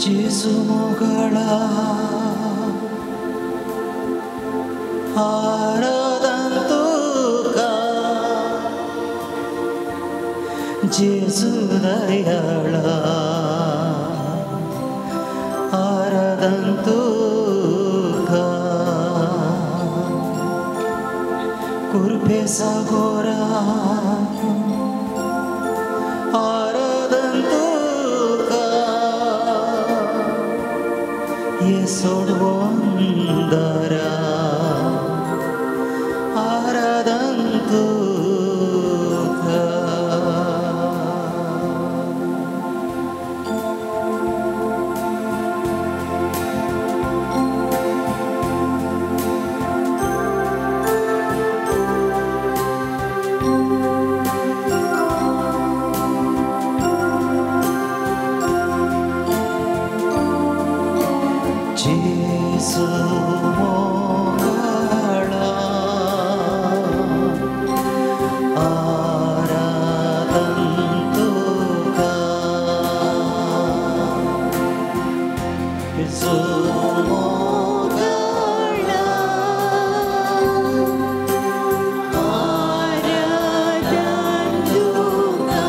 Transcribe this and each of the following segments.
जेजू मोगाळा आराधन तुका जेजू दयाळा आराधन तुका कुर्बे सागोरा आराधन तुका येसोडवंदरा आराधन तुका. जेजू मोगाळा आराधन तुका जेजू मोगाळा आराधन तुका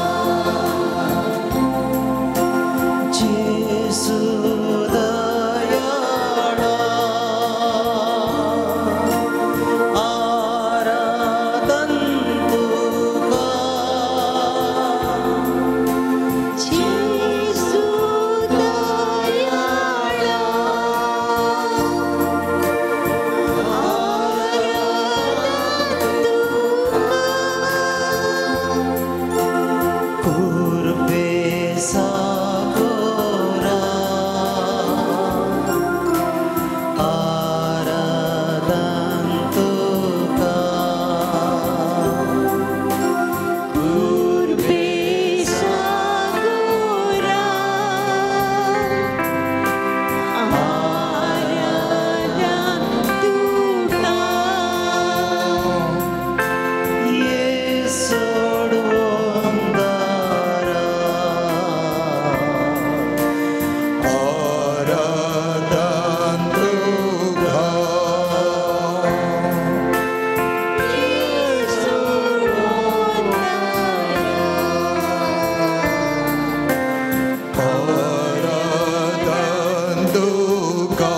जेजू दयाळा आराधन तुका जेजू दयाळा आराधन तुका कुर्बे सागोरा आराधन तुका कुर्बे सागोरा आराधन तुका येसोडवंदरा आराधन तुका आराधन तुका.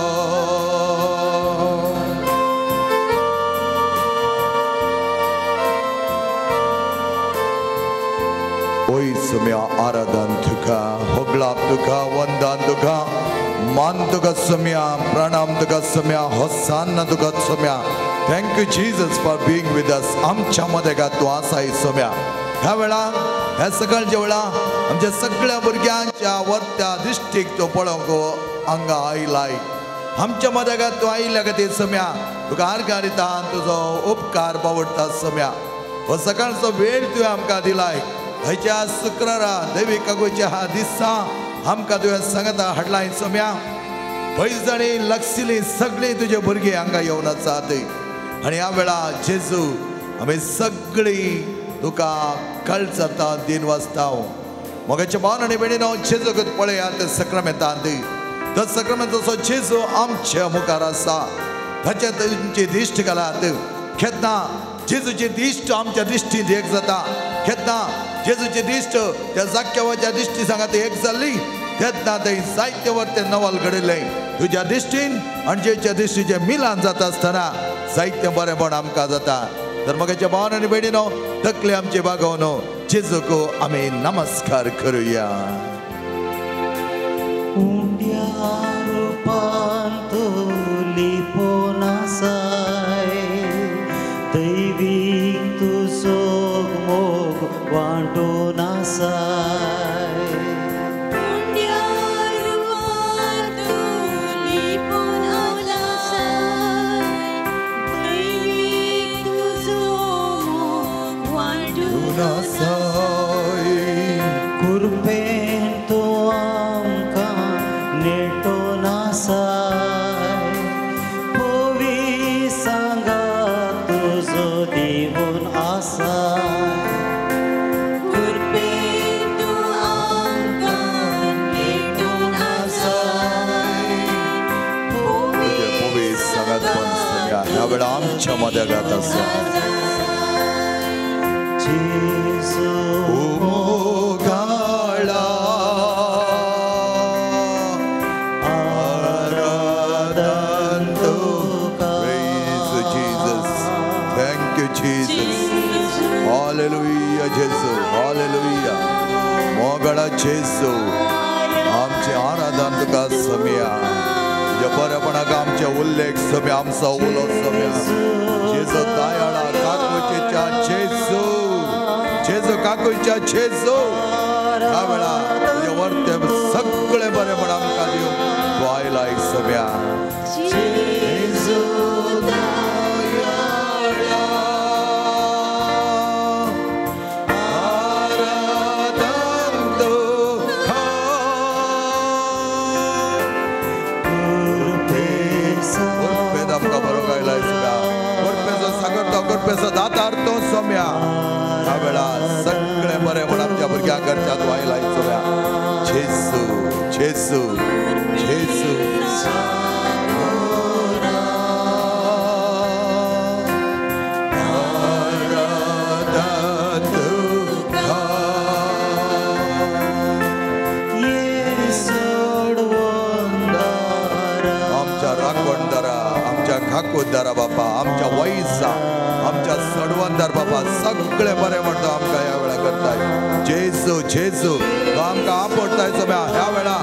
ओय सुम्या आराधन तुका होगलाप तुका वंदन तुका मान तुका सुम्या प्रणाम तुका सुम्या होसान्न तुका सुम्या. Thank you Jesus for being with us. आमच्या मध्ये का तूं आसाय सुम्या. ह्या वेळा ह्या सकाळच्या वेळा आमच्या सगळ्या भुरग्यांच्या वरत्या दृश्टीक तूं पळोवंक हांगा आयलाय. आमच्या मध्ये का तूं आयिल्ल्या खातीर सुम्या तुका आर्गां दिता तुजो उपकार पावडटा सुम्या. हो सकाळचो वेळ तुवें आमकां दिलाय. हयच्या शुक्रारा देवी कागोच्या दिसा आमकां तुवें सांगता हाडलाय सुम्या. पयस आनी लक्षिली सगळीं तुजे भुरगीं हांगा येवन आसात आनी ह्या वेळा जेजू आमी सगळीं तुका कळचाता दिन वाजता. मोगाच्या भावन आनी भयणीनो जेजूक पळयात सक्रामेंतांत. तो सक्रामेंताचो जेजू आमच्या मुखार आसा. ताच्या तुमची दिश्ट घालात. केन्ना जेजूची दिश्ट आमच्या दिश्टींत एक जाता. केन्ना जेजूची दिश्ट त्या जाक्यावाच्या दिश्टी सांगात एक जाल्ली तेन्ना ते जायते वर ते नवल घडिल्लें. तुज्या दिश्टीन आनी जेच्या दिश्टीचें मिलान जाता आसतना जायतें बरेंपण आमकां जाता. तर मोगाच्या भावन आनी भयणीनो तकले आमचे बागोवन जेजूक आमी नमस्कार करुया. उंड्या रुपान तूं लिपोन आसाय दैवीक तुजो मोग वांटून आसाय उंड्या रुपान तूं लिपोन आसाय दैवीक तुजो मोग वांटून आसाय कुर्बेन तूं आमकां नेटोन आसाय पवी सांगा तुजो दिवन आसाय कुर्बेन आमच्या मदगात आसा. Hallelujah, Jesus. Hallelujah. मोगळा जेजू, आमचे आराधन तुका सम्या, तुज्या बरेपणाक आमचे उल्लेख सम्या, आमचो उलो सम्या. जेजू दयाळा काकुचेच्या जेजू, जेजू काकुच्या जेजू, ह्या वेळा तुज्या वर्ते सगळे बरेपण आमकां दिवन तूं आयला एक सम्या. जेजू दातार तो सम्या, ह्या वेळा सगळे बरे म्हण आमच्या भुरग्यां घरच्या वायला सम्या. जेजू जेजू जेजू आमच्या राखणदारा, आमच्या खाकोदारा बापा, आमच्या वैसा, आमच्या सडवंदार बाबा, सगळे बरे म्हणतो आमकां ह्या वेळा करताय. जेजू जेजू तो आमकां आपडताय सम्या. ह्या वेळा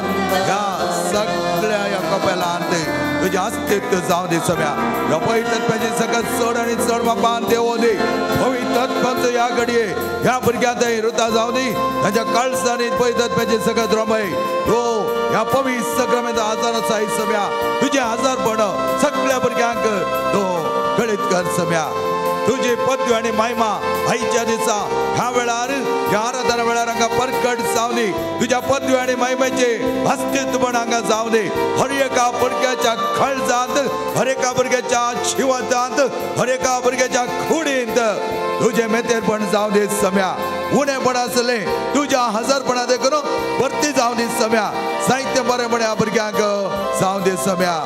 ह्या सगळ्या ह्या कपेला आनते तुजें अस्तित्व जावं दी सम्या. ह्या पवित्रत्वाचें सगळें चड आनी चड बाबा देवो दी. पवित्रत्वाचो ह्या घडये ह्या भुरग्यां थंय रुता जावं दी, तांच्या कळसांनी पवित्रत्वाचें सगळें रोमय तो ह्या पवित्र सगळ्या आजार आसा सम्या. तुजें आजारपण सगळ्या भुरग्यांक तो कळीत कर सम्या. तुझी पदवी आणि महिमा आयच्या दिसा ह्या वेळार ह्या आराधना वेळार हांगा परकट जावं दी. तुज्या पदवी आणि महिमेचे अस्तित्व हांगा जावं दी. हर एका भुरग्याच्या खळजांत, हर एका भुरग्याच्या शिवतांत, हर एका भुरग्याच्या कुडींत तुझे मेतेरपण जावं दी सम्या. उणेपण आसलें तुज्या हजारपणा देखून भरती जावं दी सम्या. साहित्य बरें म्हण ह्या भुरग्यांक जावं दी सम्या.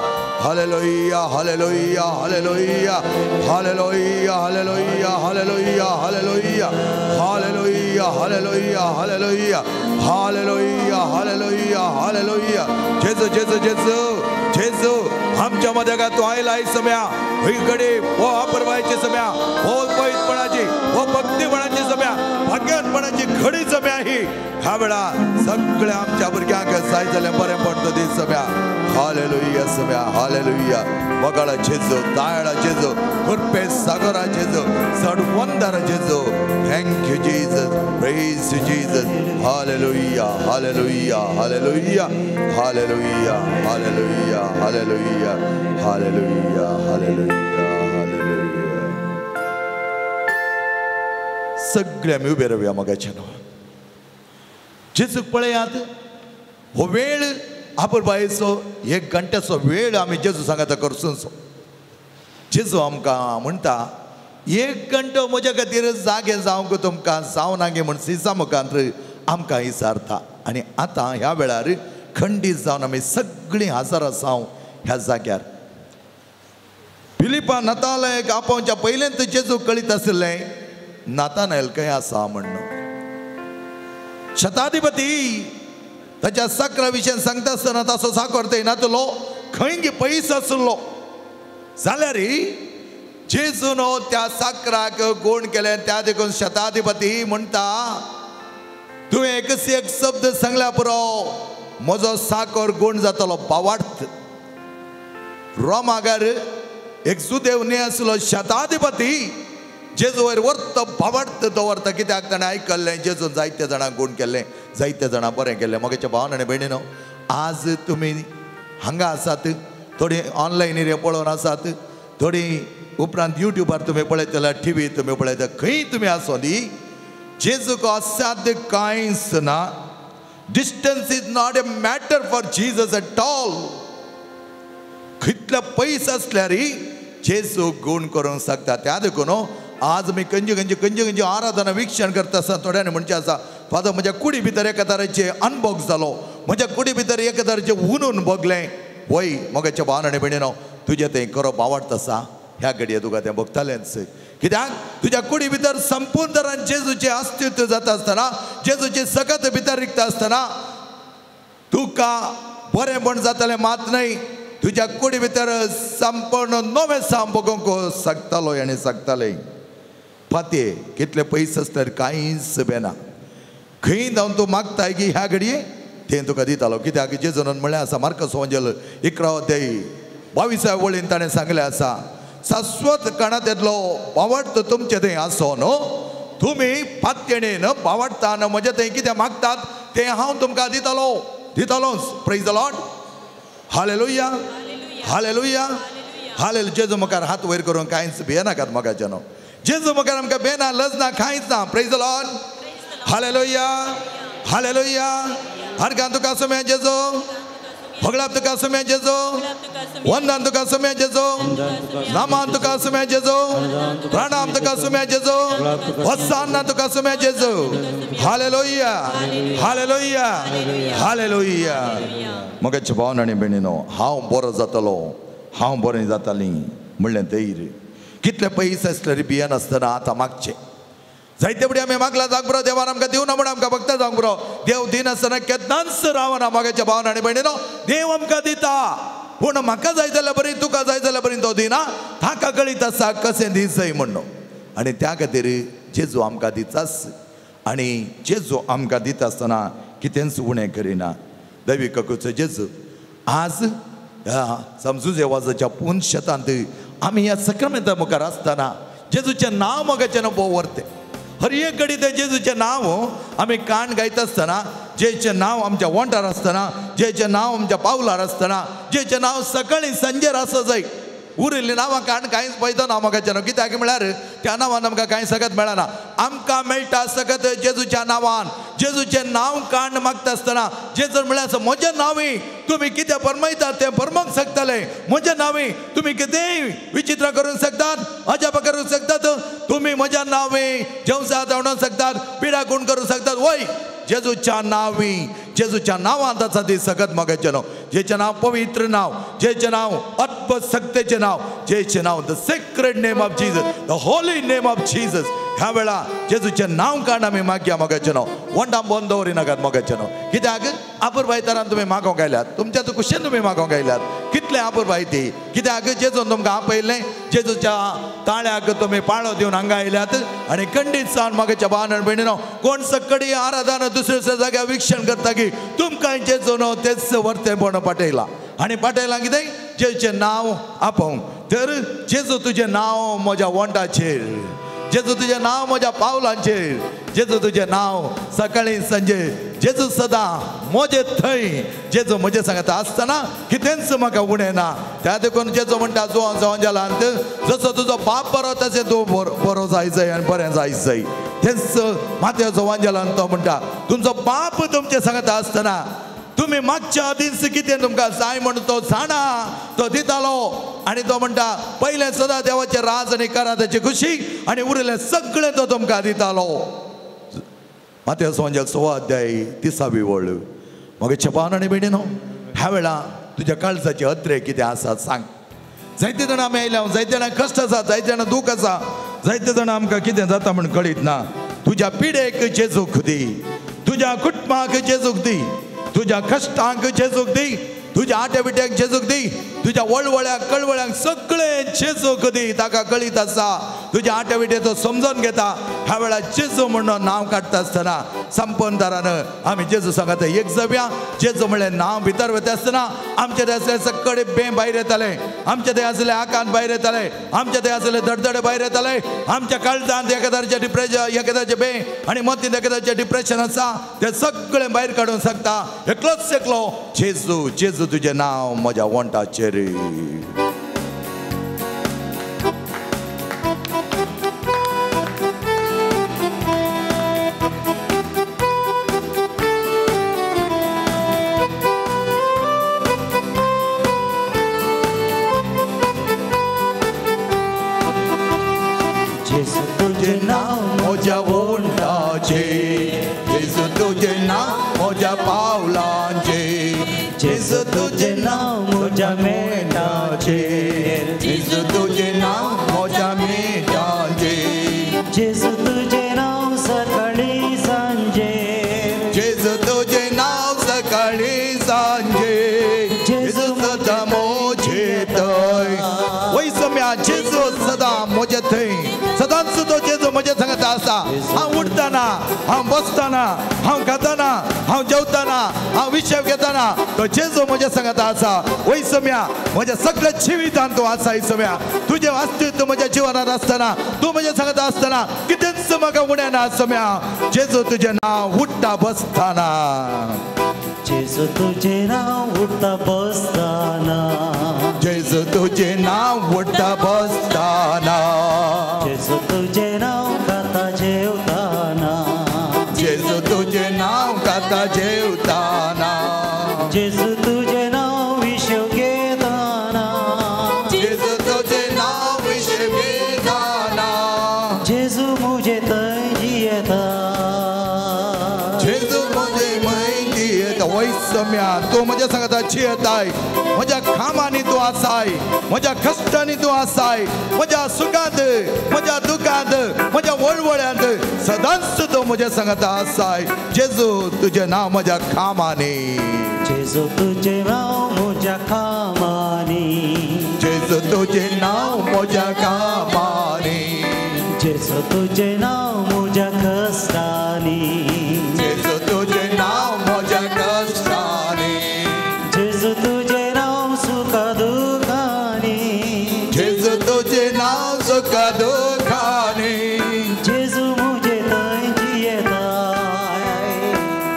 Hallelujah, hallelujah, hallelujah, hallelujah, hallelujah, hallelujah, hallelujah, hallelujah, hallelujah, hallelujah, hallelujah, hallelujah, hallelujah. जेजू जेजू जेजू जेजू आमच्या मध्ये का तू आयला सम्या. इकडे हो अपर्वायची सम्या, हो पवित्रपणाची, हो भक्तीपणाची सम्या, भाग्यपणाची घडी सम्या ही. ह्या वेळा सगळ्या आमच्या भुरग्यांक जाय जाल्यार बरें पडतो दी सम्या. हालेलुया सम्या, हालेलुया. मोगाळा जेजू, दयाळा जेजू, कृपे सागरा जेजू, सडवंदारा जेजू. Thank you Jesus, praise you Jesus. Hallelujah, hallelujah, hallelujah, hallelujah, hallelujah, hallelujah, hallelujah, hallelujah, hallelujah. सगळे आमी उबे रावया मोगाच्या नांवान. जेजूक पळयात, हो वेळ आपुरबायेचो एक घंट्याचो वेळ आमी जेजू सांगाता करसूनसो. जेजू आमकां म्हणटा एक घंटो म्हज्या खातीर जागे जावंक तुमकां जावना गे म्हण सिसा मुखार आमकां विचारता. आनी आतां ह्या वेळार खंडीत जावन आमी सगळीं हजर आसा ह्या जाग्यार. फिलिपा नतालयक आपोवच्या पयलेंत जेजू कळीत आशिल्लें नातानायल खंय आसा म्हण. शताधिपती ताच्या साकरा विशयान सांगता आसतना ताचो साकर थंय नातलो, खंय गे पयस आसलो. जाल्यार जेजून त्या साकराक गुण केलें. त्या देखून शताधिपती म्हणटा तुवें एकच एक शब्द सांगल्या पुरो म्हजो साकर गुण जातलो. बावार्थ रोमागर एक सुदेव न्ही आसलो शताधिपती जेजू वयर वर्त बावार्थ दवरता. कित्याक ताणें आयकल्लें जेजून जायते जाणांक गुण केल्लें, जायते जाणां बरें केल्लें. म्हगेच्या भावान आनी भयणीनो, आज तुमी हांगा आसात, थोडीं ऑनलायन पळोवन आसात, थोडीं उपरांत युट्यूबार तुमी पळयतले, टिवी तुमी पळयता, खंय तुमी आसो न्ही, जेजूक असाध्य कांयच ना. Distance is not a matter for Jesus at all. कितले पयस आसल्यार जेजू गुण करूंक शकता. त्या देखून आज मी खंयचे खंयचे खंयचे खंयचे आराधना विक्षण करता आसतना थोड्यांनी म्हणचें आसा, फादर म्हज्या कुडी भितर एका तरेचे अनभोग जालो, म्हज्या कुडी भितर एका तरेचें उनून भोगलें. वय मोगाच्या भावान आनी भयणीनो, तुजें तें करप आवडत आसा. ह्या घडये तुका तें भोगतालेंच. कित्याक तुज्या कुडी भितर संपूर्ण तरान जेजूचें अस्तित्व जाता आसतना, जेजूचें सकत भितर रिगता आसतना तुका बरेंपण जातलें मात न्हय, तुज्या कुडी भितर संपूर्ण नवें साम भोगोवंक शकतालो आनी शकतालें. फाते कितले पयस आसल्यार कांयच बेना, खंय जावन तूं मागताय की ह्या घडये तें तुका दितालो. कित्याक जेजून म्हणलें आसा मार्कस वंजेल 11 अध्याय 22 वळीन ताणें सांगलें आसा, शाश्वत काणांत येतलो बावडत तुमचें थंय आसो न्हू, तुमी पातयेणेन बावडतान म्हजें थंय कितें मागतात तें हांव तुमकां दितालो, दितालोच. Praise the Lord, hallelujah, hallelujah, hallelujah. जेजू मुखार हात वयर करून कांयच भियेनाकात मोगाच्यानो. जेजू मुखार आमकां भियेना, लजना, कांयच ना. Praise the Lord, hallelujah, hallelujah. हरकान तुका सुम्या जेजू, होगळाप तुका सुम्या जेजू, वंदन तुका सुम्या जेजू, नामान तुका सुम्या जेजू, प्रणाम तुका सुम्या जेजू, होसान्ना तुका सुम्या जेजू. Hallelujah, hallelujah, hallelujah. मगाचे भावन आनी भयणीनो, हांव बरो जातलो, हांव बरें जातालीं म्हणलें धैर्य. कितले पयस आसल्यार भियेनासतना आतां मागचें. जायते फुडें आमी मागला जावंक पुरो, देवान आमकां दिवना म्हूण आमकां भक्त जावंक पुरो. देव दिनासतना केन्नाच रावना मोगाच्या भावन आनी भयणीनो. देव आमकां दिता, पूण म्हाका जाय जाल्यार बरी, तुका जाय जाल्यार बरी तो दिना. ताका कळीत आसा कशें दिसय म्हणून. आनी त्या खातीर जेजू आमकां दिताच, आनी जेजू आमकां दिता आसतना कितेंच उणें करिना. दैवी ककूचो जेजू आज ह्या समजुजे वाजाच्या पूर्ण शेतांत आमी ह्या सक्रामेंता मुखार आसतना जेजूचें नांव मोगाचें भोव व्हरतें. हर एक घडी तें जेजूचें नांव आमी कान गायता आसतना, जेचें नांव आमच्या वोंठार आसतना, जेचें नांव आमच्या पावलार आसतना, जेचें नांव सकाळीं सांजेर आसा जाय. उरिल्लीं नांवां कान कांयच पळयता ना मोगाचें न्हू. कित्याक म्हळ्यार त्या नांवान आमकां कांय सकत मेळना. आमकां मेळटा सकत जेजूच्या नांवान. जेजूचें नांव कान मागता आसतना जेजू म्हळ्यार म्हजें नांवूय तुमी कितें फरमायतात तें फरमावंक शकतले, म्हजें नांवूय तुमी कितेंय विचित्र करूंक शकतात, अजाप करूंक शकतात, तुमी म्हज्या नांवी जेवसा धांवडोवंक शकतात, पिडा गुण करूंक शकतात. वय जेजूच्या नांवी, जेजूच्या नांवांत आसा ती सकत मोगाचें नांव, जेचें नांव पवित्र नांव, जेचें नांव अद्भुत शक्तेचें नांव, जेचें नांव the sacred name of Jesus, the holy name of Jesus. ह्या वेळा जेजूचें नांव काड आमी मागया मोगाचें नांव. वंडां बंद दवरिनाकात मोगाचें नांव. कित्याक आपुरबायतारान तुमी मागोवंक आयल्यात, तुमच्या कुशेन तुमी मागोवंक आयल्यात. कितलें आपुरबाय ती. कित्याक जेजून तुमकां आपयलें, जेजूच्या ताळ्याक तुमी पाळो दिवन हांगा आयल्यात. आनी खंडीत जावन मोगाच्या भावान आनी भयणीनो, कोण सकडी आराधना दुसऱ्या दुसऱ्या जाग्यार विक्षण करता की तुमकां जेजून तेच वर्तेपण पाठयलां. आनी पाठयलां कितें जेजूचें नांव आपोवंक. तर जेजू तुजें नांव म्हज्या वोंठाचेर, जेजू तुजें नांव म्हज्या पावलांचेर, जेजू तुजें नांव सकाळीं सांजे, जेजू सदां म्हजे थंय, जेजू म्हजें सांगता आसतना कितेंच म्हाका उणें ना. त्या देखून जेजू म्हणटा जुवां जावन जालांत जसो तुजो बाप बरो तशें तूं बरो जाय जाय आनी बरें जाय जाय. तेंच माथ्या जोवान जालांत तो म्हणटा तुमचो बाप तुमचें सांगता आसतना तुमी मागच्या आदींच कितें तुमकां जाय म्हणून तो जाणा, तो दितालो. आनी तो म्हणटा पयलें सदां देवाचें राज आनी करा ताची खुशी, आनी उरिल्लें सगळें तो तुमकां दितालो. माथ्या सोंजेल 6 अध्याय 30वी वळ. मगे छपान आनी भयणीनो, ह्या वेळा तुज्या काळजाचे अत्रे कितें आसा सांग. जायते जाणां आमी आयल्या, जायते जाणां कश्ट आसा, जायते जाणां दूख आसा, जायते जाणां आमकां कितें जाता म्हूण कळीत ना. तुज्या पिडेक जेजूक दी, तुज्या कुटुंबाक जेजूक दी, तुज्या कश्टांक जेजूक दी, तुज्या आट्या बिट्याक जेजूक दी, तुज्या वळवळ्याक कळवळ्यांक सगळें जेजूक दी. ताका कळीत आसा तुज्या आट्या बिट्या तो समजून घेता. ह्या वेळार जेजू म्हणून नांव काडटा आसतना संपनदारान आमी जेजू सांगता एक जावया. जेजू म्हणलें नांव भितर वता आसतना आमचे थंय आसले सगळे बें भायर येताले, आमचे थंय आसले आकांत भायर येताले, आमचे थंय आसले धडधडे भायर येताले, आमच्या काळजांत एखाद्याचें डिप्रेशन, एखाद्याचें बें आनी मतींत एखाद्याचें डिप्रेशन आसा तें सगळें भायर काडूंक शकता एकलोच एकलो जेजू. जेजू तुजें नांव म्हज्या वोंठाचेर. जेजू तुजें नांव म्हज्या वोंठाचेर, जेजू तुजें नांव म्हज्या पावलांचेर, जेजू तुजें नांव म्हज्या मेणाचेर, जेजू तुजें नांव सकाळी सांजे जेजू सदा म्हजे थंय. वय सम्या जेजू सदा म्हजे थंय, सदांच तो जेजू म्हजे सांगता आसा. हांव उठताना, हांव बसताना, हांव खाताना, हांव जेवताना, हांव विशेव घेताना तो जेजू म्हजे सांगता आसा. वय सम्या म्हज्या सगळ्या जिवितान तो आसा. सम्या तुजें अस्तित्व म्हज्या जिवनात आसतना, तूं म्हजें सांगता आसतना कितेंच म्हाका उणें ना. सम्या जेजू तुजें नांव उठ्ठा बसताना, जेजू तुजें नांव उठ्ठा बसताना, जेजू तुजें नांव उठ्ठा बसताना, जेजू तुजें नांव खाता जेवताना, जेजू तुजें नांव खाता जेवताना, जेजू तुजें नांव विशेव घेताना, जेजू तुजें नांव विशेव घेताना, जेजू म्हजे थंय जियेता, जेजू म्हजे थंय जियेता. वय सम्या तूं म्हज्या सांगता जियेताय, म्हज्या कामांनी तूं आसाय, म्हज्या कश्टांनी तूं आसाय, म्हज्या सुखांत, म्हज्या दुखांत, म्हज्या वळवळ्यांत सदांच तूं म्हज्या सांगता आसाय. जेजू तुजें नांव म्हज्या कामांनी, जेजू तुजें नांव म्हज्या कामांनी, जेजू तुजें नांव म्हज्या कामांनी, जेजू तुजें नांव म्हज्या कश्टांनी, जेजू तुजें नांव म्हज्या कश्टांनी, जेजू तुजें नांव सुखा दुखांनी, जेजू तुजें नांव सुखा दुखांनी, जेजू म्हजे थंय जियेता,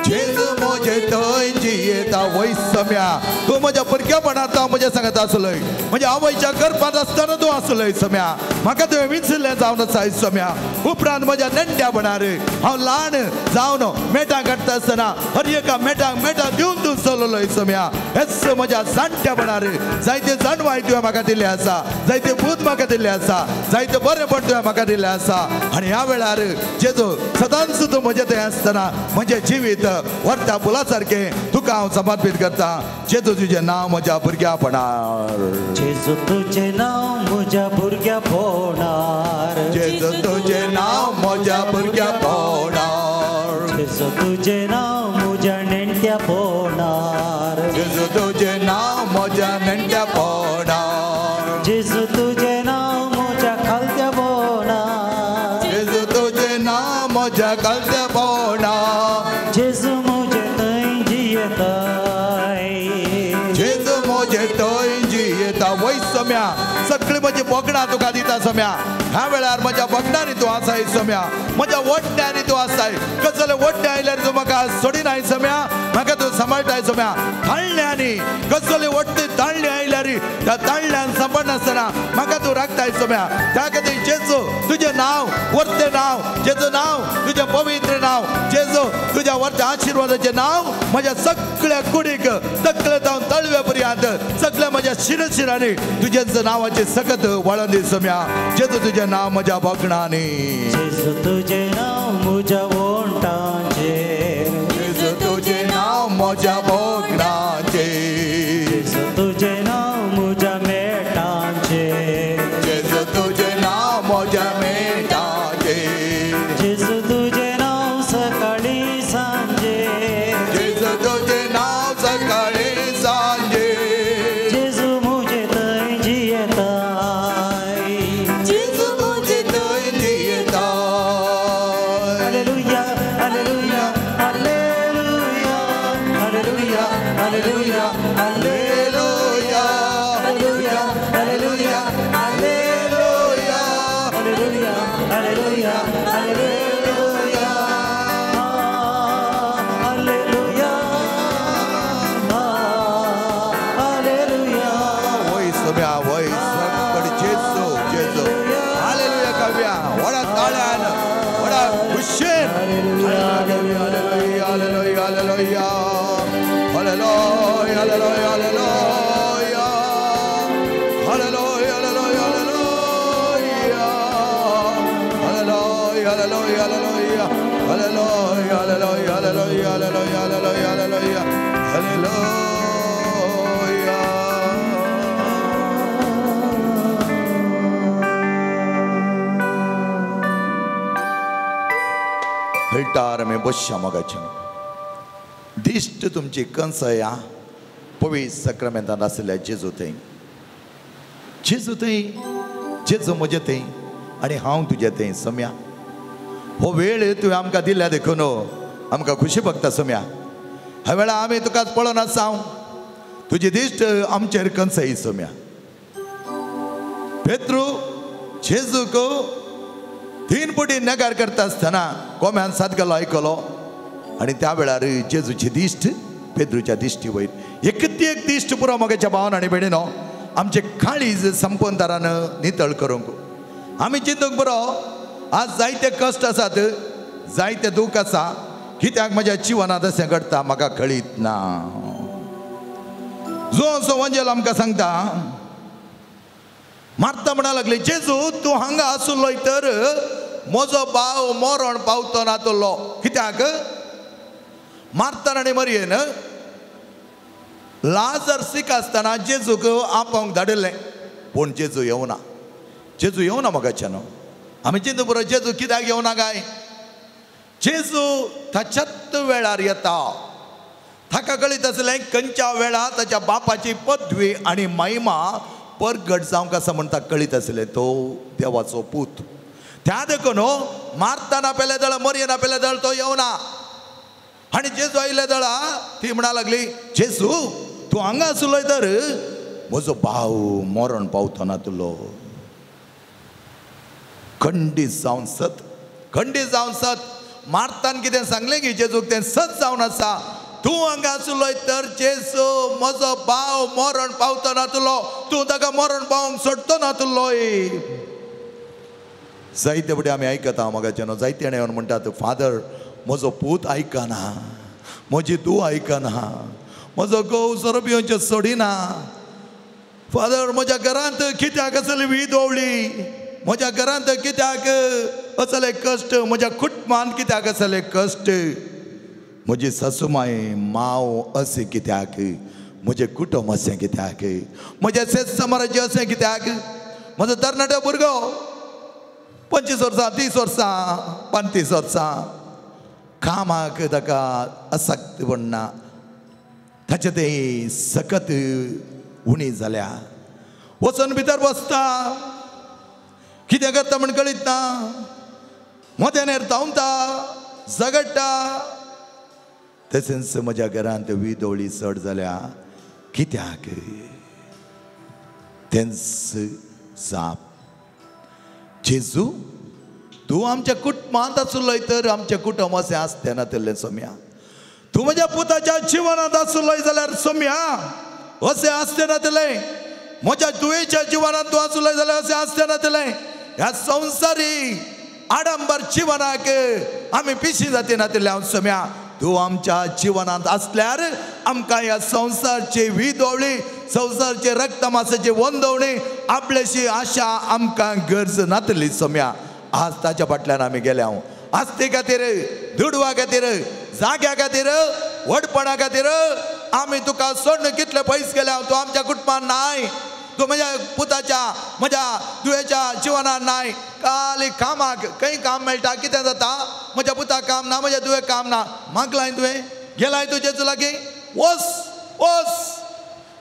जेजू म्हजे थंय जियेता. वय सम्या तूं म्हज्या भुरगेपणांत हांव म्हज्या सांगता आसलोय, म्हज्या आवयच्या गर्भांत आसतना तूं आसलोय. सम्या म्हाका तुवें विंचलें जावन आसा. सम्या उपरांत म्हज्या नेण्ट्यापणार हांव ल्हान जावन मेटां काडटा आसतना हर एका मेटांक मेटां दिवन तूं चललोय. सम्या हेच म्हज्या जाणट्यापणार जायते जाणवाय तुवें म्हाका दिल्लें आसा, जायते भूत म्हाका दिल्लें आसा, जायते बरेंपण तुवें म्हाका दिल्लें आसा. आनी ह्या वेळार जेजू सदांच तूं म्हजें थंय आसतना म्हजें जिवीत व्हरता फुला सारकें तुका हांव समर्पीत करता. जेजू तुजें नांव म्हज्या भुरग्यापणार, जेजू तुजें नांव म्हज्या भुरग्यापणार, जेजू तुजें नांव म्हज्या भुरग्यापणार, जेजू तुजें नांव म्हज्या नेण्ट्यापणार, जेजू तुजें नांव म्हज्या नेण्ट्यापणार, जेजू तुजें नांव म्हज्या खालत्यापणार, जेजू तुजें नांव म्हज्या खालत्यापणार, जेजू म्हजें थंय जियेता, जेजू म्हजें थंय जियेता. वय सम्या सगळीं म्हजी भोगणां तुका दिता. सम्या ह्या वेळार म्हज्या भोगणांनी तूं आसाय. सम्या म्हज्या वड्ड्यांनी तूं आसाय, कसले वड्डे आयल्यार तूं म्हाका सोडिनाय. सम्या म्हाका तूं सांबाळटाय. सम्या ताळण्यांनी कसले वड्डे ताळणे आयल्यार त्या ताळण्यान सांबाळनासतना म्हाका तूं राखताय. सम्या त्या खातीर जेजू तुजें नांव वर्तें नांव, जेजू नांव तुजें पवित्र नांव, जेजू तुज्या वर्त्या आशिर्वादाचें नांव म्हज्या सगळ्या कुडीक तकले जावन तळव्या पर्यंत सगळ्या म्हज्या शिरशिरांनी तुजेंच नांवाचें सकत वळण दी. सम्या जेजू तुजें नांव म्हज्या भोगणांनी, जेजू तुजें नांव म्हज्या ओंठांचेर, जेजू तुजें नांव म्हज्या भोगणांचेर, जेजू तुजें नांव म्हज्या मेटांचेर, जेजू तुजें नांव म्हज्या मेटांचेर, जेजू तुजें नांव सकाळी सांजे, जेजू तुजें नांव सकाळी सांजे, जेजू म्हजें थंय जियेता, जेजू म्हजें थंय जियेता. Hallelujah, hallelujah, hallelujah, hallelujah, hallelujah, hallelujah, hallelujah, hallelujah, hallelujah, hallelujah, hallelujah, hallelujah, hallelujah, hallelujah. वय सम्या वय सगळी जेजू जेजू हालेलुया कव्या व्हडा ताळ्यान व्हडा खुशेन hallelujah, hallelujah, hallelujah, hallelujah, hallelujah, hallelujah, hallelujah, hallelujah, hallelujah, hallelujah, hallelujah, hallelujah, hallelujah, hallelujah, hallelujah, hallelujah, hallelujah. हळटार आमी बसया मोगाच्यान. दिश्ट तुमची कंसया पवित्र सक्रामेंतान आशिल्ल्या जेजू थंय, जेजू थंय, जेजू म्हजे थंय आनी हांव तुजे थंय सम्या. हो वेळ तुवें आमकां दिल्या देखून आमकां खुशी भोगता सम्या. ह्या वेळार आमी तुकाच पळोवन आसा, तुजी दिश्ट आमचेर कंसय सम्या. पेत्रू जेजूक 3 पटी नेगार करता आसतना कोम्यान सात गेलो आयकलो आनी त्या वेळार जेजूची दिश्ट पेद्रूच्या दिश्टी वयर. एक ती एक दिश्ट पुरो म्हज्या भावान आनी भयणीनो आमचे काळीज संपंदारान नितळ करूंक आमी चिंतूंक पुरो. आज जायते कश्ट आसात, जायते दूख आसा, कित्याक म्हज्या जिवनांत अशें घडटा म्हाका कळीत ना. जो असो वंजेल आमकां सांगता, मार्ता म्हणा लागली, जेजू तूं हांगा आसलोय तर म्हजो भाव मरण पावतो नातलो. कित्याक मार्तान आनी मरयेन लाजर सीक आसतना जेजूक आपोवंक धाडिल्लें, पूण जेजू येवना. जेजू येवना म्हाकाच्यान. आमी चिंतू पुरो जेजू कित्याक येवना काय? जेजू ताच्याच वेळार येता. ताका कळीत आसलें खंयच्या वेळार ताच्या बापाची पदवी आनी महिमा परगट जावंक आसा म्हण ताका कळीत आसलें. तो देवाचो पूत. त्या देखून मारताना पेले दळ मरयेना पेले दळ तो येवना. आनी जेजू आयले दळा ती म्हणा लागली, जेजू तूं हांगा आसलोय तर म्हजो भाव मरण पावतो ना तुलो. खंडीत जावन सत, खंडीत जावन सत. मार्तान कितें सांगलें की जेजूक तें सत जावन आसा. तूं हांगा आसलोय तर जेजू म्हजो भाव मरण पावतो ना तुलो, तूं ताका मरण पावोवंक सोडतो ना तुलोय. जायते फुडें आमी आयकता म्हाकाच्यान, जायते जाण येवन म्हणटात, फादर म्हजो पूत आयकना, म्हजी धूव आयकना, म्हजो घोव सोरो पिवचें सोडिना, फादर म्हज्या घरांत कित्याक असली वीद ओवळी, म्हज्या घरांत कित्याक असले कश्ट, म्हज्या कुटुंबांत कित्याक असले कश्ट, म्हजी सासूमाय माव अशें कित्याक, म्हजें कुटुंब अशें कित्याक, म्हज्या शेत समाराचें अशें कित्याक, म्हजो तरणाटो भुरगो 25 वर्सां 30 वर्सां 35 वर्सां कामाक ताका आसक्त पडना, ताचें तें सकत उणी जाल्या, वचून भितर बसता, कितें करता म्हण कळीत ना, मदेनेर धांवता, झगडटा. तशेंच म्हज्या घरांत विदोळी चड जाल्या कित्याक? तेंच जाप, जेजू तूं आमच्या कुटुंबांत आसलोय तर आमचें कुटुंब अशें आसतें ना तितलें सोम्या. तूं म्हज्या पुताच्या जिवनांत आसलोय जाल्यार सोम्या अशें आसतें ना तितलें. म्हज्या धुवेच्या जिवनांत तूं आसलोय जाल्यार अशें आसतें ना तितलें. ह्या संवसारी आडंबर जिवनाक आमी पिशी जाती ना तितलें हांव सोम्या. तूं आमच्या जिवनांत आसल्यार आमकां ह्या संवसारची विदोवळी, संवसारचे रक्तमासाची वंदवणी, आपल्याशी आशा आमकां गरज नातली सोम्या. आज ताच्या फाटल्यान आमी गेल्या. आस्ते खातीर, दुडवा खातीर, जाग्या खातीर, व्हडपणा खातीर आमी तुका सोडून कितले पयस गेल्या. तूं आमच्या कुटुंबान नाय, तूं म्हज्या पुताच्या म्हज्या धुवेच्या जिवनान नाय. काली कामाक खंय काम मेळटा, कितें जाता, म्हज्या पुताक काम ना, म्हज्या धुवेक काम ना. मागलाय तुवें, गेलाय तूं जेजू लागीं, वच वच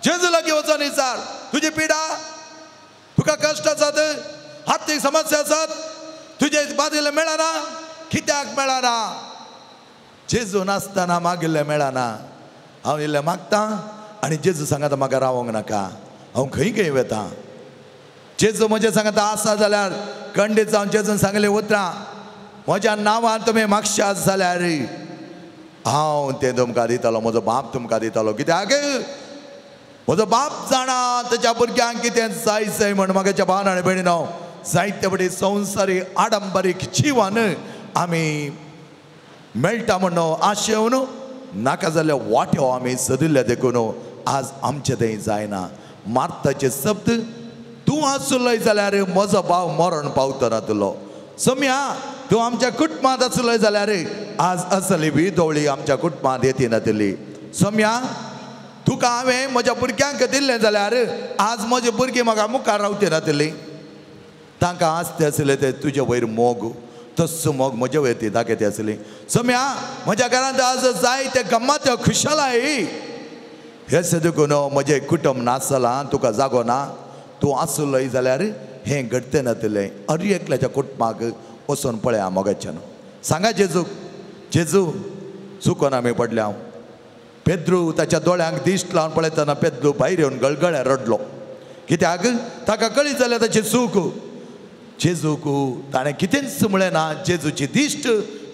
जेजू लागीं वचोन विचार तुजी पिडा, तुका कश्ट आसात, आर्थीक समस्या आसात, तुजे बादिल्लें मेळना, कित्याक मेळना? जेजू नासतना मागिल्लें मेळना. हांव इल्लें मागता आनी जेजू सांगता म्हाका रावोंक नाका, हांव खंय खंय वता. जेजू म्हजें सांगता आसा जाल्यार खंडीत जावन जेजून सांगलें उतरां, म्हज्या नांवान तुमी मागशात जाल्यार हांव तें तुमकां दितालो, म्हजो बाप तुमकां दितालो. कित्याक? म्हजो बाप जाणा ताच्या भुरग्यांक कितें जाय जाय म्हण. म्हाज्या भावान आनी भयणीनो, जायते फावटी संवसारी आडंबरीक जिवन आमी मेळटा म्हण आशेवन नाका जाल्ल्या वाट्यो आमी सदिल्ल्या देखून आज आमचें तें जायना. मार्ताचे शब्द, तूं आसलोय जाल्यार म्हजो भाव मरण पावतो ना तुलो. सोम्या तूं आमच्या कुटुंबांत आसलोय जाल्यार आज असली विदोवळी आमच्या कुटुंबांत येती नातली. सोम्या तुका हांवें म्हज्या भुरग्यांक दिल्लें जाल्यार आज म्हजी भुरगीं म्हाका मुखार रावती नातली. तांकां आसते आसले ते तुजे वयर मोग, तस्सो मोग म्हजे वयर ती दाखयती आसली. सोम्या म्हज्या घरांत आज जाय ते गम्मात खुशालाय हें देखून म्हजें कुटुंब नासलां तुका जागो ना तूं आसलोय जाल्यार हें घडतें नातलें. हर एकल्याच्या कुटुंबाक वचून पळया मोगाच्यान सांगा जेजू जेजू चुकोन आमी पडल्या. पेद्रू ताच्या दोळ्यांक दिश्ट लावन पळयतना पेद्रू भायर येवन गळगळ्या रडलो कित्याक ताका कळी जाल्या ताची चूक. जेजूक ताणें कितेंच म्हळें ना. जेजूची दिश्ट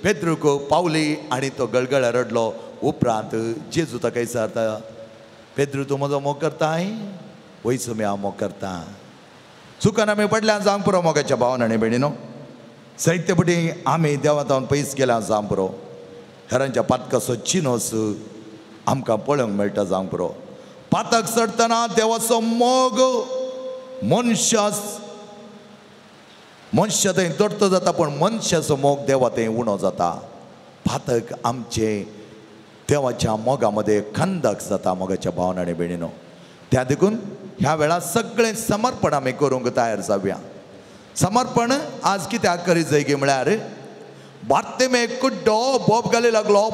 पेद्रूक पावली आनी तो गळगळ्या रडलो. उपरांत जेजू ताका विचारता पेद्रू तूं म्हजो मोग करताय? वय सोम्या हांव मोग करता. चुकान आमी पडल्या जावंक पुरो मोगाच्या भावान आनी भयणीनो. साहित्य पटी आमी देवा पयस गेल्या जावंक पुरो. हेरांच्या पातकाचो चिनोस आमकां पळोवंक मेळटा जावंक पुरो. पातक चडटना देवाचो मोग मनशा मनशा थंय दडतो जाता पूण मनशाचो मोग देवा थंय उणो जाता. पातक आमचे देवाच्या मोगा मदें खंदक जाता मोगाच्या भावना आनी भयणीनो. त्या देखून ह्या वेळार सगळें समर्पण आमी करूंक तयार जावया. समर्पण आज कित्याक करीत जाय गी म्हळ्यार बार्तेमे कुड्डो बोब घाली लागलो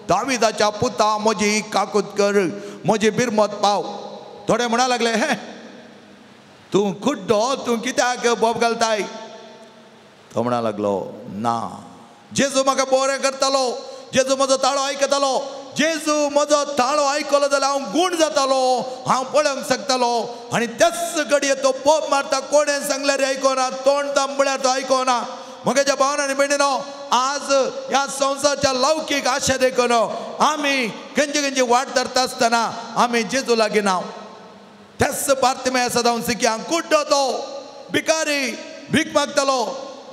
दाविदाच्या पुता म्हजी काकूत कर म्हजी बिरमत पाव. थोडे म्हणा लागले हे तूं कुड्डो तूं कित्याक बोब घालताय? तो म्हणा लागलो ना जेजू म्हाका बरें करतालो जेजू म्हजो ताळो आयकतालो जेजू म्हजो ताळो आयकलो जाल्यार हांव गूण जातालो हांव पळोवंक शकतालो. आनी त्याच घडये तो बोब मारता कोणें सांगल्यार आयकना तोंड म्हळ्यार तो आयकना. म्हज्या भावान आनी भयणीनो आज ह्या संवसारच्या लौकीक आशा देखून आमी खंयची खंयची वाट धरता आसतना आमी जेजू लागीं ना. त्याच बार्तिमेय सदां सिक्या कुड्डो तो भिकारी भीक मागतालो.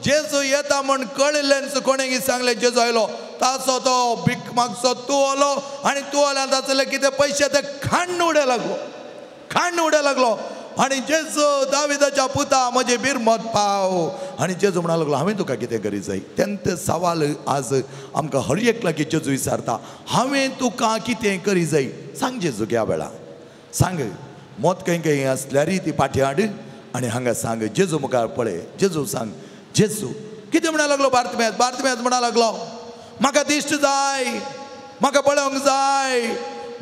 जेजू येता म्हण कळिल्ल्यान कोणें सांगलें जेजू आयलो ताचो तो भीक मागचो तूं आलो आनी तूं आल्यार ताचेले कितें पयशे ते खाण्ण उडय लागलो खाण्ण उडय लागलो. आनी जेजू दाविदाच्या पुता म्हजी बिरमत पाव. आनी जेजू म्हणा लागलो हांवें तुका कितें करी जाय? तेन्ना सवाल आज आमकां हर एक लागीं जेजू विचारता हांवें तुका कितें करी जाय? सांग जेजू ह्या वेळा सांग. मोत खंय खंय आसल्यारय ती पाटी हाड आनी हांगा सांग जेजू मुखार पळय जेजू सांग. जेजू कितें म्हणा लागलो बार्तिमेस? बार्तिमेस म्हणा लागलो म्हाका दिश्ट जाय म्हाका पळोवंक जाय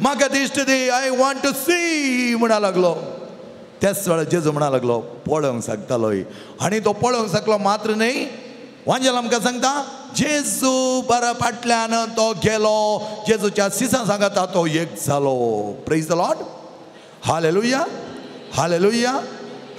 म्हाका दिश्ट दी I want to C म्हणा लागलो. त्याच वेळार जेजू म्हणा लागलो पळोवंक शकतालोय. आनी तो पळोवंक शकलो मात्र न्हय वांजेल आमकां सांगता जेजू बरा फाटल्यान तो गेलो जेजूच्या सिसां सांगता तो एक जालो. Praise the Lord. Hallelujah hallelujah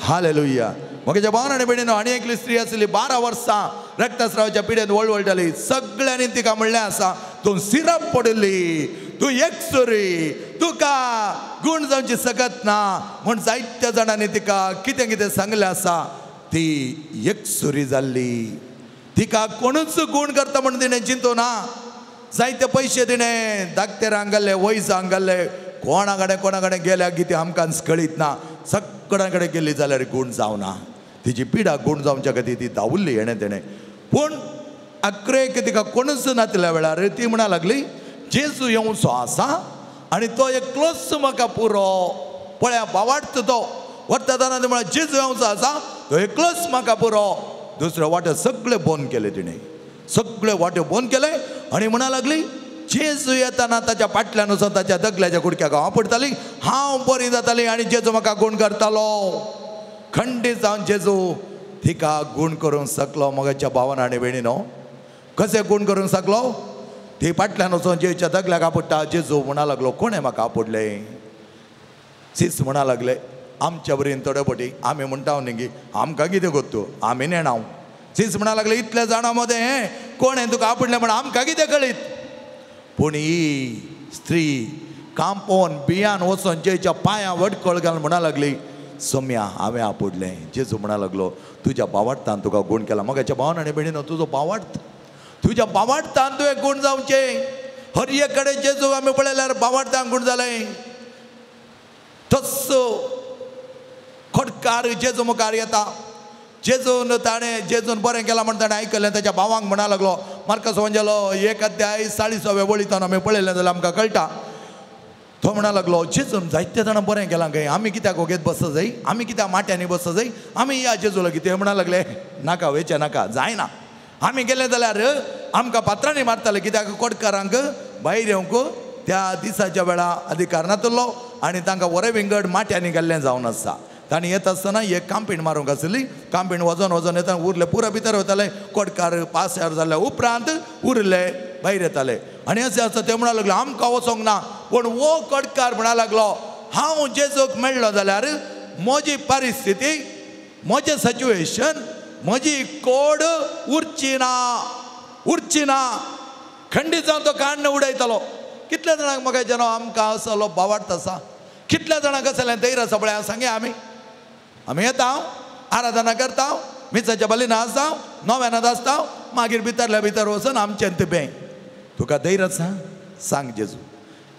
hallelujah. म्हज्या भावान आनी भयणीनो आनी एकली स्त्री आसली 12 वर्सां रक्तस्रावाच्या पिडेन वळवळटाली. सगळ्यांनी तिका म्हणलें आसा तूं सिरप पडिल्ली तूं एकसुरी तुका गूण जावची शकत ना म्हूण जायत्या जाणांनी तिका कितें कितें सांगलें आसा. ती एकसुरी जाल्ली तिका कोणूच गूण करता म्हूण तिणें चिंतू ना. जायते पयशे तिणें दाक्तेरांक घाल्ले वैजांक घाल्ले कोणा कडेन कोणा कडेन गेल्या कितें आमकां कळीत ना. सगळ्यां कडेन गेली जाल्यार गूण जावना. तिची पिडा गूण जावच्या खातीर ती धांवल्ली हेणें तेणें. पूण अकरेक तिका कोणूच नातल्या वेळार ती म्हणा लागली जेजू येवचो आसा आनी तो एकलोच म्हाका पुरो पळया बावाडत तो व्हरता तेन्ना ती म्हणा जेजू येवचो आसा तो एकलोच म्हाका पुरो. दुसरे वाटे सगळे बंद केले तिणें सगळे वाटे बंद केले आनी म्हणा लागली जेजू येताना ताच्या फाटल्यान वचून ताच्या दगल्याच्या कुडक्याक हांव पडटाली हांव बरी जाताली आनी जेजू म्हाका गूण करतालो. खंडीत जावन जेजू तिका गूण करूंक शकलो. म्हज्या भावान आनी भयणीनो कशें गूण करूंक शकलो? ती फाटल्यान वचून जेजूच्या दगल्याक आपडटा. जेजू म्हणा लागलो कोणें म्हाका आपडलें? सीस म्हणा लागले आमच्या बरीन थोडे पटी आमी म्हणटा न्ही की आमकां कितें करतू आमी नेणाव. सीस म्हणा लागले इतल्या जाणां मदें हें कोणें तुका आपडलें म्हण आमकां कितें कळीत? पूण ही स्त्री कांपोवन बियान वचून जेच्या पांयां वडकळ घालून म्हणा लागली सोम्या हांवें आपडलें. जेजू म्हणा लागलो तुज्या बावाडतान तुका गूण केला. म्हज्या भावान आनी भयणीनो तुजो बावाडत तुज्या बावाडतान तुवें गूण जावचें. हर एक कडेन जेजू आमी पळयल्यार बावाडतान गूण जालें. तस्सो खडकार जेजू मुखार येता. जेजून ताणें जेजून बरें केलां म्हण ताणें आयकलें ताच्या भावांक म्हणा लागलो. मार्कस वंजेलो 1 अध्याय 40व्या वळींत आमी पळयलें जाल्यार आमकां कळटा. तो म्हणा लागलो जेजून जायते जाणां बरें केलां खंय आमी कित्याक वगेत बसत जाय आमी कित्याक माट्यांनी बसत जाय आमी या जेजू लागीं. ते म्हणा लागले नाका वेचें नाका जायना आमी गेले जाल्यार आमकां पात्रांनी मारताले, कित्याक कोटकारांक भायर येवंक त्या दिसाच्या वेळा अधिकार नातलो आनी तांकां वरे विंगड माट्यांनी गेल्लें जावन आसा. तांणी येता आसतना एक कांपीण मारूंक आसली, कांपीण वजन वजन येता उरले पुरा भितर वताले, कोटकार पासार जाल्या उपरांत उरले भायर येताले. आनी अशें आसता ते म्हणा लागले आमकां वचोंक ना, पूण वो कोटकार म्हणा लागलो हांव जेजूक मेळ्ळो जाल्यार म्हजी परिस्थिती, म्हजें सिच्युएशन, म्हजी कोड उरची ना, उरची ना, खंडीत जावन तो काण्ण उडयतलो. कितल्या जाणांक म्हाका जेन्ना आमकां असलो बावार्थ आसा, कितल्या जाणांक आसलें धैर्य आसा पळय. हांव सांगे आमी आमी येता, आराधना करता, मिसाच्या बलीन आसता, नव्यानात आसता, मागीर भितरल्या भितर वचून आमचें तें. तुका धैर्य आसा? सांग जेजू,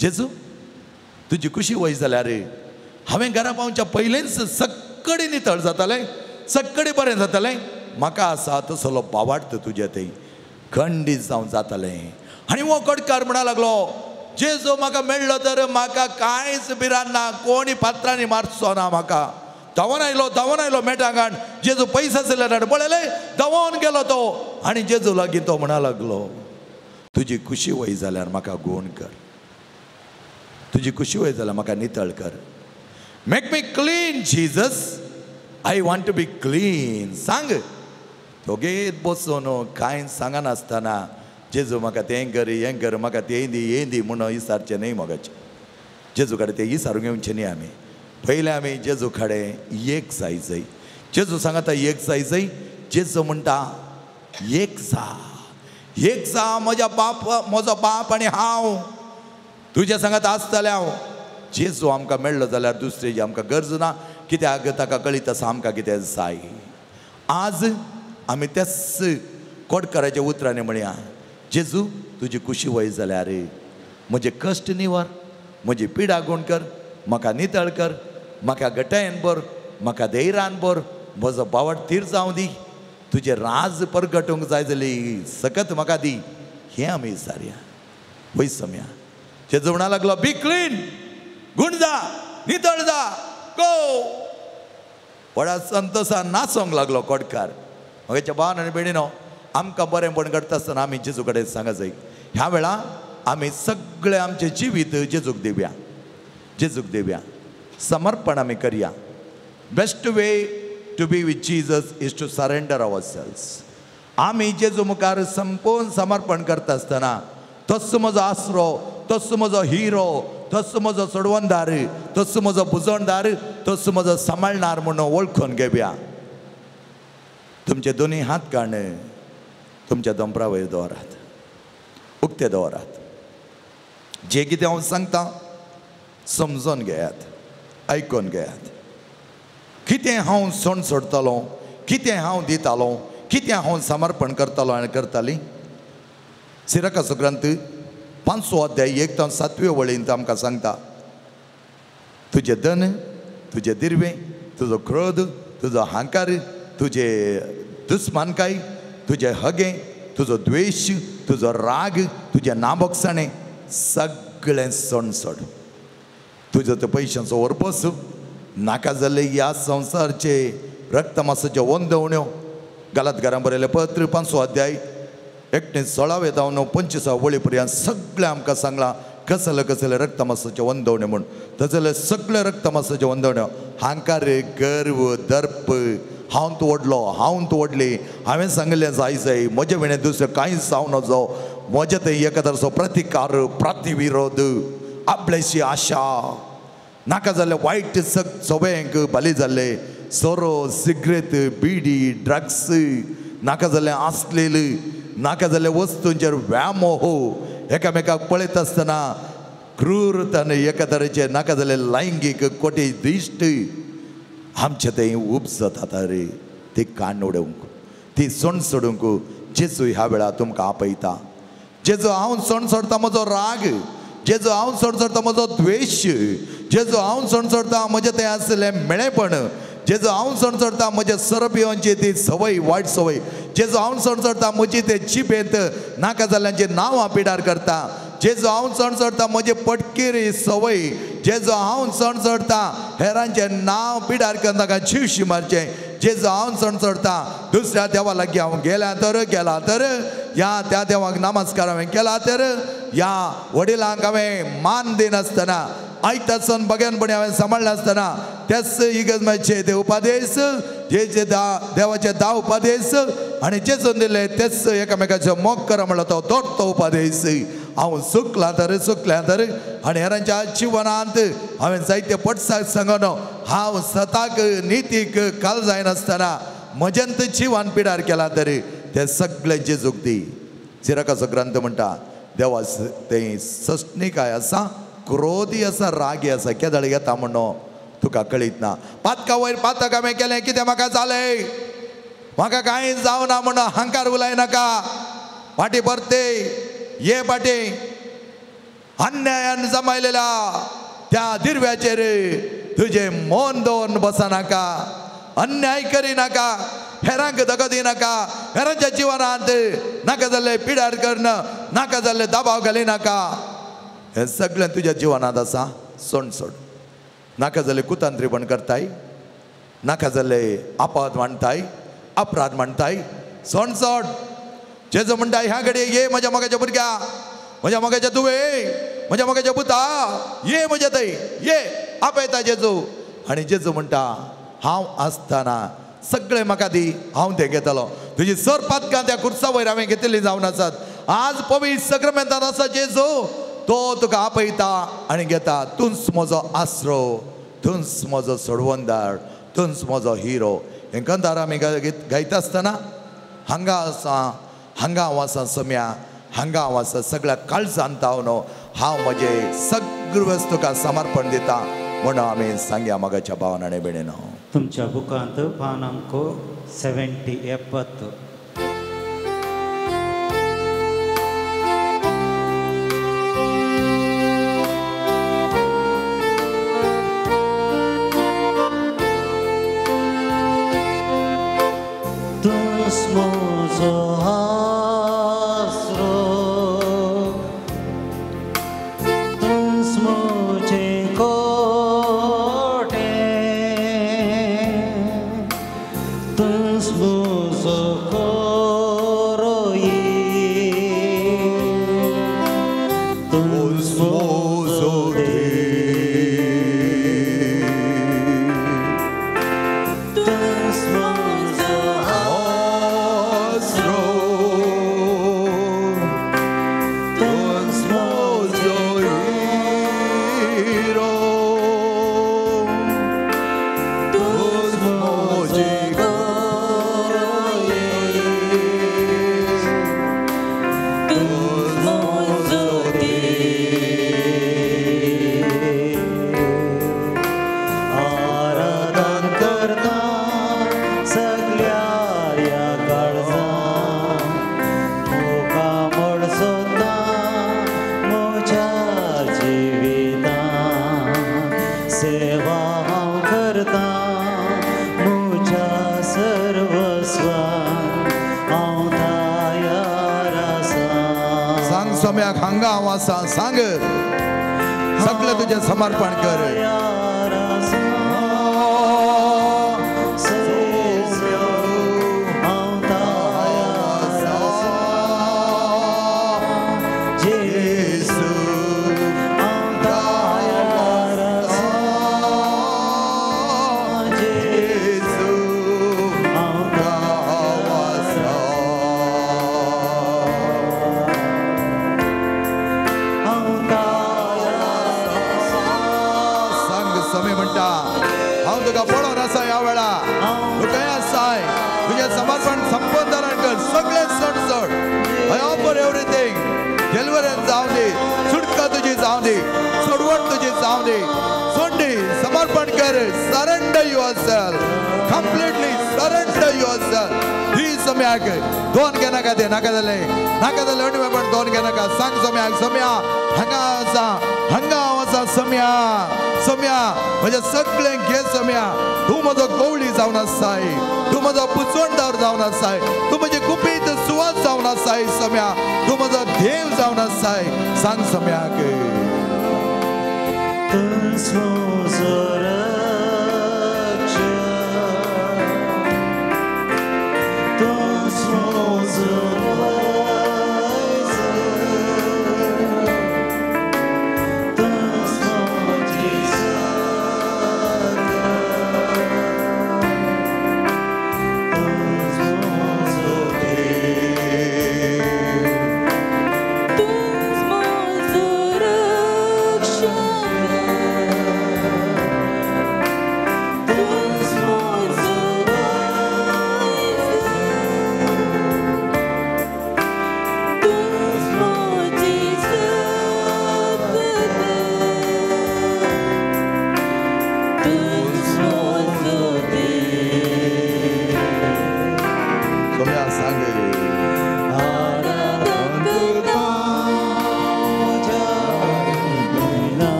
जेजू तुजी खुशी वय जाल्यार हांवें घरा पावच्या पयलींच सक्कडी नितळ जातालें, सक्कडी बरें जातालें, म्हाका आसा तसलो बावार्थ तुजें थंय खंडीत जावन जातालें. आनी हो कोटकार म्हणा लागलो जेजू म्हाका मेळ्ळो तर म्हाका कांयच भिरांत ना, कोणी पात्रांनी मारचो ना म्हाका. धांवन आयलो, धांवन आयलो मेटांगान, जेजू पयस आसले पळयलें, धांवन गेलो तो आनी जेजू लागीं तो म्हणा लागलो तुजी खुशी वय जाल्यार म्हाका गुण कर, तुजी खुशी वय जाल्यार म्हाका नितळ कर. Make me clean Jesus, I want to be clean. सांग तो बसून कांय सांगनासतना जेजू म्हाका तें कर हें कर, म्हाका तें दी हें दी म्हणून इसारचें न्हय मोगाचें. जेजू कडेन तें इसारूंक येवचें न्हय. आमी पयलें आमी जेजू कडेन एक जाय जाय. जेजू सांगता एक जाय जाय, जेजू म्हणटा एक जा, एक जा म्हज्या बाप, म्हजो बाप आनी हांव तुज्या सांगात आसतलें हांव. जेजू आमकां मेळ्ळो जाल्यार दुसरेची आमकां गरज ना, कित्याक ताका कळीत आसा आमकां कितें जाय. आज आमी त्याच कोटकाराच्या उतरांनी म्हणया जेजू तुजी खुशी वय जाल्यार म्हजे कश्ट निवार, म्हजी पिडा गुण कर, म्हाका नितळ कर, म्हाका गटायेन भर, म्हाका धैर्यान भर, म्हजो बावट थीर जावं दी, तुजें राज परगटूंक जाय जाली सकत म्हाका दी. हें आमी सारया वय सम्या. जेजू म्हणा लागलो बी क्लीन, गुण जा, नितळ जा, गो. व्हडा संतोशान नाचोंक लागलो कोटकार. म्हगेच्या भावान आनी भयणीनो, आमकां बरेंपण घडटा आसतना आमी जेजू कडेन सांगा जाय. ह्या वेळा आमी सगळें आमचें जिवीत जेजूक दिवया, जेजूक दिवया, समर्पण आमी करया. Best way to be with Jesus is to surrender ourselves. आमी जेजू मुखार संपूर्ण समर्पण करता आसतना तोच म्हजो आसरो, तोच म्हजो हिरो, तोच म्हजो सोडवणदार, तोच म्हजो बुजवणदार, तोच म्हजो सांबाळणार म्हणून वळखून घेवया. तुमचे दोनूय हात काण तुमच्या दोंपरा वयर दवरात, उक्ते दवरात. जे कितें हांव सांगता समजून घेयात, आयकून घेयात. कितें हांव सण सोडतालो, कितें हांव दितालो, कितें हांव समर्पण करतालो आनी करताली. सिराकाचो ग्रंथ 5 अध्याय 1 ते 7 वळींत आमकां सांगता तुजें धन, तुजें दिर्वें, तुजो क्रोध, तुजो हांकार, तुजे दुस्मानकाय, तुजें हगें, तुजो द्वेश, तुजो राग, तुजें नाबोगसाणें सगळें सण सोड. तुजो तो पयशांचो ओरपोस, नाका जाल्ले ह्या संवसारचे रक्तमासाच्यो वंदवण्यो. गलातकारां बरयलें पत्र 5 अध्याय 1 ते 16 25 वळी पर्यंत सगळें आमकां सांगलां कसले कसले रक्तमासाच्यो वंदवण्यो म्हूण. तसले सगळे रक्तमासाच्यो वंदवण्यो, हांकार, गर्व, दर्प, हांव तूं व्हडलो, हांव तूं व्हडली, हांवें सांगिल्लें जाय जाय, म्हजे विणें दुसरें कांयच जावं नजो, म्हजें थंय एकादरचो प्रतिकार, प्रतिविरोध, आपल्याशी आशा, नाका जाल्ले वायट सवयांक बली जाल्ले, सोरो, सिगरेट, बिडी, ड्रग्स, नाका जाल्लें आसलेले, नाका जाल्ले वस्तूंचेर व्यामोह, एकामेकाक पळयत आसतना क्रूरतान एका तरेचे नाका जाल्ले लैंगीक कोटी दिश्ट आमचे थंय उपजतात रे. ती कान उडोवंक, ती सण सोडूंक जेजू ह्या वेळार तुमकां आपयता. जेजू हांव सण सोडता म्हजो राग, जेजू हांव सण सोडता म्हजो द्वेश, जेजू हांव सण सोडता म्हजें थंय आसलें मेळेपण, जेजू हांव सण सोडता म्हजें सोरो पिवनची ती संवय, वायट संवय, जेजू हांव सण सोडता म्हजी ते जिबेंत नाका जाल्ल्यांची नांवां पिडार करता, जेजू हांव सण सोडता म्हजे पटकिरी संवय, जेजू हांव सण सोडता हेरांचें नांव पिडार करता ताका जीवशी मारचें. जेजू हांव सणसडटा दुसऱ्या देवा लागीं हांव गेल्या तर गेला तर ह्या त्या देवाक नमस्कार हांवें केला तर ह्या वडिलांक हांवें मान दिनासतना आयतासून बगेनपणी हांवें सांबाळ्ळें आसतना त्याच इगर्ज ते उपादेश जे जे देवाचे 10 उपादेश आनी जेजून दिले तेच एकामेकाचो मोग करा म्हणलो तो दोट्टो उपादेश हांव चुकलां तर चुकल्या तर आनी हेरांच्या जिवनांत हांवें जायते पटसाक सांगून हांव सताक नितीक काल जायनासतना म्हज्यांत जिवान पिडार केला तरी ते सगळे जेजूक दी. सिराकाचो ग्रंथ म्हणटा देवा ते सस्निकाय आसा क्रोधी आसा रागी आसा केदळ येता म्हणून तुका कळीत ना. पातका वयर पातक हांवें केलें कितें म्हाका जालें म्हाका कांय जावना म्हणून अहंकार उलय नाका. फाटी परते ये फाटी अन्यायान जमायलेल्या त्या दिरव्याचेर तुजें मन दवरून बसनाका, अन्याय करिनाका, हेरांक दगो दिनाका, हेरांच्या जिवनांत नाका जाल्ले पिडार करण नाका जाल्ले दबाव घालिनाका. हें सगळें तुज्या जिवनांत आसा सोड सोड. नाका जाल्ले कुतंत्रीपण करताय, नाका जाल्ले अपवाद मांडताय, अपराध मांडताय, सोड सोड. जेजू म्हणटा ह्या घडये ये म्हज्या मोगाच्या भुरग्या, म्हज्या मोगाच्या तुवे, म्हज्या मोगाच्या पुता, ये म्हज्या थंय ये आपयता जेजू. आनी जेजू म्हणटा हांव आसतना सगळें म्हाका दी हांव तें घेतलो. तुजी सर पातकां त्या खुर्सा वयर हांवें घेतिल्ली जावन आसात. आज पवित्र सक्रमेंतान आसा जेजू, तो तुका आपयता आनी घेता. तूंच म्हजो आसरो, तूंच म्हजो सोडवणदार, तूंच म्हजो हिरो. हें कंदार आमी गायता आसतना हांगा आसा, हांगा हांव आसा सम्या, हांगा हांव आसा सगळ्या काळजान हांव हांव म्हजें सगळें तुका समर्पण दिता म्हणून आमी सांगया मोगाच्या भावान आनी भयणीनो. तुमच्या बुकांत पान आमकां 70. तुझ आसरो तुझ मुझे कोटे तुझ मुझो कोरोई तुझ मुझो दे तुझ मुझो सांग सगळं तुझे समर्पण कर. सगळे सण सण I offer everything. Deliverance जावं दी, सुटका तुजी जावं दी, सोडवण तुजी जावं दी. सोंडी समर्पण कर. Surrender yourself completely, surrender yourself. ही सम्याक दोन घे नाका ते नाका जालें नाका जालें अणवे पण दोन घे नाका. सांग सम्याक सम्या हांगा आसा, हांगा हांव आसा सम्या, सम्या म्हजें सगळें घे सम्या. तूं म्हजो गवळी जावन आसाय, तूं म्हजो पुचवणदार जावन आसाय, तूं म्हजी गुपीत सुवात जावन आसाय सम्या, तूं म्हजो देव जावन आसाय. सांग सम्याक तुझ म्हजो रक्षक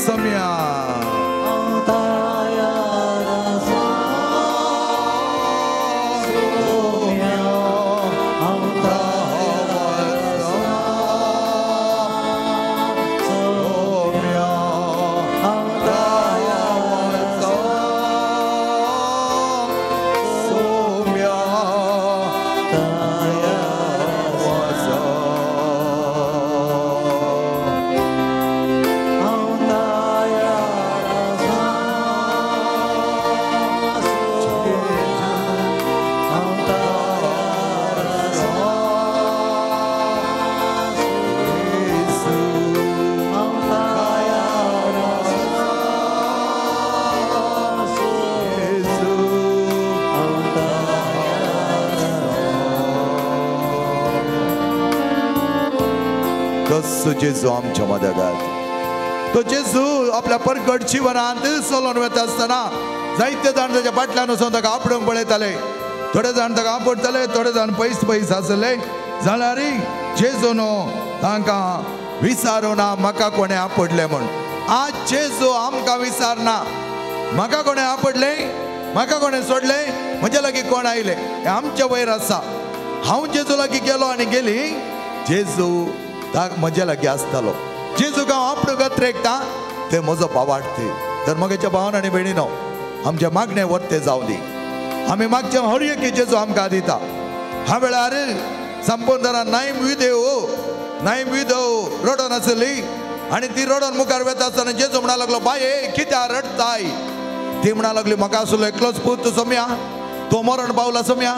सम्या जेजू आमच्या मदगात तो जेजू आपल्या परगट जिवनांत चलोन वता आसतना जायते जाण ताच्या फाटल्यान वचून ताका आपडूंक पळयताले. थोडे जाण ताका आपडटाले, थोडे जाण पयस पयस आसले. जाल्यार जेजून तांकां विचारूना म्हाका कोणें आपडलें म्हूण. आज जेजू आमकां विचारना म्हाका कोणें आपडलें, म्हाका कोणें सोडलें, म्हज्या लागीं कोण आयलें. हें आमच्या वयर आसा. हांव जेजू लागीं गेलो आनी गेली, जेजू म्हज्या लागीं आसतालो. जेजूक हांव आपडूंक अत्रेकता ते म्हजो भावार्थ. तर म्हगेच्या भावान आनी भयणीनो आमच्या मागणें वर्ते जावं दी. आमी मागचें हर एक जेजू आमकां दिता. ह्या वेळार संपूर्ण नायम विदेव नायम विदेव रडोन आसली आनी ती रडोन मुखार वता आसतना जेजू म्हणा लागलो, बाये कित्याक रडटाय? ती म्हणा लागली, म्हाका आसलो एकलोच पूत सोम्या, तो मरण पावला सोम्या,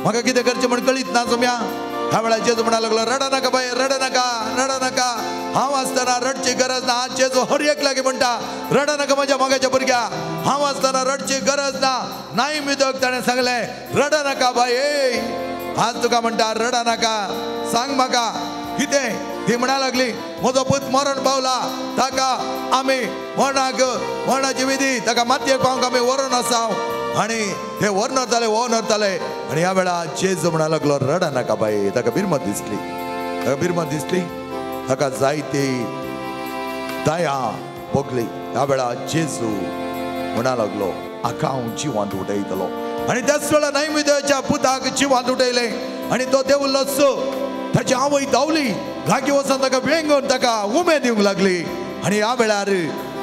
म्हाका कितें करचें म्हण कळीत ना सोम्या. ह्या वेळार जेजू म्हणा लागलो, रड नाका बाये, रड नाका, रड नाका, हांव आसतना रडची गरज ना. आज जेजू हर एक लागीं म्हणटा, रड नाका म्हज्या मोगाच्या भुरग्या, हांव आसतना रडची गरज ना. नाय मिदक ताणें सांगलें, रड नाका बाये. आज तुका म्हणटा रड नाका, सांग म्हाका कितें. ती म्हणा लागली, म्हजो पूत मरण पावला, ताका आमी मरणाक मरणाची विधी ताका मातयेक पावंक आमी व्हरून आसा. आनी ते व्हरून व्हरताले व्हरून व्हरताले. आनी ह्या वेळार जेजू म्हणा लागलो, रड नाका बाये. ताका बिरमत दिसली, ताका बिरमत दिसली, ताका जायती दया भोगली. ह्या वेळार जेजू म्हणा लागलो, हाका हांव जिवांत उडयतलो. आनी त्याच वेळार नैवेद्याच्या पुताक जिवांत उडयलें आनी तो देवलोच. ताची आवय धांवली, लागीं वचून ताका वेंगोवन ताका उमेद दिवंक लागली. आनी ह्या वेळार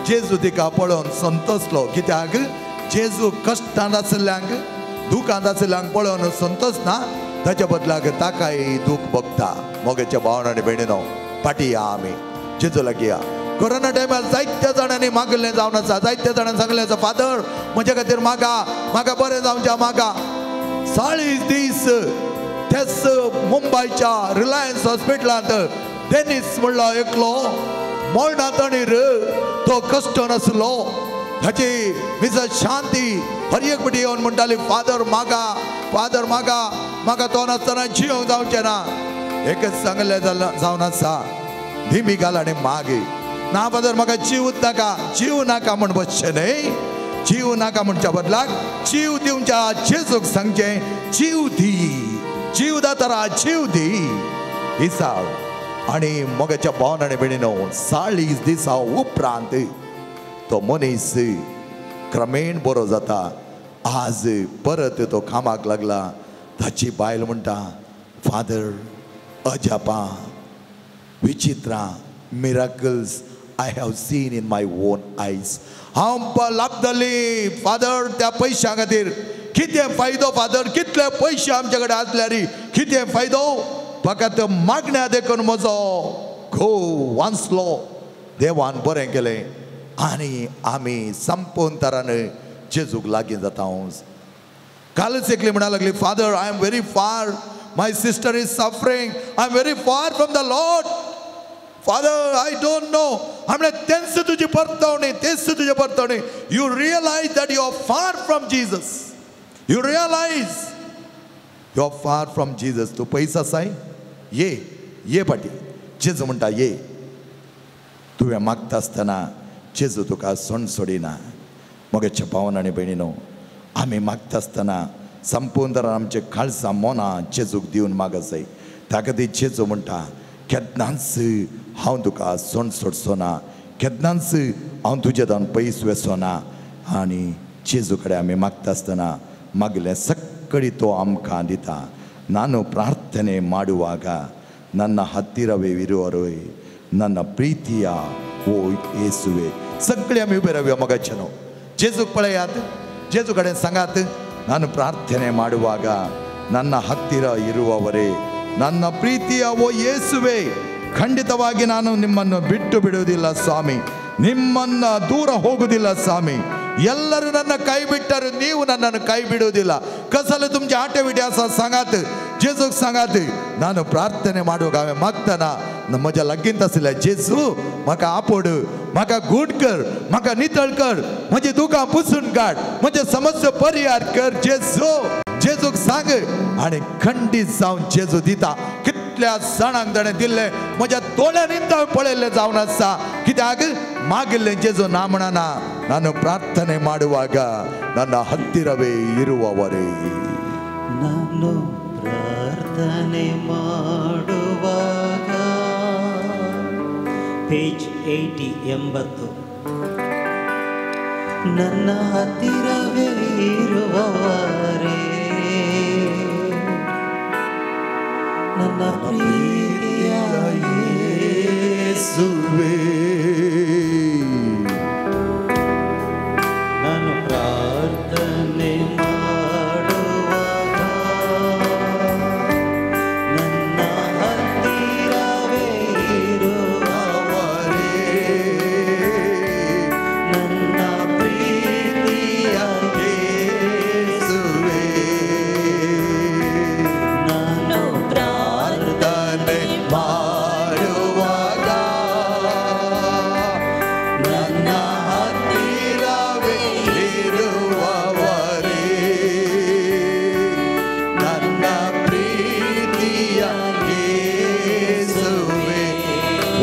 जेजू तिका पळोवन संतोसलो. कित्याक जेजू कश्टांत आशिल्ल्यांक दुखांत आशिल्ल्यांक पळोवन संतोष ना, ताच्या बदलाक ताकाय दूख भोगता. मोगेच्या भावन आनी भयणीनो फाटीं या, आमी जेजू लागीं या. कोरोना टायमार जायत्या जाणांनी मागलें जावन आसा, जायत्या जाणांनी सांगलें आसा, फादर म्हज्या खातीर मागा, म्हाका बरें जावचें मागा. 40 दीस त्याच मुंबयच्या रिलायन्स हॉस्पिटलांत डेनिस म्हणलो एकलो मरणा तणीर तो कश्ट नासलो. हाची मिसेस शांती हर एक पटी येवन म्हणटाली, फादर मागा, फादर मागा, म्हाका तो नासतना जिवंक जावचें ना. एकच सांगलें जावन आसा, धिमी घाल आनी मागे ना फादर म्हाका जीव नाका, जीव नाका म्हण बसचें न्हय. जीव नाका म्हणच्या बदलाक जीव दिवच्या जेजूक सांगचें, जीव दी, जीव दातारा जीव दी. इसाव आनी मोगाच्या भावन आनी भयणीनो 40 दिसां उपरांत तो मनीस क्रमेण बरो जाता. आज परत तो कामाक लागला. ताची बायल म्हणटा, father अजापां विचित्रां miracles I have seen in my own eyes. हांव लाभतली फादर त्या पयशां खातीर. कितें फायदो फादर, कितले पयशे आमचे कडेन आसल्यार कितें फायदो? फकत मागण्या देखून म्हजो घोव वांचलो. देवान बरें केलें आनी आमी संपूर्ण तरान जेजूक लागीं जाता. कालच एकली म्हणा लागली, father I am very far, my sister is suffering, I am very far from the Lord, father I don't know. म्हणलें तेंच तुजी परतवणी, तेच तुजी परतवणी. You realise that you are far from Jesus, you realise you are far from Jesus. तूं पयस आसाय, ये ये फाटी. जेजू म्हणटा ये. तुवें मागता आसतना जेजू तुका सोण सोडिना. मोगेच्या भावन आनी भयणीनो आमी मागता आसतना संपूर्ण तरान आमचे काळजां मनां जेजूक दिवन मागत जाय. ताका ती जेजू म्हणटा, केन्नाच हांव तुका सोण सोडचो ना. केन्नाच हांव तुज्या दान पयस वेसो ना. आनी जेजू कडेन आमी मागता आसतना मागलें सगळी तो आमकां दिता. ನಾನು ಪ್ರಾರ್ಥನೆ ಮಾಡುವಾಗ ನನ್ನ ಹತ್ತಿರವೇ ಇರುವರೇ ನನ್ನ ಪ್ರೀತಿಯ ಓ ಯೇಸುವೆ. सगळे आमी उबे रावया मगाच्यानो. जेजूक पळयात, जेजू कडेन सांगात, ನಾನು ಪ್ರಾರ್ಥನೆ ಮಾಡುವಾಗ ನನ್ನ ಹತ್ತಿರ ಇರುವವರೇ ನನ್ನ ಪ್ರೀತಿಯ ಓ ಯೇಸುವೆ, ಖಂಡಿತವಾಗಿ ನಾನು ನಿಮ್ಮನ್ನು ಬಿಟ್ಟು ಬಿಡುವುದಿಲ್ಲ ಸ್ವಾಮಿ, ನಿಮ್ಮನ್ನು ದೂರ ಹೋಗುವುದಿಲ್ಲ ಸ್ವಾಮಿ. ಎಲ್ಲರೂ ನನ್ನ ಕೈ ಬಿಟ್ಟರು ನೀವು ನನ್ನನ್ನು ಕೈ ಬಿಡುವುದಿಲ್ಲ. ಕಸಲು ತುಮಚೆ ಆಟೆ ವಿಟೆ आसा सांगात, जेजूक सांगात. ನಾನು ಪ್ರಾರ್ಥನೆ ಮಾಡುವಾಗ हांवें मागतना म्हज्या लागींत आशिल्ल्या जेजू म्हाका आपोड, म्हाका गूण कर, म्हाका नितळ कर, म्हजी दुकां पुसून काड, म्हजे समस्या परिहार कर जेजू. जेजूक सांग आनी खंडीत जावन जेजू दिता. कितल्या जाणांक ताणें दिल्लें म्हज्या दोळ्यांनी हांवें पळयल्लें जावन आसा. कित्याक मागिल्लें जेजू ना म्हणना. ನಾನು ಪ್ರಾರ್ಥನೆ ಮಾಡುವಾಗ ನನ್ನ ಹತ್ತಿರವೇ ಇರುವವರೇ. ನಾನು ಪ್ರಾರ್ಥನೆ ಮಾಡುವಾಗ ಪೇಜ್ 80 80. ನನ್ನ ಹತ್ತಿರವೇ ಇರುವವರೇ ನನ್ನ ಪ್ರೀತಿಯ ಯೇಸುವೇ. ನಾನು ಪ್ರಾರ್ಥನೆ ಮಾಡುವಾಗ ನನ್ನ ಹತ್ತಿರವೇ ಇರುವವರೇ ನನ್ನ ಪ್ರೀತಿಯ ಯೇಸುವೇ. ನಾನು ಪ್ರಾರ್ಥನೆ ಮಾಡುವಾಗ ನನ್ನ ಹತ್ತಿರವೇ ಇರುವವರೇ ನನ್ನ ಪ್ರೀತಿಯ ಯೇಸುವೇ.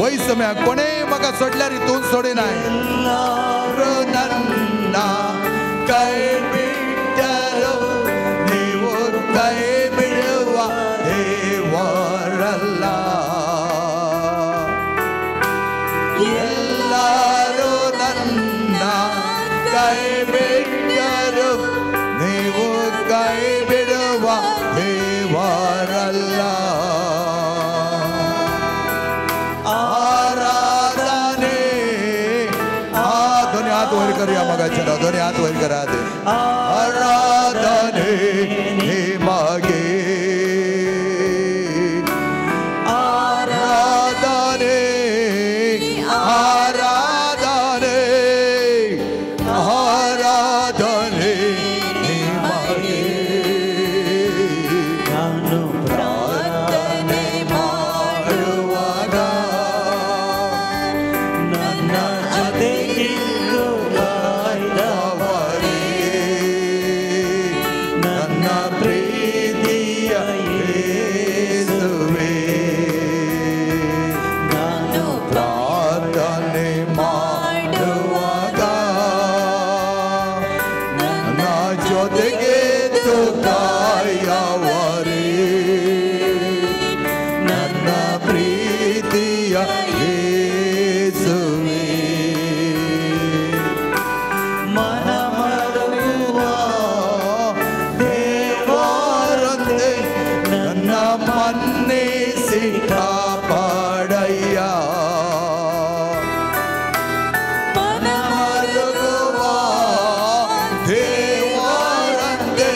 ವಯಸ್ಸು ಕೊನೆ ಮಗ ಸೊಡ್ಲಾರಿ ತೂನ್ ಸೊಡಿನಾಯ್. ಎಲ್ಲರೂ ನನ್ನ ಕೈ ಬಿಟ್ಟರು ನೀವು ಕೈ ಬಿಡುವ ದೇವರಲ್ಲ. ಎಲ್ಲರೂ ನನ್ನ ಕೈ ಬಿಟ್ಟರು ನೀವು ಕೈ ಬಿಡುವ ದೇವರಲ್ಲ. आराधने दोन्ही हात वर करूया मगाच्या, दोन्ही हात वर करा. आराधने मागे आराधने आराधने आराधने मागे. ನಾನು ಪ್ರಾರ್ಥನೆ ಮಾಡುವಾಗ ನನ್ನ ಜೊತೆಗಿದ್ದು ಕಾಯ್ದವರೇ ನನ್ನ ಪ್ರೀತಿಯ ಯೇಸುವೇ. ನಾನು ಪ್ರಾರ್ಥನೆ ಮಾಡುವಾಗ ನನ್ನ ಜೊತೆಗೆ ಕಾಯವರೇ ನನ್ನ ಪ್ರೀತಿಯ ಯೇಸುವೇ. ಮನಮರುಗುವ ದೇವರಂತೆ ನನ್ನ ಮನ್ನಿಸಿ ಕಾಪಾಡಯ್ಯ. ಮನಮರುಗುವ ದೇವರಂತೆ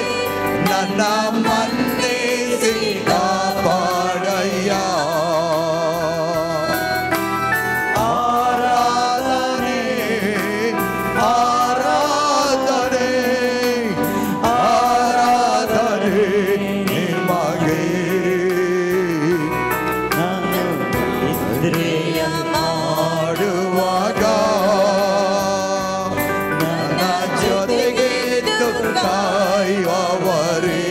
ನನ್ನ ಮನ್ನಿಸಿ ಕಾಪಾಡಯ್ಯ. ಆರಾಧನೆ ಆರಾಧನೆ ಆರಾಧನೆ ನಿಮಗೆ. ನಾನು ನಿದ್ರೆಯ ಮಾಡುವಾಗ ನನ್ನ ಜೊತೆಗೆ ಕಾಯುವವರೇ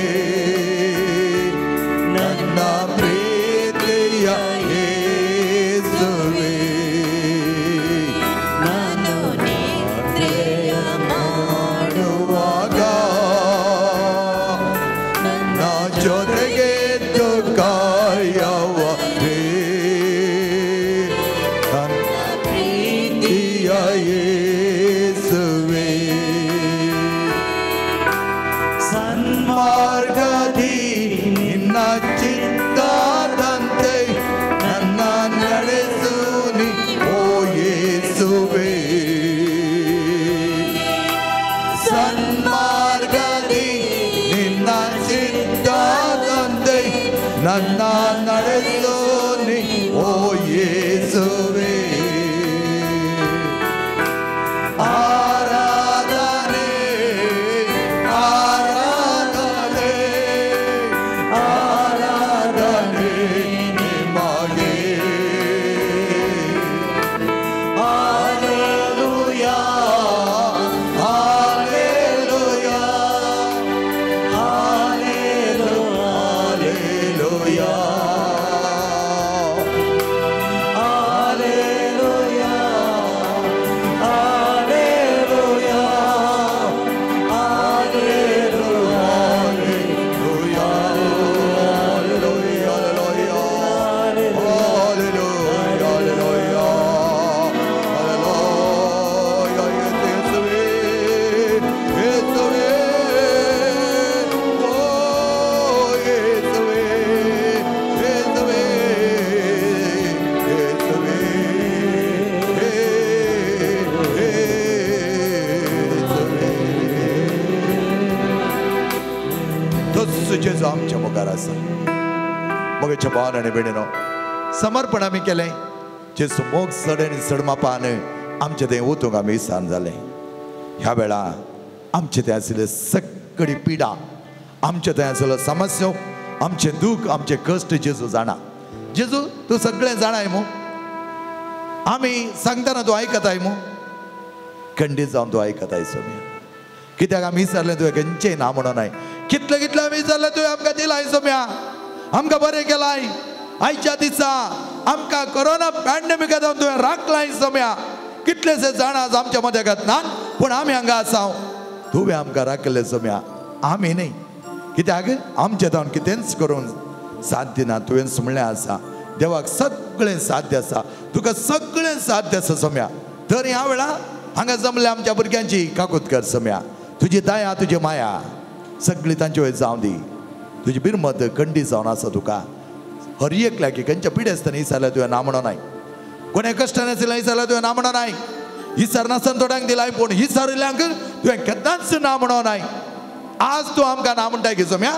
ನನ್ನ ಪ್ರೀತಿಯ ಯೇಸುವೇ. ನಾನು ನಿದ್ರೆಯ ಮಾಡುವಾಗ ನನ್ನ ಜೊತೆಗೆ ಕಾಯುವವರೇ ನನ್ನ ಪ್ರೀತಿಯ येसुवे आराधने आराधने आराधने निमागे hallelujah hallelujah hallelujah hallelujah hallelujah hallelujah hallelujah hallelujah येसुवे येसुवे ओ येसुवे येसुवे येसुवे येसुवे. तोच जेजू आमच्या मुखार आसा. मगेच्या भावान आनी भयणीनो, समर्पण आमी केलें. जेजू मोग चड आनी चड मापान आमचें तें वतूंक आमी इसान जालें. ह्या वेळा आमचें थंय आशिल्ले सगळी पिडा, आमचें थंय आशिल्लो समस्यो, आमचें दूख, आमचें कश्ट जेजू जाणा. जेजू तूं सगळें जाणाय मू, आमी सांगतना तूं आयकताय मू, खंडीत जावन तूं आयकताय सोम्या. कित्याक आमी विचारलें तुवें खंयचें ना म्हणून नाय. कितलें कितलें आमी विचारलें तुवें आमकां दिलाय सोम्या, आमकां बरें केलाय. आयच्या दिसा आमकां कोरोना पॅन्डेमिका जावन तुवें राखलाय सोम्या. कितलेशे जाण आज आमच्या मदेगात ना, पूण आमी हांगा आसा. तुवें आमकां राखिल्लें सोम्या, आमी न्ही. कित्याक आमचें जावन कितेंच करूंक साध्य ना. तुवें म्हणलें आसा देवाक सगळें साध्य आसा, तुका सगळें साध्य आसा सोम्या. तर ह्या वेळा हांगा जमल्या आमच्या भुरग्यांची काकूत कर सोम्या. तुजी दया, तुजी माया सगळी तांचे वयर जावं दी. तुजी बिरमत खंडी जावन आसा तुका. हर एकल्याक खंयच्या पिडेस्तान विचारल्यार तुवें ना म्हणो नाय, कोणें कश्टान आशिल्लें विचारल्यार तुवें ना म्हणो नाय. विचार नासतना थोड्यांक दिलाय, पूण विचारिल्ल्यांक तुवें केन्नाच ना म्हणो नाय. आज तूं आमकां ना म्हणटाय की सोम्या,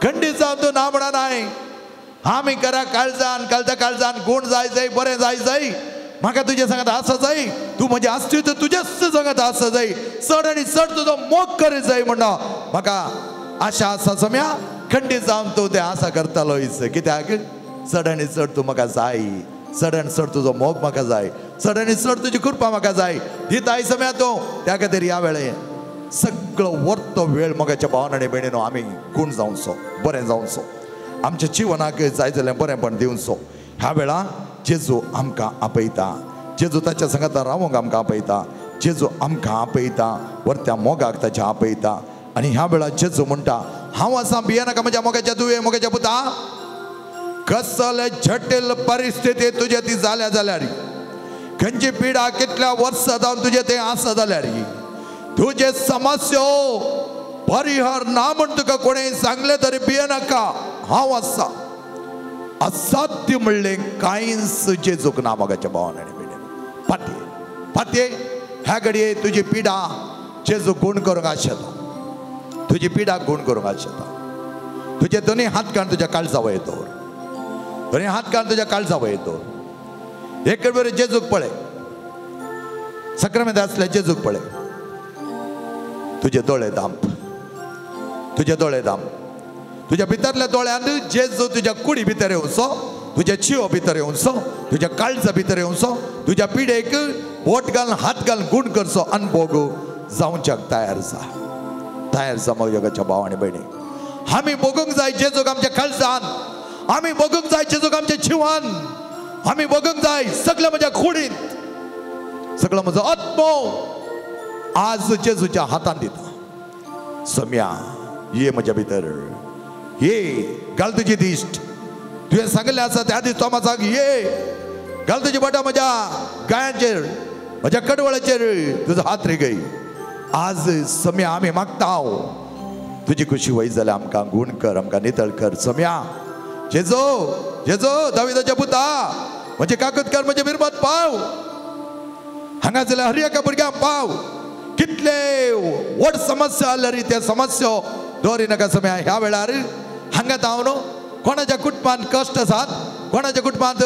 खंडीत जावन तूं ना म्हणो नाय. आमी करा काळजान, काळजा काळजान गूण जाय जाय, बरें जाय जाय, म्हाका तुजें सांगत आसा जाय, तूं म्हजें अस्तित्व तुजेच सांगत आसा जाय, चड आनी चड तुजो मोग करीत जाय म्हणून म्हाका आशा आसा सोम्या. खंडीत जावन तूं तें आसा करतालो. कित्याक चड आनी चड तूं म्हाका जाय, चड आनी चड तुजो मोग म्हाका जाय, चड आनी चड तुजी कृपा म्हाका जाय दिताय सोम्या तूं. त्या खातीर ह्या वेळे सगळो वर्तो वेळ मोगाच्या भावान आनी भयणीनो आमी गूण जावचो, बरें जावचो, आमच्या जिवनाक जाय जाल्यार बरेंपण दिवचो. ह्या वेळा जेजू आमकां आपयता, जेजू ताच्या सांगाता रावंक आमकां आपयता, जेजू आमकां आपयता, वरत्या मोगाक ताच्या आपयता. आनी ह्या वेळार जेजू म्हणटा, हांव आसा, भियेनाका म्हज्या मोगाच्या दुवे, मोगाच्या पुता. कसले जटील परिस्थिती तुजे ती जाल्या जाल्यार, खंयची पिडा कितल्या वर्सां जावन तुजें तें आसा जाल्यार, तुजे समस्यो परिहार ना म्हण तुका कोणें सांगलें तरी भियेनाका, हांव आसा. असाध्य म्हणलें कांयच जेजूक ना मोगाच्या भावान आनी भयणीन. पातये पातये ह्या घडये तुजी पिडा जेजू गूण करूंक आशेता, तुजी पिडा गूण करूंक आशेता. तुजे दोनी हात काण तुज्या काळजा वयर दवर, दोनी हात काण तुज्या काळजा वयर दवर. एक बरें जेजूक पळय, सक्रामेंत आसल्या जेजूक पळय. तुजे दोळे दांप, तुजे दोळे दांप. तुज्या भितरल्या दोळ्यान जेजू तुज्या कुडी भितर येवचो, तुज्या चियो भितर येवचो, तुज्या काळजा भितर येवचो, तुज्या पिडेक बोट घालून हात घालून गूण करचो अनभोग जावच्याक तयार जा, तयार जा. मोगाच्या भाव आनी भयणी, आमी भोगूंक जाय जेजूक आमच्या काळजान, आमी भोगूंक जाय जेजूक आमच्या जिवान, आमी भोगूंक जाय सगळें म्हज्या कुडींत, सगळो म्हजो आत्मो आज जेजूच्या हातान दिता. सम्या ये म्हज्या भितर, ये घाल तुजी दिश्ट. तुवें सांगिल्लें आसा त्या दीस तोमासाक, ये घाल तुजी बोटां म्हज्या गायांचेर, म्हज्या कडवळाचेर तुजो हात रिगय. आज सम्या आमी मागता तुजी खुशी वय जाल्यार आमकां गूण कर, आमकां नितळ कर. सम्या जेजो जेजो दाविदाच्या पुता, म्हजे काकत कर, म्हजे बिरबत पाव. हांगा जाल्यार हर एका भुरग्यांक पाव. कितले व्हड समस्या आसल्यार त्या समस्या दवरी नाका. सम्या ह्या वेळार हांगा हांव न्हू कोणाच्या कुटुंबान कश्ट आसात, कोणाच्या कुटुंबांत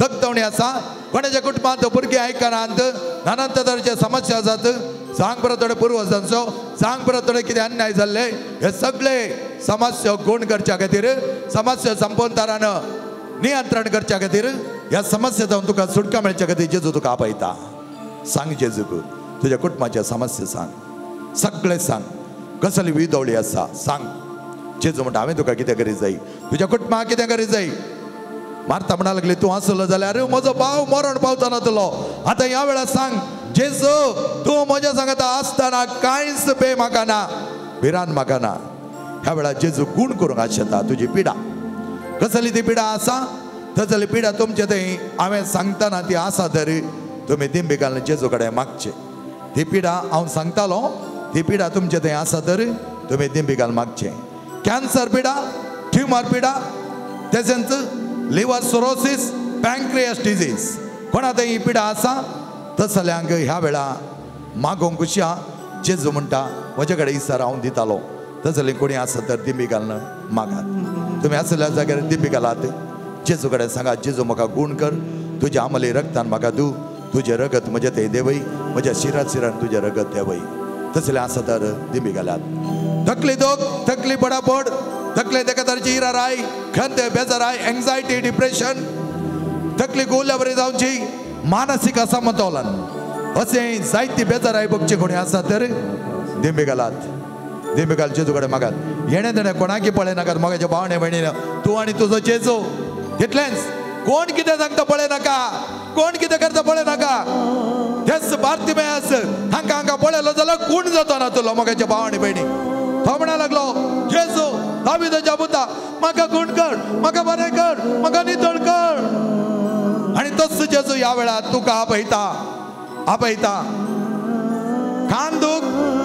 दगदवणी आसा, कोणाच्या कुटुंबांत भुरगीं आयकनात, नानांत तरेचे समस्या आसात. सांग परत थोडे पुर्वजांचो, सांग परत थोडे कितें अन्याय जाल्ले, हे सगळे समस्या गुण करच्या खातीर, समस्या संपोवन नियंत्रण करच्या खातीर, ह्या समस्या जावन तुका सुटका मेळच्या खातीर जेजू तुका आपयता. सांग जेजूक तुज्या कुटुंबाच्या समस्या सांग, सगळे सांग. कसली विदवळी आसा सांग. जेजू म्हणटा हांवें तुका कितें करी जाय, तुज्या कुटुंबाक कितें करी जाय. मार्ता म्हणा लागली तूं आसलो जाल्यार म्हजो भाव मरण पावता नातलो. आतां ह्या वेळार सांग जेजू, तूं म्हज्या सांगता आसतना कांयच बे म्हाका ना, भिरांत म्हाका ना. ह्या वेळार जेजू गूण करूंक आशेता तुजी पिडा. कसली ती पिडा आसा तसली पिडा तुमचे थंय हांवें सांगतना ती आसा तरी तुमी दिंबी घालून जेजू कडेन मागचे. ती पिडा हांव सांगतालो, ती पिडा तुमचे थंय आसा तरी तुमी दिंबी घालून मागचे. कॅन्सर पिडा, ट्युमर पिडा, तशेंच लिवर सिरोसिस, पँक्रियस डिजीज, कोणा थंय ही पिडा आसा तसल्यांक ह्या वेळा मागोवंक खुशया. जेजू म्हणटा म्हजे कडेन इसार हांव दितालो. तसली कोणी आसा तर दिंबी घालून मागात. तुमी आसल्या जाग्यार दिंबी घालात, जेजू कडेन सांगात जेजू म्हाका गूण कर, तुज्या आमले रगतान म्हाका दू, तुजें रगत म्हजें थंय देवय, म्हज्या शिरात शिरान तुजें रगत देवय. तसलें आसा तर दिंबी घालात. तकली दोख, तकली पडापड, तकले तेका तरेची इराराय, खंत, बेजाराय, एंग्जायटी, डिप्रेशन, तकली गुवल्या बरी जावची, मानसीक असमतोलन, अशें जायती बेजाराय बगचे कोणी आसा तर दिंबी घालात. दिंबी घाल जेजू कडेन मागात. येणे तेणें कोणाकी पळय नाकात मगाच्या भावणे भयणीन, तूं आनी तुजो जेजू तितलेंच. कोण कितें सांगता पळय नाका, कोण कितें करता पळय नाका. तेच बार्तिमेयस हांकां हांकां पळयलो जाल्यार कोण जाता ना तुलो मगाच्या भाव आनी भयणी. तो म्हणा लागलो जेजू दाविदाच्या पुता म्हाका गूण कर, म्हाका बरें कर, म्हाका नितळ कर. आनी तोच जेजू ह्या वेळार तुका आपयता, आपयता. कान दूख,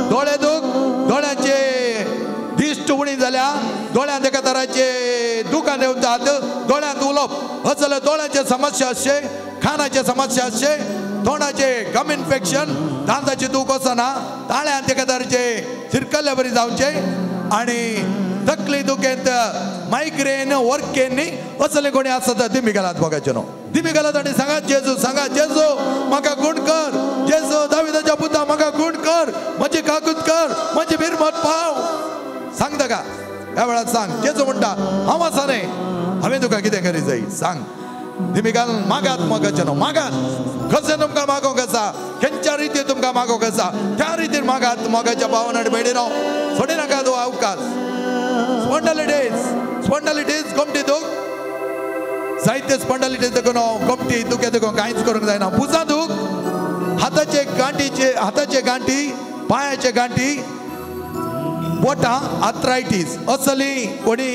दोळे दूख, दोळ्यांचे दिश्ट उणी जाल्या, दोळ्यांत एका तराचे दुकान येवतात, दोळ्यांत उलोवप असले दोळ्यांचे समस्या आसचे, कानाचे समस्या आसचे, तोंडाचे गम इन्फेक्शन, दांताचे दूख वचना, ताळ्यांत एका तरेचे सिरकल्ल्या बरी जावचे, आनी तकली दुखेंत मायग्रेन, वर्केन असले कोणी आसा तर दिमी घालात मोगाचे न्हू. दिमी घालात आनी सांगात जेजू, सांगात जेजू म्हाका गूण कर, जेजू दाविदाच्या पुता म्हाका गूण कर, म्हजी काकूत कर, म्हजी भिरमत पाव. सांगता का ह्या वेळार सांग. जेजू म्हणटा हांव आसा न्ही, हांवें तुका कितें करी जाय सांग. दिमी घाल मागात मोगाचे न्हू, मागात. कशें तुमकां मागोवंक आसा, खंयच्या रितीन तुमकां मागोवंक आसा त्या रितीन मागात मोगाच्या भावान आनी भयणीनो. सोडी नाका तो अवकाश. स्पॉन्डालिटीस, स्पॉन्डालिटीस गोमटी दूख, जायते स्पॉन्डालिटीस देखून गोमटी दुखे देखून कांयच करूंक जायना. भुजां दूख, हाताचे गांठीचे, हाताचे गांठी, पांयाचे गांठी, बोटां, आर्थरायटीस असली कोणी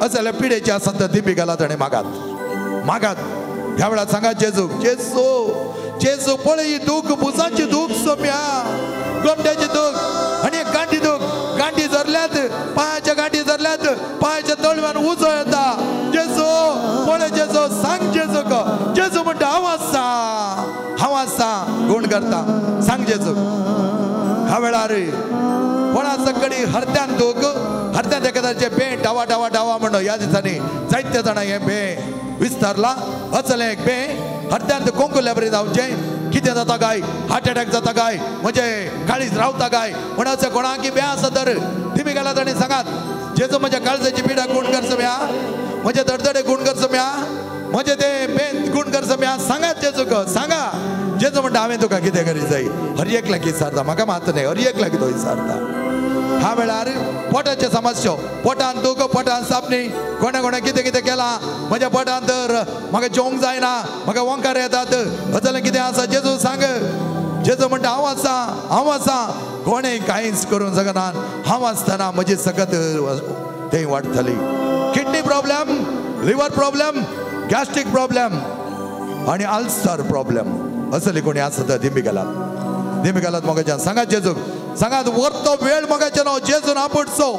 असल्या पिडेची आसा तर दिंबी घालात आनी मागात, मागात. ह्या वेळार सांगात जेजू, जेजू जेजू पळय ही दूख, भुजांची दूख सोम्या, गोमट्याची दूख आनी एक गांठी दूख, गांठी धरल्यात, पांयाच्या गांठी धरल्यात, पांयाच्या तळव्यान उजो येता. जेजू पळय जेजू, सांग जेजूक. जेजू म्हणटा हांव आसा, हांव आसा, गूण करता. सांग जेजू. ह्या वेळार कोणा सकडी हरत्यान दूख, हरत्यान एका तरेचे बे डावा डावा डावा म्हणून ह्या दिसांनी जायते जाणां हें बे विस्तारला. असलें एक बे हरत्यांत कोंकुल्या बरी जावचें. कितें जाता काय, हार्ट अटॅक जाता काय, म्हजें काळीज रावता काय म्हण अशें कोणाकी बे आसा तर दिमी घालात आनी सांगात जेजू म्हज्या काळजाची पिडा गूण कर सम्या, म्हजे धडधडे गूण कर सम्या, म्हजें तें बेन गूण कर सम्या. सांगात जेजूक, सांगा. जेजू म्हणटा हांवें तुका कितें करी जाय. हर एक लागीं विचारता, म्हाका मात न्हय, हर एक लागीं तो विचारता. ह्या वेळार पोटाचे समस्या, पोटान दूख, पोटान सापणी, कोणा कोणा कितें कितें केलां म्हज्या पोटान तर म्हाका जेवंक जायना, म्हाका ओंकार येतात, असलें कितें आसा जेजू सांग. जेजू म्हणटा हांव आसा, हांव आसा. कोणें कांयच करूंक शकना, हांव आसतना म्हजी सकत थंय वाडटली. Kidney problem, liver problem, gastric problem आनी अल्सर प्रॉब्लेम असली कोणी आसा तर दिंबी घालात, दिंबी घालात मोगाच्यान. सांगात जेजूक, सांगात वरतो वेळ मोगाचे न्हू, जेजून आपुडचो,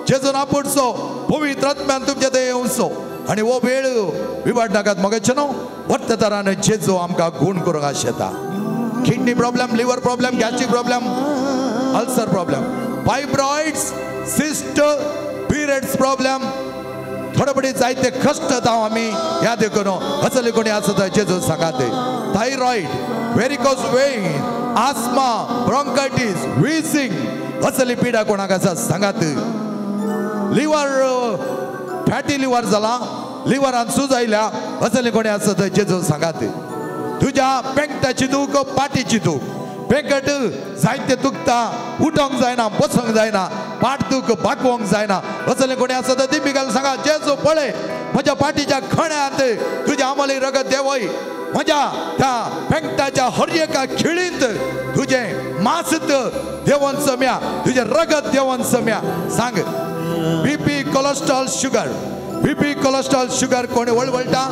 जेजून आपुडचो, पवित्र आत्म्यान तुमचे थंय येवचो आनी हो वेळ विवाड नाकात मोगाचे न्हू. वर्त तरान जेजू आमकां गूण करूंक आशेता. Kidney problem, liver problem, gastric problem, ulcer problem, fibroids, cyst, periods problem, थोडे जायते कश्ट जावं आमी ह्या देखून असले कोणी आसत जेजू सांगात. Thyroid, varicose vein, asthma, bronchitis, wheezing असली पिडा कोणाक आसा सांगात. लिव्हर, फॅटी लिव्हर जाला, लिव्हरान सूज आयल्या असले कोणी आसत जेजू सांगात. तुज्या पेंकटाची दूख, पाटीची दूख, पेंकट जायते दुखता, उठोंक जायना, बसोंक जायना, पाट दूख बागोवंक जायना असले कोणी आसत दिपिकाल सांगा जेजू पळय म्हज्या पाटीच्या खण्यांत तुज्या आमली रगत देवय, म्हज्या त्या पेंकटाच्या हर एका खिळींत तुजें मास देवन सम्या, तुजें रगत देवन सम्या. सांग. BP, cholesterol, sugar, BP, cholesterol, sugar कोणी वळवळटा,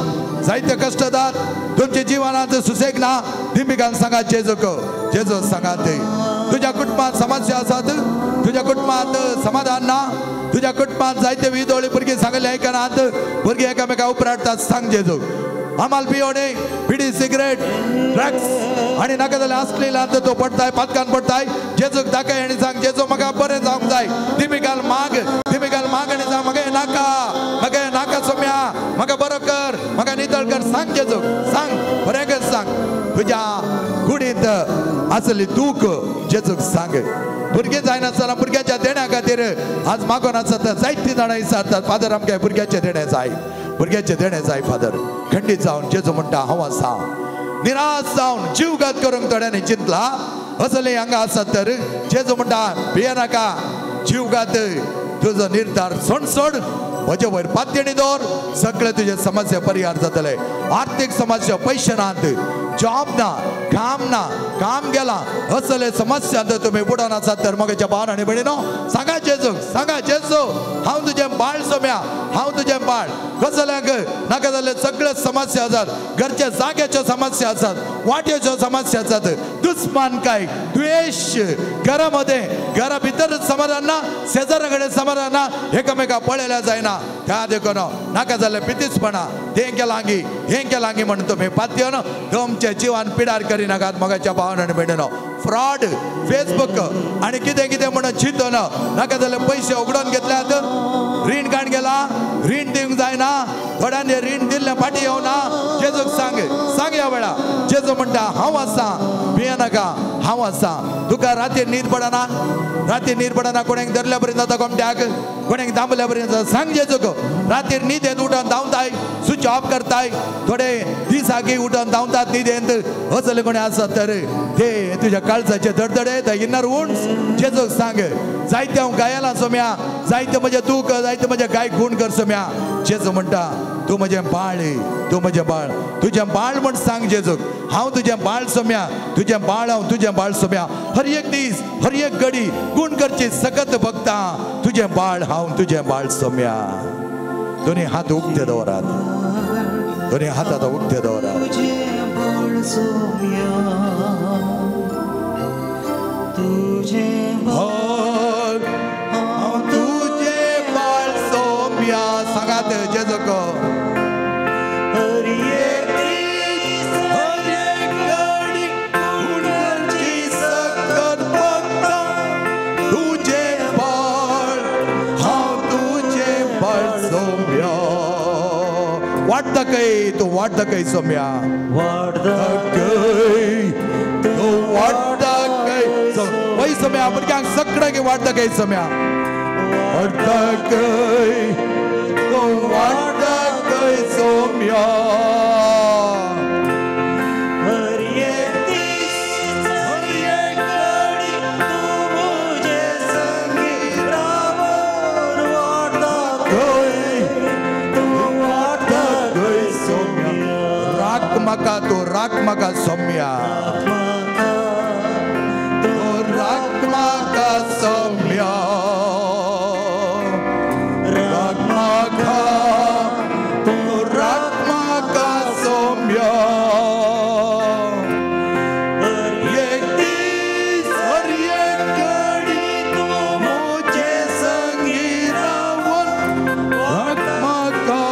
जायते कश्ट जात, तुमच्या जिवनात सुसेग ना, दिपिकान सांगा जेजूक, जेजू सांगा. ते तुज्या कुटुंबात समस्या आसात, तुज्या कुटुंबात समाधान ना, तुज्या कुटुंबात जायते विदोळी भुरगीं सांगले आयकनात, भुरगीं एकामेका उपराटतात, सांग जेजूक. आमाल पियोणे, बिडी, सिगरेट, ड्रग्स आनी नाका जाल्यार असलेला तो पडताय, पातकान पडताय, जेजूक दाखय आनी सांग जेजू म्हाका बरें जावंक जाय. दिमिकाल माग, दिमिकाल माग आनी सांग म्हाका हें नाका, म्हाका हें नाका सोम्या, म्हाका बरो कर, म्हाका नितळ कर. सांग जेजूक, सांग, बरें कर सांग. तुज्या कुडींत आसली दूख जेजूक सांग. भुरगीं जायनासतना भुरग्यांच्या देण्या खातीर आज मागोन आसता जायतीं जाणां विचारतात, फादर आमकां भुरग्याचें देणें जाय, भुरग्याचें देणें जाय. फादर खंडीत जावन जेजू म्हणटा हांव आसा. निराश जावन जीवघात करूंक थोड्यांनी चिंतला असले हांगा आसत तर जेजू म्हणटा भियेनाका, जीवघात तुजो निर्धार सोड, म्हजे वयर पातयेणी दवर, सगळे तुजे समस्या परिहार जातले. आर्थीक समस्या, पयशे नात, जॉब ना, काम ना, काम गेला असले समस्या तुमी बुडोन आसात तर म्हज्या भावान आनी भयणीनो सांगा जेजूक, सांगा जेजू हांव तुजें बाळ सोम्या, हांव तुजें बाळ. कसल्यांक नाका जाल्ले सगळे समस्या आसात, घरच्या जाग्याच्यो समस्या आसात, वाट्याच्यो समस्या आसात, दुस्मानकाय, द्वेश, घरामध्ये घरा भितर समाधान ना, शेजारा कडेन समाधान ना, एकामेका पळयल्या जायना. त्या देखून नाका जाल्ले पितीसपणा, तें केलांगी हें केलांगी म्हणून तुमी पातयन तुमच्या जिवान पिडार करिनाकात. मगाच्या भावान आनी भयणीनो फ्रॉड, फेसबूक आनी कितें कितें म्हणून चिंतून नाका जाल्ले पयशे उगडून घेतल्यात, रीण काण गेला, रीण दिवंक जायना, थोड्यांनी रीण दिल्लें फाटीं येवना. जेजूक सांग, सांग ह्या वेळा. जेजू म्हणटा हांव आसा, भियेनाका, हांव आसा. तुका राती न्हीद पडना, राती न्हीद पडना, कोणाक धरल्या पर्यंत जाता, कोमट्याक कोणाक दामल्या पर्यंत जाता, सांग जेजूक. रातीर न्हिदेंत उठून धांवताय, स्विच ऑफ करताय, थोडे दिसाकी उठून धांवतात न्हिदेंत, असले कोणी आसत तर ते तुज्या काळजाचे धडधडे, the inner wounds जेजूक सांग. जायते हांव गायला सोम्या, जायते म्हजें दूख, जायते म्हजें गाय गुण कर सोम्या. जेजू म्हणटा तूं म्हजें बाळ, तूं म्हजें बाळ, तुजें बाळ म्हण सांग जेजूक, हांव तुजें बाळ सोम्या, तुजें बाळ हांव, तुजें बाळ सोम्या. हर एक दीस, हर एक घडी गुण करची सकत भक्ता, तुजें बाळ हांव, तुजें बाळ सोम्या. दोन्ही हात उक्ते दवरात, दोन्ही हात आतां उक्ते दवरात. हांव तुजें बाळ सोम्या. सांगात जेजूक. वाट दाखय, तूं वाट दाखय सोम्या, वाट दाखय, तूं वाट दाखय वय सोम्या, भुरग्यांक सगळ्यांक वाट दाखय सोम्या, वाट दाखय, तूं वाट दाखय सोम्या. म्हाका तूं राख म्हाका सोम्या, तूं राख म्हाका सोम्या, राख म्हाका, तूं राख म्हाका सोम्या. एक दीस हर एक घडी तूं म्हजे संगी रावन राख म्हाका,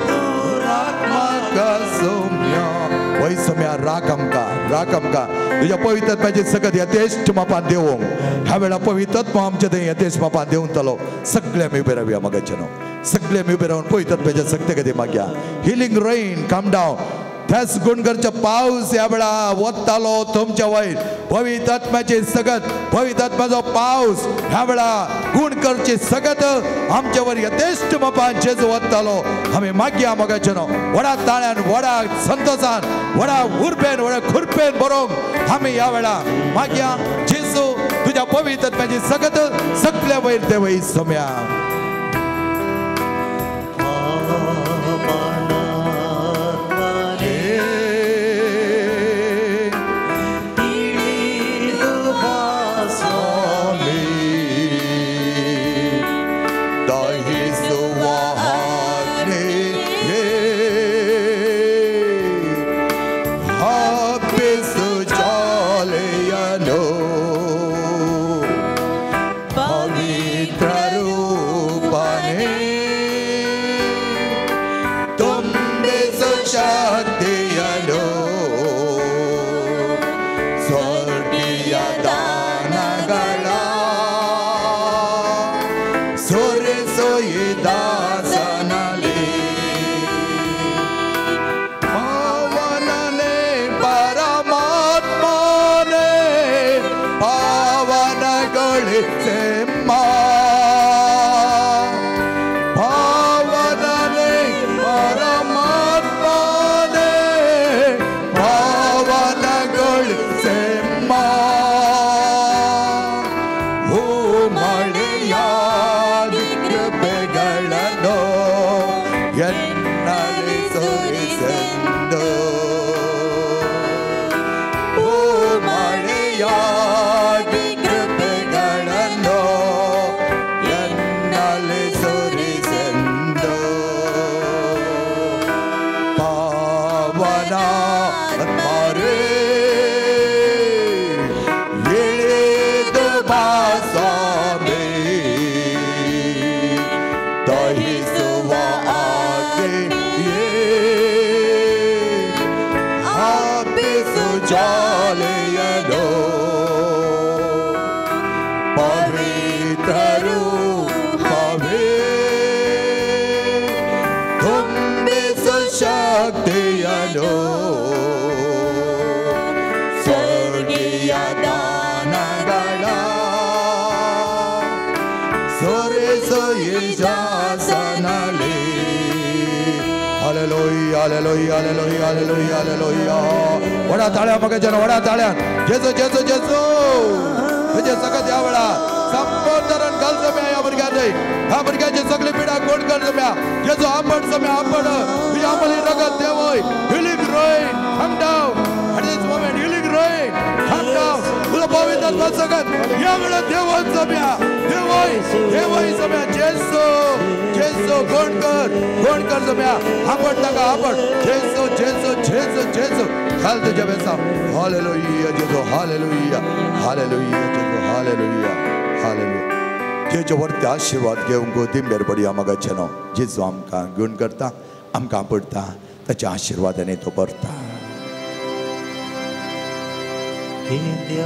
तूं राख म्हाका सोम्या. वय सम्या राख आमकां, राख आमकां तुज्या पवित्रत्वाची सकत यथेश्ट मापान देवोंक ह्या वेळा पवित्रत्व आमच्या थंय यथेश्ट मापान देवतलो. सगळे आमी उबे रावया मगाचे न्हू, सगळे आमी उबे रावन पवित्रत्वाच्या सक्ते खातीर मागया. हिलींग रेन कम डावन, त्याच गुणकरचो पावस ह्या वेळा वतालो तुमच्या वयर. पवित्रात्म्याची सगत, पवित्रात्म्याचो पावस ह्या वेळा गुण करची सगत आमच्या वर यथेश्ट मापान जेजू वतालो. आमी मागया मगाचे न्हू, व्हडा ताळ्यान, व्हडा संतोषान, व्हडा उर्बेन, व्हडा खुरपेन बरोवंक आमी ह्या वेळा मागया. जेजू तुज्या पवित्रात्म्याची सगत सगल्या वयर देवय सम्या. Hallelujah, hallelujah, hallelujah, hallelujah. वडा ताळ्या मगाच्यान, वडा ताळ्यान. जेजू जेजू जेजू तुझे सगळं ह्या वेळा संपूर्ण घाल जम्या ह्या भुरग्याचे, ह्या भुरग्याची सगळी पिडा कोण कर जम्या. जेजू आपड जम्या, आपड तुझ्या आमली रगत देवय. Healing rain come down at this moment, healing rain come down. तुझं पवित्र सगळं या वेळा देवय जम्या, देवय देवय जम्या. जेजू जेजू कोण कर, कोण कर जम्या. आपड ताका आपड. जेजू जेजू जेजू जेजू घाल तुझ्या बेसाव. हालेलुया जेजू, हालेलुया, हालेलुया जेजू, हालेलुया, हालेलुया. जेजू वरती आशीर्वाद घेवंक दिंबेर पडया मगाचे न्हू. जेजू आमकां गुण करता, आमकां पडटा, ताच्या आशिर्वादाने तो भरता. Bye.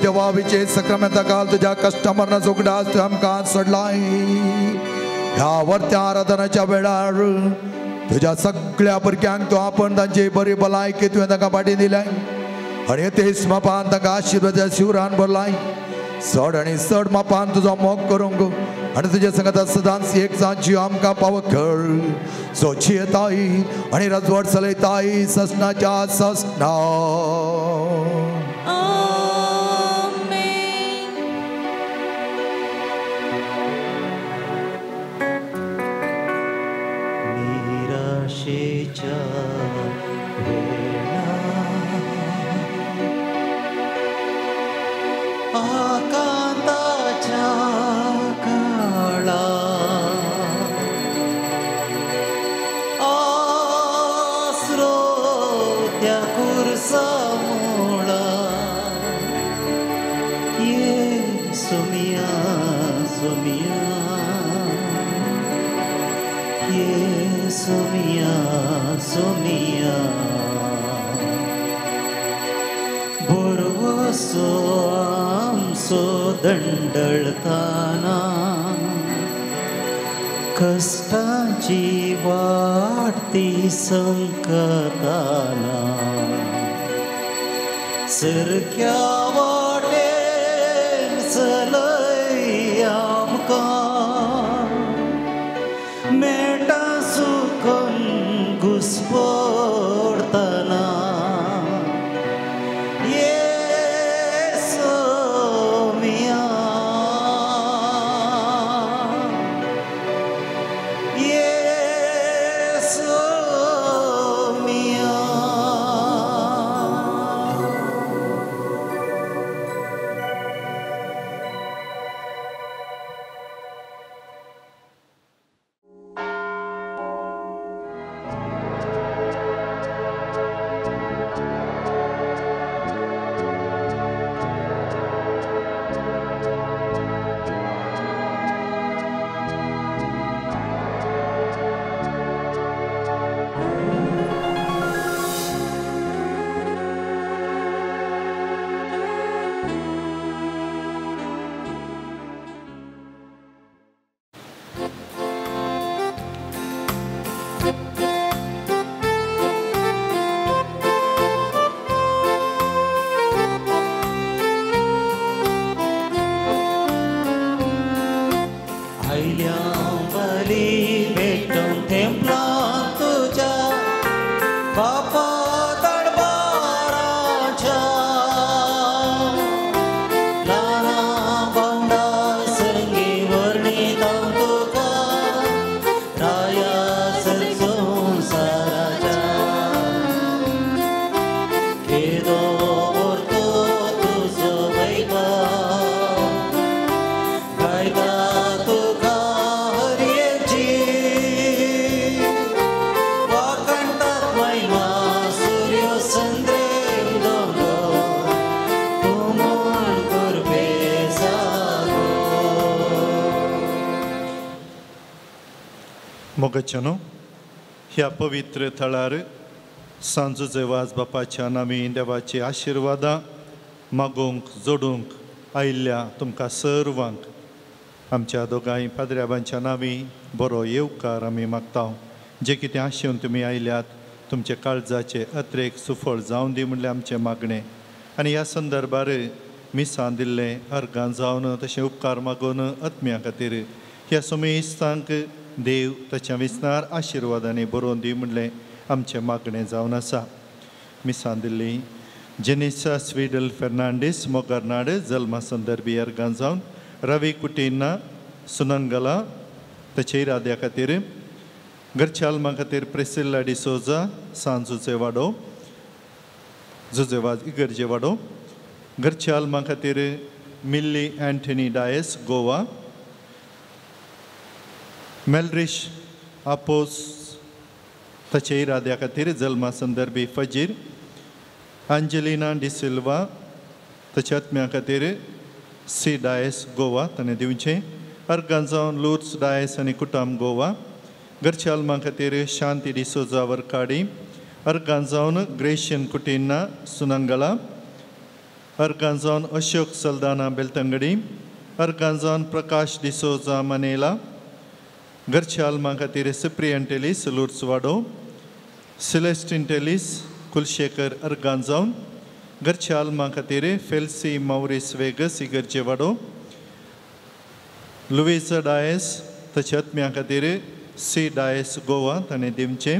देवा विचे सक्रामेंता काल तुज्या कस्टमरना उगडास तुवें आमकां सोडलाय. ह्या वर्त्या आराधनाच्या वेळार तुज्या सगळ्या भुरग्यांक तूं आपण तांची बरी भलायकी तुवें तांकां फाटी दिलाय आनी तेच मापान तांकां आशिर्वादाच्या शिवरान भरलाय. चड आनी चड मापान तुजो मोग करूंक आनी तुज्या संगता सदांच एक जावन आमकां पावो कर. सो जियेताय आनी राजवट चलयताय ससनाच्या ससना. निराशेच्या वेळा आकांताच्या काळा आसरो त्या कुरसामुळा ये सोमिया सोमिया ये सोमिया सोमिया बोरवसो आमचो दंडळताना कश्टांची वाडती संकताना सारक्या वाटेन चलय आमकां मेटा सुकून घुसपडतना ये सोमिया ये सोमिया. मोगाच्यानो ह्या पवित्र थळार सांजूचे वाज बापाच्या नामी देवाची आशिर्वादां मागूंक जोडूंक आयिल्ल्या तुमकां सर्वांक आमच्या दोगांय पाद्र्याबांच्या नांवी बरो येवकार आमी मागता. जे कितें आशेवन तुमी आयल्यात तुमचे काळजाचे अत्रेक सुफळ जावन दी म्हणलें आमचें मागणें. आनी ह्या संदर्भार मिसां दिल्लें अर्गां जावन तशें उपकार मागून आत्म्या खातीर ह्या समेस्तांक देव ताच्या विसनार आशिर्वादांनी बरोवन दी म्हणलें आमचें मागणें जावन आसा. मिसां दिल्ली जेनिसा स्वीडल फेर्नांडीस मोगरनाड जल्मा संदर्भी अर्गां जावन रवी कुटिन्ना सुनंगला ताचे इराद्या खातीर घरच्या आल्मा खातीर प्रेसिल्ला डिसोजा सांजुचे वाडो जुजेवाज इगर्जे वाडो घरच्या आल्मा खातीर मिल्ली अँथनी डायस गोवा मेलरिश आपोस ताचे इराद्या खातीर जल्मा संदर्भी फजीर अंजलिना डिसिल्वा ताच्या आत्म्या खातीर सी डायस गोवा ताणें दिवचें अर्गां जावन लूर्स डायस आनी कुटाम गोवा घरच्या आल्मा खातीर शांती डिसोजा वरकाडी अर्गां जावन ग्रेशियन कुटिन्ना सुनंगला अर्गांजॉन अशोक सल्दाना बेलतंगडी, अर्गांजॉन प्रकाश डिसोजा मनेला, घरच्या आल्मा खातीर सिप्रियन टेलीस लुर्सवाडो, सिलेस्टीन टेलीस कुलशेखर अर्गांजॉन, घरच्या आल्मा खातीर फेल्सी मावरीस वेगस इगर्जेवाडो, लुईस डायस ताच्या आत्म्या खातीर सी डायस गोवा ताणें दिवचें,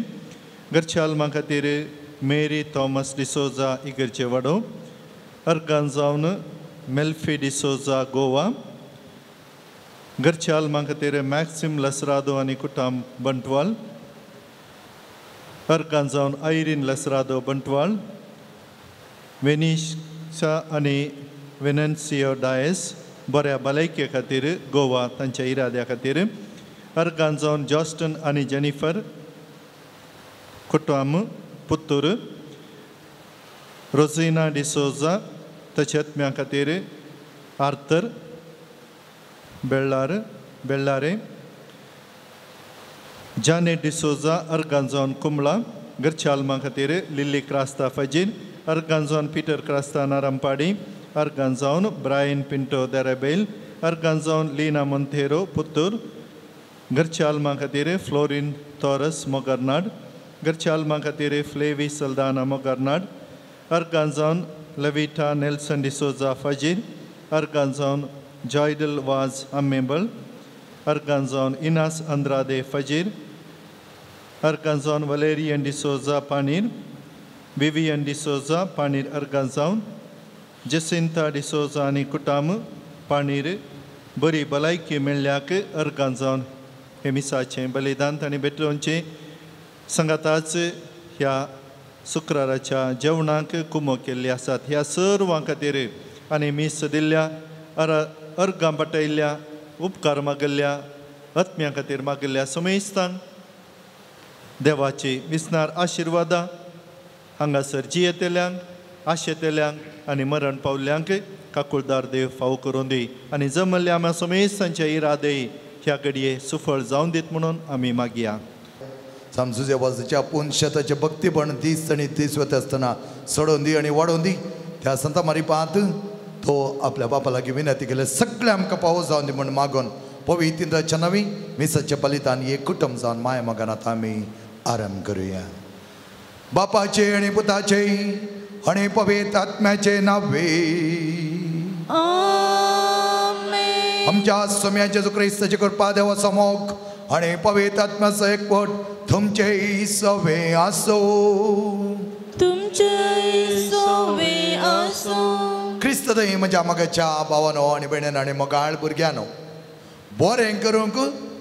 घरच्या आल्मा खातीर मेरी थॉमस डिसोजा इगर्जेवाडो, अर्गांजावन मेल्फी डिसोजा गोवा, घरच्या आल्मा खातीर मॅक्सिम लसरादो आनी कुटाम बंटवाल, अर्गांजावन आयरीन लसरादो बंटवाल, वेनिशा आनी वेनन्सियो डायस बऱ्या भलायके खातीर गोवा तांच्या इराद्या खातीर, अर्गांजावन जॉस्टन आनी जेनिफर कुटाम पुत्तूर, रोजिना डिसोजा ताच्या आत्म्या खातीर आर्थर बेल्लारे, जाने डिसोजा अर्गांजॉन कुमला, घरच्या आल्मा खातीर लिल्ली क्रास्ता फजीर, अर्गांजॉन पीटर क्रास्ता नारंपाडी, अर्गांजॉन ब्रायन पिंटो देरेबेल, अर्गांजॉन लीना मोंतेरो पुत्तूर, घरच्या आल्मा खातीर फ्लोरीन तॉरस मोगरनाड, घरच्या आल्मा खातीर फ्लेवी सल्दाना मोगरनाड, अर्गांजॉन लविटा नेल्सन डिसोजा फजीर, अर्गांजॉन जॉयडल वाज अम्मेबल, अर्गांजॉन इनास अंद्रादे फजीर, अर्गांजॉन वलेरियन डिसोजा पानीर, विवियन डिसोजा पानीर अर्गांजॉन, जसिंता डिसोजा आनी कुटाम पानीर बरी भलायकी मेळ्ळ्याक अर्गांजॉन हे मिसाचें बलिदान तांणी भेटोवचें. सांगाताच ह्या शुक्राराच्या जेवणाक कुमो केल्ली आसात ह्या सर्वां खातीर आनी मीस दिल्ल्या अर्गां पाटयल्ल्या उपकार मागल्ल्या आत्म्या खातीर मागल्ल्या समेस्तांक देवाची विसनार आशिर्वादां हांगासर जियेतल्यांक आशेतल्यांक आनी मरण पावल्ल्यांक काकुळदार देव फावो करून दी आनी जमल्ल्या आम्हा समेस्तांचे इरादे ह्या घडये सुफळ जावन दीत म्हणून आमी मागया. समजुजे वाजच्या आपूण शेताचे भक्तीपण दीस आनी दीस वता आसतना सोडोवन दी आनी वाडोवन दी. त्या संता मारिपांत तो आपल्या बापा लागीं विनंती केले सगळे आमकां पावस जावन दी म्हूण मागून पवित्र नवी मिसाच्या बलिदान एक कुटुंब जावन माया मगनात आमी आराम करुया. बापाचे आनी पुताचे आनी पवित्र आत्म्याचे नावे आमच्या स्वाम्या जेजू क्रिस्ताची कृपा देवाचो मोग आनी पवित्र आत्म्याचो एकवट तुमचे सवे आसो. तुमचे सवे आसो. क्रिस्त दही म्हज्या मगाच्या भावानो आनी भयणांनो आनी मोगाळ भुरग्यांनो, बरें करूंक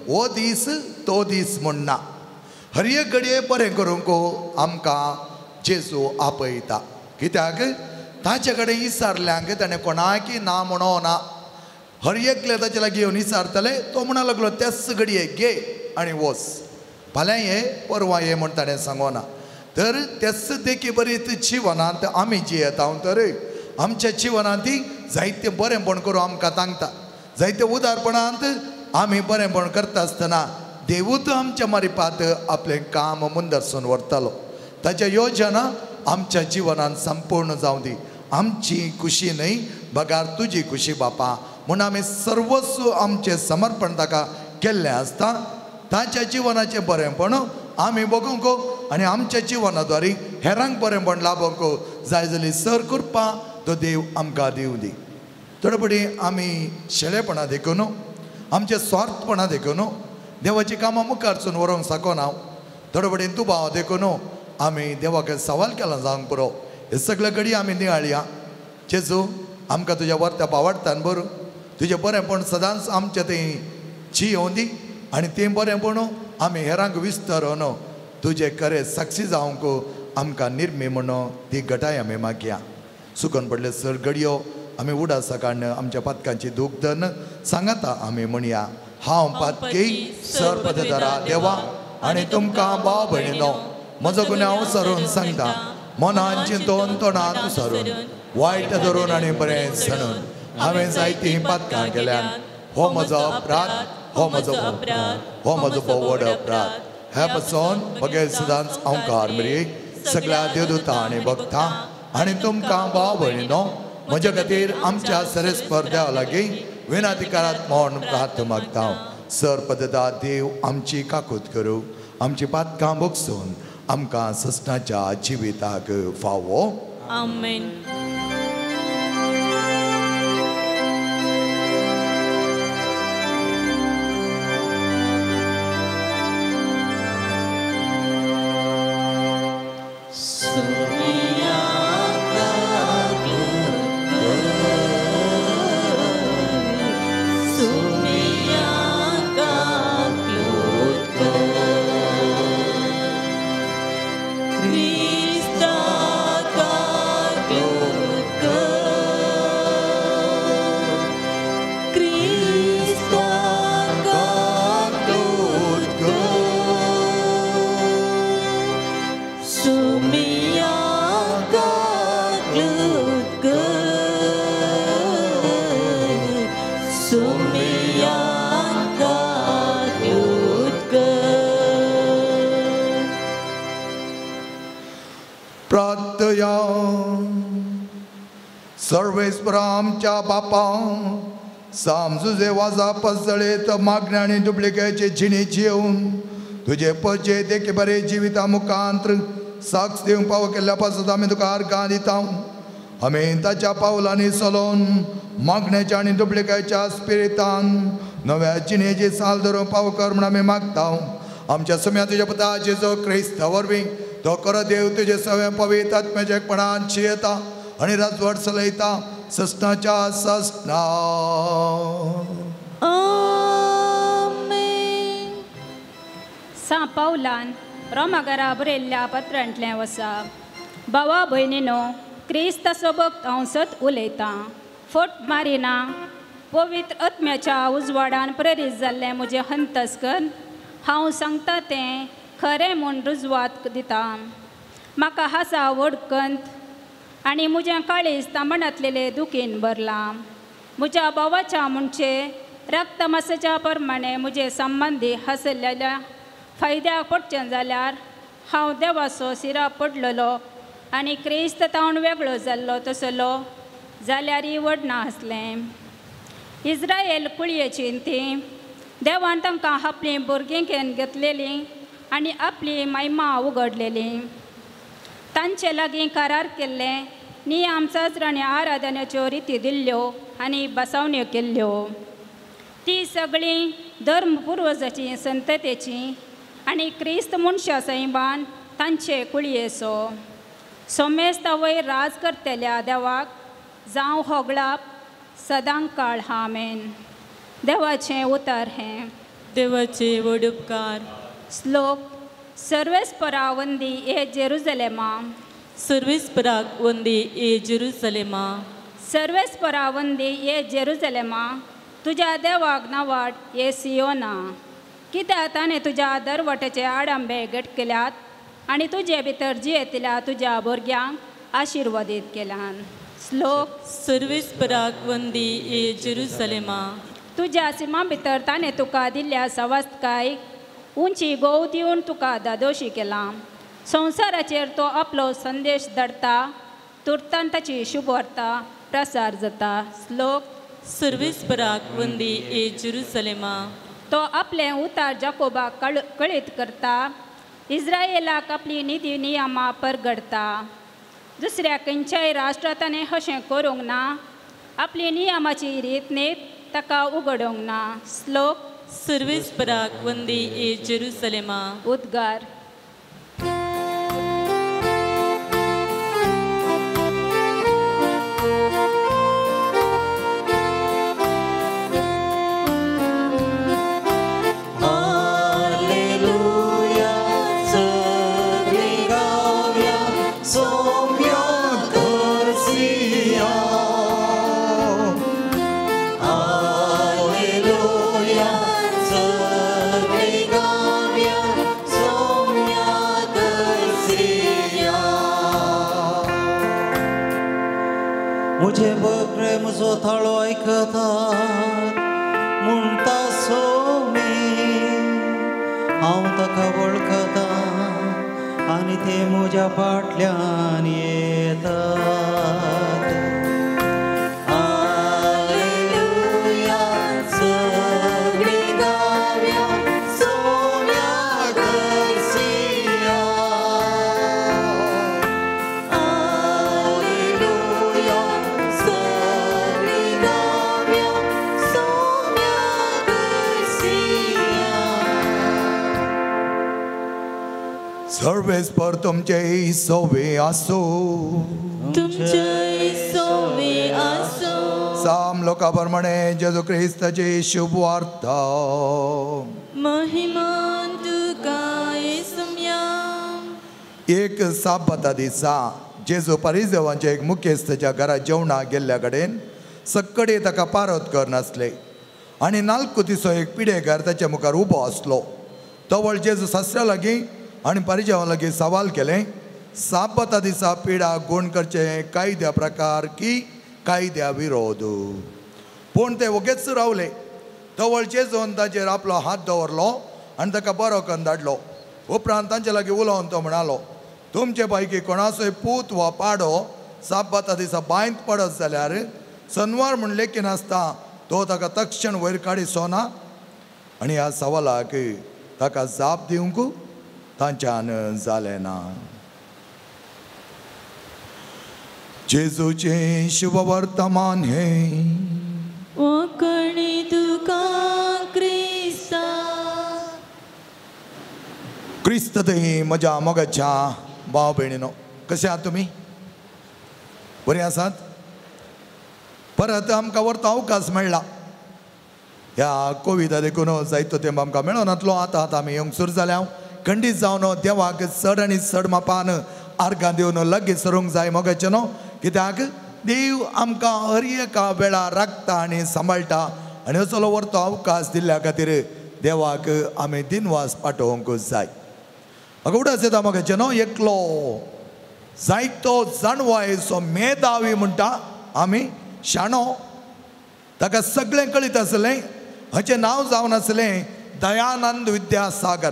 हो दीस तो दीस म्हणना, हर एक घडये बरें करूंक आमकां जेजू आपयता. कित्याक ताचे कडेन विचारल्यांक ताणें कोणाकी ना म्हणो ना. हर एकले ताचे लागीं येवन विचारतले तो म्हणा लागलो त्याच घडये घे आनी वच, फाल्यां ये परवां ये म्हूण ताणें सांगोना. तर त्याच देखी बरी जिवनांत आमी जियेता तर आमच्या जिवनांत ती जायते बरेंपण करूं आमकां सांगता. जायते उदारपणांत आमी बरेंपण करता आसतना देवूच आमच्या मारिपात आपलें काम मुंदरसून व्हरतालो. ताच्या योजना आमच्या जिवनांत संपूर्ण जावं दी. आमची खुशी न्हय बगार तुजी खुशी बापा म्हूण आमी सर्वस्व आमचें समर्पण ताका केल्लें आसता. ताच्या जिवनाचें बरेंपण आमी बगूंक आनी आमच्या जिवनाद्वारे हेरांक बरेंपण लाभोवंक जाय जाल्यार सर कृपा तो देव आमकां दिवं दी. थोडे फावटी आमी शेळेपणां देखून आमचें स्वार्थपणां देखून देवाचीं कामां मुखारसून व्हरूंक शकना. थोडे फावटी दुबाव देखून आमी देवाक सवाल केला जावंक पुरो. हे सगळे घडी आमी नियाळया. जेजू आमकां तुज्या वर्त्या आवडटा बरो, तुजें बरेंपण सदांच आमचें थंय जियोवं दी आनी तें बरेंपण आमी हेरांक विस्तारोन तुजें खरें साक्षी जावंक आमकां निर्मी म्हणून ती घटाय आमी मागया. सुकून पडले सर घडयो आमी उडासा काडून आमच्या पातकांची दूख धन सांगाता आमी म्हणया. हांव पातकी सर पदधरा देवा आनी तुमकां भाव भयणीनो म्हजो गुन्यांव सरून सांगता. मनान चिंतून तोंडान सरून वायट धरून आनी बरें सणून हांवें जायतीं पातकां केल्यान. हो म्हजो अपराध, हो म्हजो अपराध, हो म्हजो व्हड अपराध. ह्या पासून बगैर सदांच अंकार मरे सगळ्या देवदूतां आनी भक्तां आनी तुमकां भाव भयणीनो म्हज्या खातीर आमच्या सरेस्पर देवा लागीं विनंती करात म्हूण प्रार्थ मागता. सर पदता देव आमची काकूत करूं, आमची पातकां भोगसून आमकां ससनाच्या जिविताक फावो. आमेन. सर्वेस्परा आमच्या बापा सामजुजे वाजा पसळेत मागण्या आनी डुप्लिकेचे जिणे जिवन तुजे पचे देखे बरे जिविता मुखांत्र साक्ष दिवंक पावो केल्ल्या पासत आमी तुका अर्गां दिता. आमी ताच्या पावलांनी चलोवन मागण्याच्या आनी डुप्लिकेच्या स्पिरितान नव्या जिणेची साल धरूंक पावो कर म्हूण आमी मागता. आमच्या सम्या तुज्या पुता जेजू क्रिस्ता वरवीं तो खरो देव तुजे सगळें पवित्र आत्म्याच्या एकपणान जियेता आनी राजवट चलयता ससनाच्या ससना. आमेन. सां पावलान रोमाघरा बरयल्ल्या पत्रांतलें वसा. भावा भयणीनो, क्रिस्ताचो भक्त हांव सत उलयतां, फट मारिना. पवित्र आत्म्याच्या उजवाडान प्रेरीत जाल्लें म्हजें हंतस्कन हांव सांगता तें खरें म्हूण रुजवात दिता. म्हाका हासा व्हड कंत आनी म्हजें काळीज तांबणांतलेले दुखीन भरलां. म्हज्या भावाच्या म्हणचे रक्तमासाच्या प्रमाणे म्हजे संबंदी आसलेल्या फायद्याक पडचें जाल्यार हांव देवाचो सिरा पडलेलो आनी क्रिस्त तावन वेगळो जाल्लो तसलो जाल्यारय व्हड आसलें. इस्रायल कुळयेची ती देवान तांकां आपलीं भुरगीं घेवन घेतलेलीं आनी आपली महिमा उगडलेली. तांचे लागीं करार केल्लें नियम शास्त्र आनी आराधनेच्यो रिती दिल्ल्यो आनी बसावण्यो केल्ल्यो. ती सगळीं धर्म पुर्वजाची संततेची आनी क्रिस्त मनशा सैमान तांचे कुळयेचो. सोमेस्ता वयर राज करतल्या देवाक जावं होगळाप सदां काळ. आमेन. देवाचें उतर हें. देवाचे व्हड उपकार. श्लोक. सर्वेस्परा वंदी ए जेरुजलेमा. सर्वेस्पराक वंदी ए जेरुजलेमा. सर्वेस्परा वंदी ए जेरुजलेमा, तुज्या देवाक नावाड ए सियोना. कित्याक ताणें तुज्या दरवट्याचे आडंबे घट केल्यात आनी तुजे भितर जियेतल्या तुज्या भुरग्यांक आशिर्वादीत केल्यान. श्लोक. सर्वेस्पराक वंदी ए जेरुजलेमा. तुज्या सिमा भितर ताणें तुका दिल्ल्या सवस्तकाय उंची गोव दिवन तुका दादोशी केलां. संवसाराचेर तो आपलो संदेश धाडटा, तुर्तान ताची शुभवार्ता प्रसार जाता. श्लोक. सर्वेस्पराक वंदी ए जेरुजलेमा. तो आपलें उतार जाकोबाक कळीत करता, इस्रायलाक आपली निधी नियमां परगडता. दुसऱ्या खंयच्याय राष्ट्रांत ताणें अशें करूंक ना, आपली नियमाची रीत नीत ताका उगडूंक ना. श्लोक. सर्वेस्पराक वंदी ए जेरुजलेमा. उद्गार. हालेलुया सगळीं गावया सोम्या करसिया. हालेलुया सगळीं गावया सोम्या करसिया. मुझे बकरे म्हजो थाळो आयकतात म्हणटा सोमी, हांव ताका वळखता आनी ते म्हज्या फाटल्यान येतात. सर्वेस्पर तुमचे सोवे आसो. तुमचे सोवे आसो. साम लोका प्रमाणे जेजू क्रिस्ताची शुभ वार्ता. महिमा तुका येसुम्या. एक साबाता दिसा जेजू परिजवांच्या एक मुखेस्तच्या घरा जेवणाक गेल्ल्या कडेन सक्कडे ताका पारत करनासले आनी नालकुतीचो एक पिडेकार ताच्या मुखार उबो आसलो. तवळ जेजू सासऱ्या लागीं आनी परिजवां लागीं सवाल केलें, साबाता दिसा पिडा गुण करचे कायद्या प्रकार की कायद्या विरोध? पूण ते वगेच रावले. तवळ जेजून ताचेर आपलो हात दवरलो आनी ताका बरो करून धाडलो. उपरांत तांचे लागीं उलोवन तो म्हणालो, तुमचे पैकी कोणाचोय पूत वा पाडो साबाता दिसा बांयत पडत जाल्यार सनवार म्हूण लेखिनासता तो ताका तक्षण वयर काडिसो ना? आनी ह्या सवालाक ताका जाप दिवंक तांच्यान जालें ना. जेजूचें शुभ वर्तमान हें. वखणी तुका क्रिस्ता. क्रिस्त थंय म्हज्या मोगाच्या भाव भयणीनो, कशें आहात तुमी? बरीं आसात? परत आमकां व्हरतो अवकाश मेळ्ळा. ह्या कोविडा देखून जायतो तेंप आमकां मेळनातलो. आतां आतां आमी येवंक सुरू जाल्या. खंडीत जावन देवाक चड आनी चड मापान आर्गां दिवन लागीं सरूंक जाय मोगाचें न्हू. कित्याक देव आमकां हर एका वेळार राखता आनी सांबाळटा आनी असलो व्हरतो अवकाश दिल्ल्या खातीर देवाक आमी दिनवास पाठोवंक जाय. म्हाका उडास येता मोगाचें न्हू, एकलो जायतो जाणवायचो मेधावी म्हणटा आमी, शाणो, ताका सगळें कळीत आसलें. हाचें नांव जावन आसलें दयानंद विद्यासागर.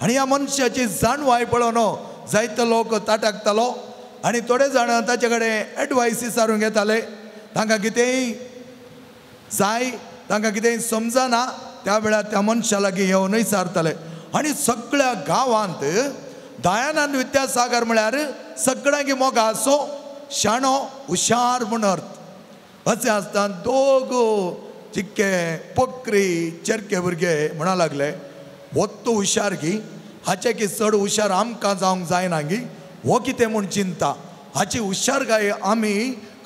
आनी ह्या मनशाची जाणवाय पळोवन जायतो लोक ताटाकतालो आनी थोडे जाण ताचे कडेन एडवायस विचारूंक येताले. तांकां कितेंय जाय, तांकां कितेंय समजना त्या वेळार त्या मनशा लागीं येवन विचारताले. आनी सगळ्या गांवांत दयानंद विद्यासागर म्हळ्यार सगळ्यांक मोगाचो शाणो हुशार म्हूण अर्थ. अशें आसतना दोग चिक्के पोकरी चेरके भुरगे म्हणा लागले, हो तो हुशार गी, हाचे की चड हुशार आमकां जावंक जायना गी, हो कितें म्हूण चिंता, हाची हुशारकाय आमी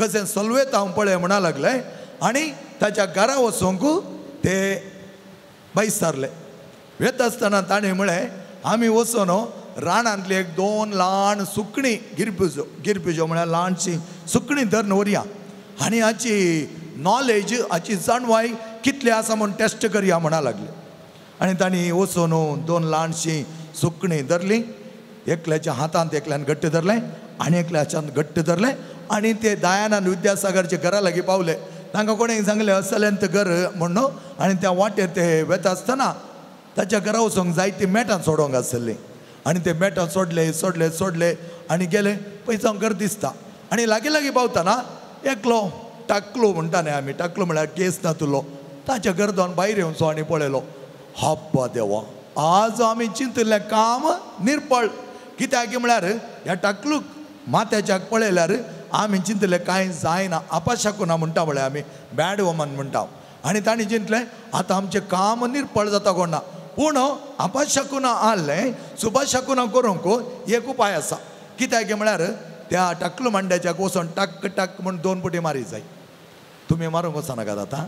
कशें सलवेता पळय म्हणा लागले. आनी ताच्या घरा वचूंक ते बैसारले. वेता आसतना ताणें म्हळें, आमी वचून रानांतली एक दोन ल्हान सुकणीं गिरबुजो, गिरबुजो म्हळ्यार ल्हानशी सुकणीं धरून व्हरया आनी हाची नॉलेज, हाची जाणवाय कितली आसा म्हूण टेस्ट करया म्हणा लागले. आनी तांणी वचून दोन ल्हानशीं सुकणीं धरलीं. एकल्याच्या हातांत एकल्यान घट्ट धरलें आनी एकल्याच्यान घट्ट धरलें आनी ते दयानंद विद्यासागरच्या घरा लागीं पावले. तांकां कोणें सांगलें असलेंत घर म्हणून. आनी त्या वाटेर ते वेता आसतना ताच्या घरा वचूंक जायतीं मेटां सोडोवंक आसलीं आनी ते मेटां सोडले सोडले सोडले आनी गेले. पयस घर दिसता आनी लागीं लागीं पावतना एकलो टाकलो म्हणटा न्ही आमी, टाकलो म्हळ्यार केस नातुलो, ताच्या घर जावन भायर येवचो आनी पळयलो, हब्बा देवा, आज आमी चिंतिल्लें काम निर्पळ. कित्याक म्हळ्यार ह्या टाकलूक माथ्याच्याक पळयल्यार आमी चिंतलें कांय जायना, आपाशाकुना म्हणटा म्हळ्यार आमी बॅड वुमन म्हणटा. आनी तांणी चिंतलें आतां आमचें काम निर्पळ जाता कोणा. पूण आपाशाकुना आहलें सुभाशाकुना करूंक एक उपाय आसा. कित्याक म्हळ्यार त्या टाकलू मांड्याच्याक वचून टाक टाक म्हूण दोन पुटी मारी जाय. तुमी मारूंक वचनाकात आतां,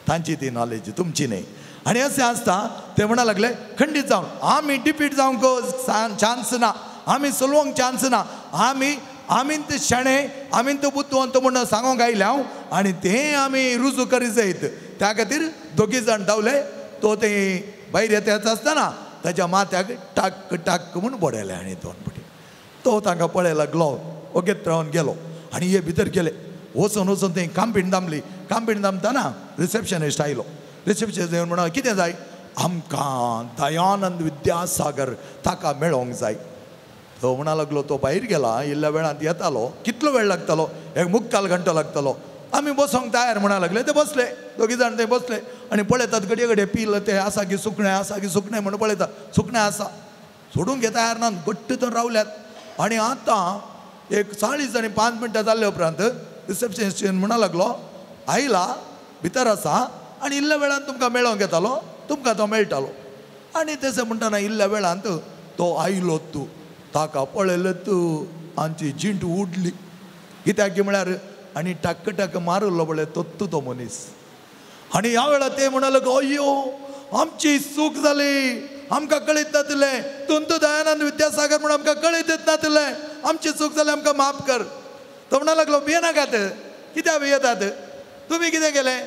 तांची ती नॉलेज तुमची न्ही. आनी अशें आसता ते म्हणा लागले खंडीत जावन आमी डिफीट जावंक चान्स ना, आमी चलोवंक चान्स ना, आमी आमी ते शाणे, आमी ते बुद्दवंत म्हूण सांगूंक आयले हांव आनी तें आमी रुजू करी जायत. त्या खातीर दोगी जाण धांवले. तो ते भायर येता आसतना ताच्या माथ्याक टाक टाक म्हूण बडयलें आनी दोन पुटी. तो तांकां पळय लागलो, ओगेत रावन गेलो आनी हे भितर गेले. वचून वचून थंय कांपीण दामली. कांपीण दामतना रिसेप्शनिस्ट आयलो. रिसेप्शनिस्ट येवन म्हणा, कितें जाय? आमकां दयानंद विद्यासागर ताका मेळोंक जाय. तो म्हणा लागलो, तो भायर गेला, इल्ल्या वेळांत येतालो. कितलो वेळ लागतलो? एक मुक्काल घंटो लागतलो. आमी बसोंक तयार म्हणा लागले. ते बसले, दोगी जाण थंय बसले आनी पळयतात घडये घडये पिल ते आसा की सुकणें, आसा की सुकणें म्हणून पळयतात. सुकणें आसा, सोडूंक घेता तयार ना, घट्ट तर रावल्यात. आनी आतां एक 40 आनी 5 मिनटां जाल्ले उपरांत रिसेप्शनिस्ट म्हणा लागलो, आयला भितर आसा आनी इल्ल्या वेळान तुमकां मेळोंक येतालो, तुमकां तो मेळटालो. आनी तशें म्हणटना इल्ल्या वेळांत तो आयलो तूं ताका पळयलो तूं आमची जिंट उडली. कित्याक म्हळ्यार आनी टाक्क टाक्क मारलो पळय तोत्तू तो मनीस. आनी ह्या वेळार ते म्हणाले अय्यो आमची चूक जाली, आमकां कळीत नातिल्लें, तूं दयानंद विद्यासागर म्हूण आमकां कळीतच नातिल्लें, आमची चूक जाली, आमकां माफ कर. तो म्हणा लागलो भियेनाकात, कित्याक भियेतात, तुमी कितें केलें,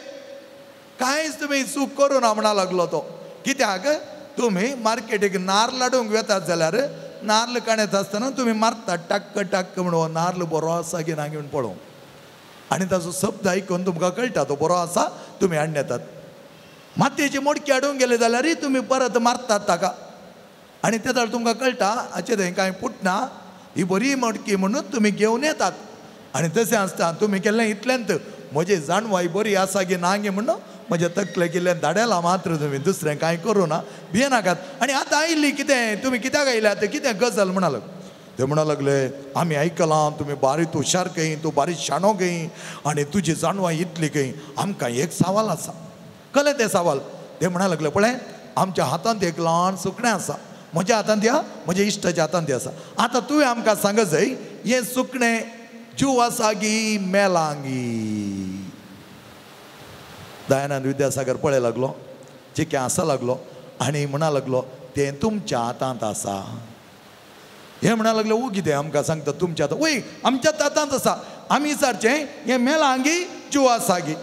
कांयच तुमी चूक करूं ना म्हणा लागलो तो. कित्याक तुमी मार्केटीक नार्ल हाडूंक वेतात जाल्यार नार्ल काणयता आसतना तुमी मारतात टाक्क टाक्क म्हूण, हो नार्ल बरो आसा की ना घेवन पळोवंक, आनी ताचो शब्द आयकून तुमकां कळटा तो बरो आसा, तुमी हाडून येतात. मातयेची मोडकी हाडूंक गेले जाल्यारय तुमी परत मारतात ताका, आनी ते जाल्यार तुमकां कळटा हाचें थंय कांय फुटना, ही बरी मोडकी म्हणून तुमी घेवन येतात. आनी तशें आसता तुमी केल्लें इतल्यांत म्हजी जाणवाय बरी आसा की ना गे म्हणून म्हज्या तकले केल्ल्यान धाडेला मात्र, तुमी दुसरें कांय करूं ना, भियेनाकात. आनी आतां आयिल्ली कितें, तुमी कित्याक आयल्यात, कितें गजाल म्हणा लागले. ते म्हणा लागले आमी आयकलां तुमी बारीक हुशार खंय, तूं बारीक शाणो खंय, आनी तुजी जाणवाय इतली खंय. आमकां एक सवाल आसा. कळ्ळें तें सवाल? ते म्हणा लागले पळय आमच्या हातांत एक ल्हान सुकणें आसा, म्हज्या हातांत या म्हज्या इश्टाच्या हातांत आसा. आतां तुवें आमकां सांग जाय हें सुकणें जीव आसा गी मेलांगी. दयानंद विद्यासागर पळय लागलो, चिकें आसा लागलो आनी म्हणा लागलो तें तुमच्या हातांत आसा. हें म्हणा लागलें ओ कितें आमकां सांगता तुमच्या हातांत, वय आमच्या हातांत आसा, आमी विचारचें हें मेलांगी जीव आसा गी.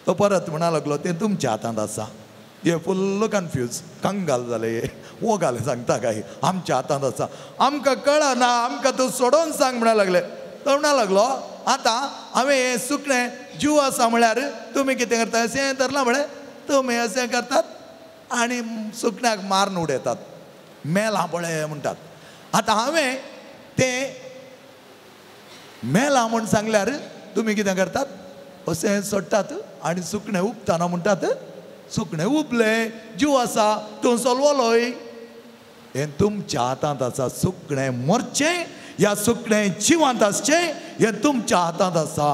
तो परत म्हणा लागलो तें तुमच्या हातांत आसा. हे फुल्ल कन्फ्यूज, कंगाल जाले, हे वो घाले सांगता काय आमच्या हातांत आसा, आमकां कळना, आमकां तूं सोडोवन सांग म्हणा लागले. तो म्हणा लागलो आतां हांवें हें सुकणें जीव आसा म्हळ्यार तुमी कितें करता, अशें धरलां म्हळें तुमी अशें करतात आनी सुकण्याक मारून उडयतात, मेलां पळय म्हणटात. आतां हांवें तें मेलां म्हूण सांगल्यार तुमी कितें करतात, अशें सोडटात आनी सुकणें उबतना म्हणटात सुकणें उबलें, जीव आसा, तूं सोलवलोय. हें तुमच्या हातांत आसा, सुकणें मरचें ह्या सुकणें जिवांत आसचें हें तुमच्या हातांत आसा.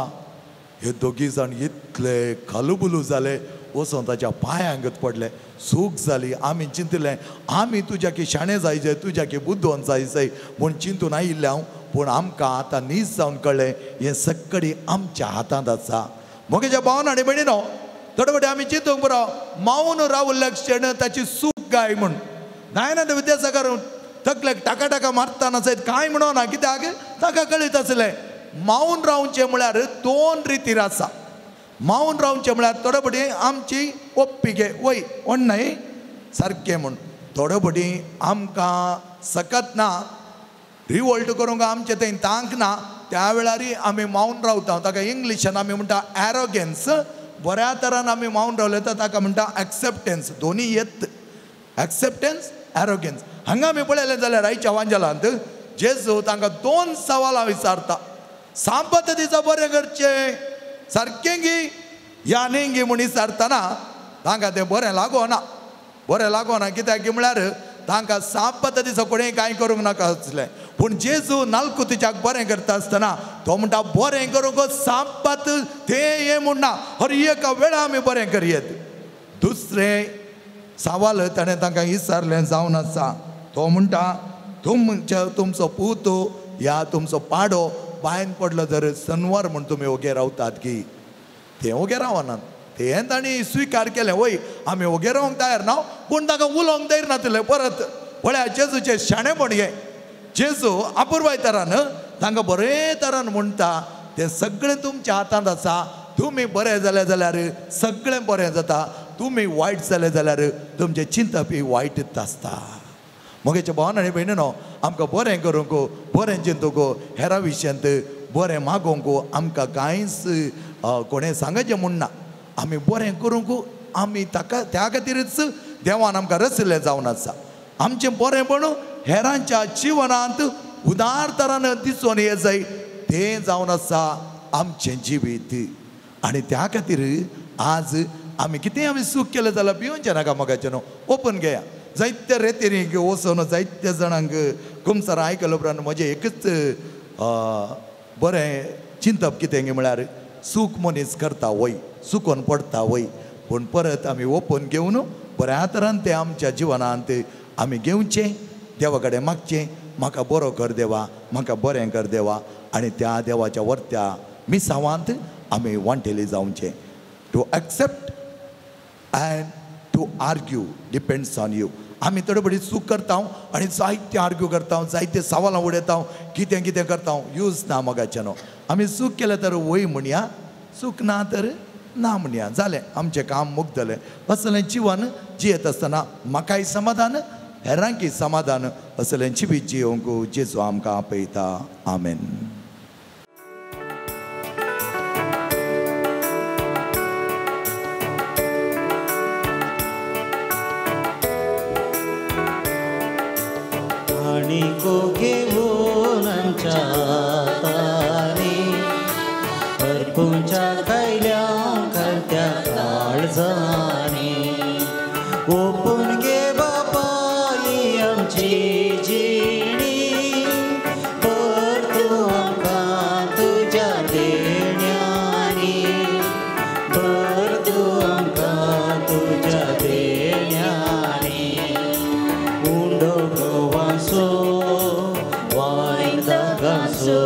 हे दोगी जाण इतले खालुबुलू जाले, वचोन ताच्या पांयांगत पडले. चूक जाली, आमी चिंतलें आमी तुज्या की शाणे जाय जाय, तुज्या की बुद्दोन जाय जाय म्हूण चिंतून आयिल्लें हांव, पूण आमकां आतां नीज जावन कळ्ळें हें सक्कडी आमच्या हातांत आसा. म्हगेच्या भावन आनी भयणीनो, थोडे फावटी आमी चिंतूंक पुरो मावन रावल्ल्या क्षण ताची चूक काय म्हूण. दयानंद विद्यासागर तकलेक टाका टाका मारतना सयत कांय म्हणना, कित्याक ताका कळीत आसलें मावन रावचें म्हळ्यार दोन रितीर आसा. मावन रावचें म्हळ्यार थोडे फावटी आमची ओप्पिके वय न्हय सारकें म्हूण, थोडे फावटी आमकां सकत ना, रिवोल्ट करूंक आमचें थंय तांक ना, त्या वेळारय आमी मावन रावता. ताका इंग्लिशान आमी म्हणटा एरोगेन्स, बऱ्या तरान आमी मावन रावले तर ताका म्हणटा एक्सेप्टन्स. दोनी येत, एक्सेप्टन्स, एरोगेन्स. हांगा आमी पळयलें जाल्यार आयच्या वांजेलांत जेजू तांकां दोन सवालां विचारता. सांबत दिसा बरें करचें सारकें गी या न्ही गी म्हूण विचारतना तांकां तें बरें लागोना, बरें लागोना. कित्याक की म्हळ्यार तांकां सांबत दिसा कोणें कांय करूंक नाका आसलें, पूण जेजू नालकुतीच्याक बरें करता आसतना तो म्हणटा बरें करूंक सांबत तें हें म्हूण ना, हर एका वेळा आमी बरें करयेत. दुसरें सवाल ताणें तांकां विचारलें जावन आसा, तो म्हणटा तुमच्या तुमचो पूत या तुमचो पाडो बांयन पडलो जर सनवार म्हूण तुमी ओगे रावतात की, ते ओगे रावनात. तें तांणी स्विकार केलें, वय आमी ओगे रावंक तयार ना, पूण तांकां उलोवंक तयार नातिल्लें. परत पळया जेजूचें शाणेपण हें, जेजू अपुरबाय तरान तांकां बरे तरान म्हणटा तें सगळें तुमच्या हातांत आसा, तुमी बरें जालें जाल्यार सगळें बरें जाता, तुमी वायट जालें जाल्यार तुमचें चिंतपी वायटच आसता. म्हगेच्या भावान आनी भयणीनो, आमकां बरें करूंक, बरें चिंतूंक, हेरा विशयांत बरें मागोवंक आमकां कांयच कोणें सांगचें म्हूण ना. आमी बरें करूंक आमी ताका त्या खातीरच देवान आमकां रचिल्लें जावन आसा. आमचें बरेंपण हेरांच्या जिवनांत उदार तरान दिसून येत जाय, तें जावन आसा आमचें जिवीत. आनी त्या खातीर आज आमी कितें आमी चूक केलें जाल्यार भिवचें नाका मोगाचें न्हू, ओपन घेया. जायत्या रेतीनी वचून जायत्या जाणांक कुमसारां आयकल्या उपरांत म्हजें एकच बरें चिंतप कितें म्हळ्यार चूक मनीस करता वय, चुकोन पडटा वय, पूण परत आमी ओपन घेवन बऱ्या तरान तें आमच्या जिवनांत आमी घेवचें देवा कडेन मागचें, म्हाका बरो कर देवा, म्हाका बरें कर देवा, आनी त्या देवाच्या वर्त्या मिसावांत आमी वांटेली जावचें. To accept and to argue depends on you. आमी थोडे बडी चूक करता आनी जायते आर्ग्यू करता, जायते सवालां उडयता, कितें कितें करता, यूज ना मोगाचें न्हू. आमी चूक केलें तर वय म्हणया, चूक ना तर ना म्हणया, जालें आमचें काम मुगतलें. असलें जिवन जियेत आसतना म्हाकाय समाधान, हेरांकी समाधान, असलें जिवीत जियोवंक जेजू आमकां आपयता. आमेन. आणिको घेवन आमच्या हातांनी अर्पूंच्या कायल्या घालत्या काळजांनी ओपून घे बापा ही आमची जिणी, भर तूं आमकां तुज्या देण्यांनी, भर तूं आमकां तुज्या देण्यांनी. उंडो गोवांसो वायन दागांसो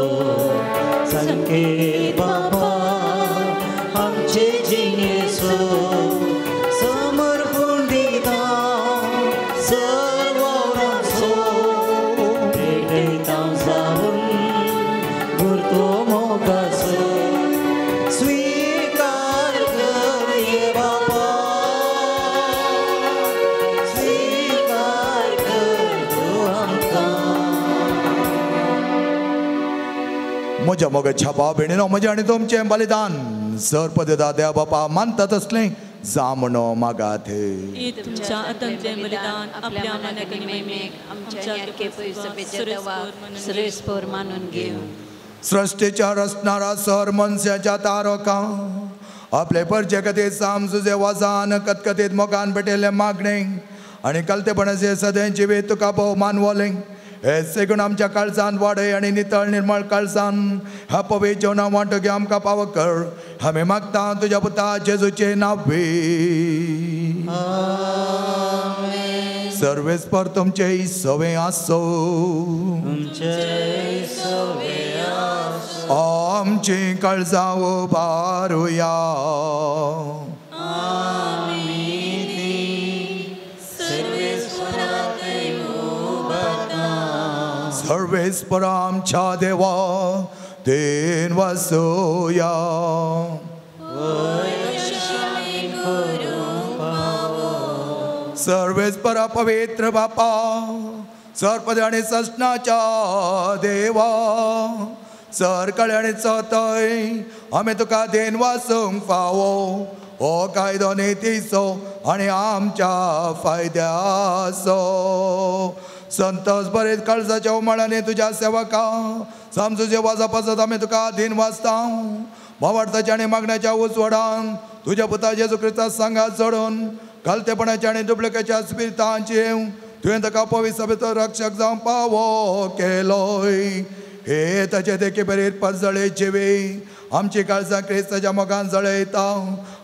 संकेत बापा आमचे जिणेचो, समर्पूण दिता सर्वांचो, भेटयता जावन गुरतो मोगाचो, स्वीकार कर ये बापा, स्वीकार कर तूं आमकां. म्हज्या मोगाच्या भाव भयणीनो, म्हजें आनी तुमचें बलिदान सरपदेदा देवा बापा मानता तसलें जा म्हणो मागात. तुमच्या हातांतलें बलिदान आपल्या मनाक आनी महिमेक आमच्या श्रेष्ठ मानून घेवं. सृष्टीच्या रचणारा सर मनशाच्या तारका आपले परचे खातीर सामसुजे वाजान कतकतीत मोगान पेटिल्लें मागणें आनी कलतेपणाचे सदें जिवीत तुका भोव मानवलें. हे सेगून आमच्या काळजान वाडय आनी नितळ निर्मळ काळजान ह्या पवित्र जेवणा वांटो घेवन आमकां पावो कर. आमी मागता तुज्या पुता जेजूचे नांवे. सर्वेस्पर तुमचे सवे आसो, आमची काळजां उबारुया. सर्वेस्पर आमच्या देवा then वसोया. सर्वेस्पर पवित्र बापा, सरपद आनी ससनाच्या देवा, सरकळे आनी चतय आमी तुका then वासूंक फावो. हो कायदो नितीचो आनी आमच्या फायद्याचो. संतोष बरेच काळजाच्या उमाळ्याने तुज्या सेवका समजुजे वाजा पासत आमी तुका अधीन वाचता. भावार्थाच्या आनी मागण्याच्या उजवाडान तुज्या पुता जेजू क्रिस्ता सांगात जोडून घालतेपणाच्या आनी डुप्लिकेच्या स्पिरितांची तुवें ताका पवित्र सभेचो रक्षक जावन पावो केलोय. हे ताचे देखी बरेच परजळे जिवी आमची काळजां क्रिस्ताच्या मोगान जळयता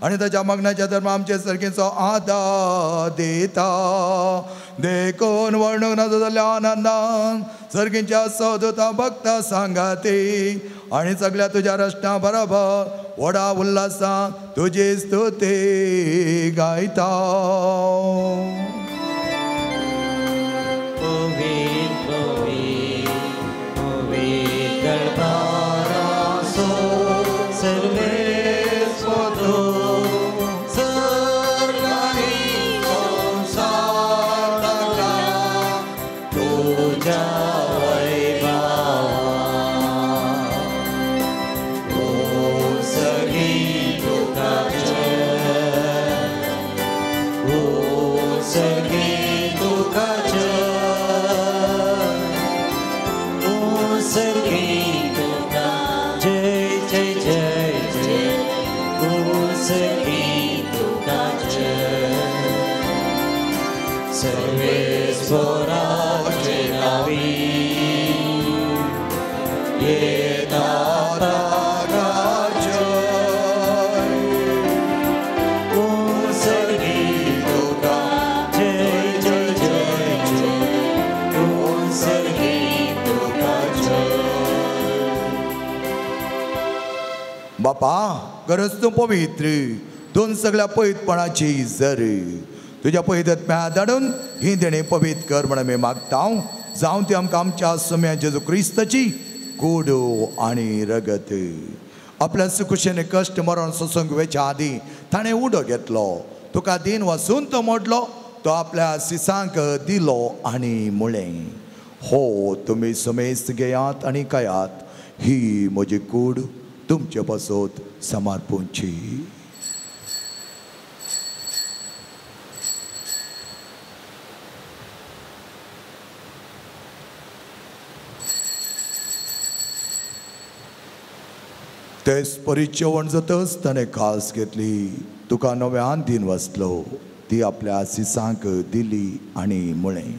आनी ताच्या मागण्याच्या धर्म आमचे सर्गीचो आदार दिता. देखून वर्णूंक नजो जाल्ल्या आनंदान सर्गींच्या सदुता भक्ता सांगाती आनी सगळ्या तुज्या रचना बरोबर व्हडा उल्हासान तुजी स्तुती गायता. जय जय जय जय। बापा गरज तूं पवित्र दोन सगळ्या पवित्रपणाची जर तुज्या पवित्र धाडून ही देणी पवित्र कर म्हण आमी मागता. जावं ती आमकां आमच्या सम्या जेजू क्रिस्ताची कूड आनी रगत. आपल्या सुकुशेने कश्ट मरण सोसूंक वेच्या आदीं ताणें उडो घेतलो, तुका दिन वसून तो मोडलो, तो आपल्या सिसांक दिलो आनी म्हळें, हो तुमी समेस्त घेयात आनी खायात, ही म्हजी कूड तुमचे पासत समर्पूंची. तेच परी जेवण जातच ताणें खास घेतली, तुका नव्यान दिन वाचलो, ती आपल्या सिसांक दिली आनी म्हळें,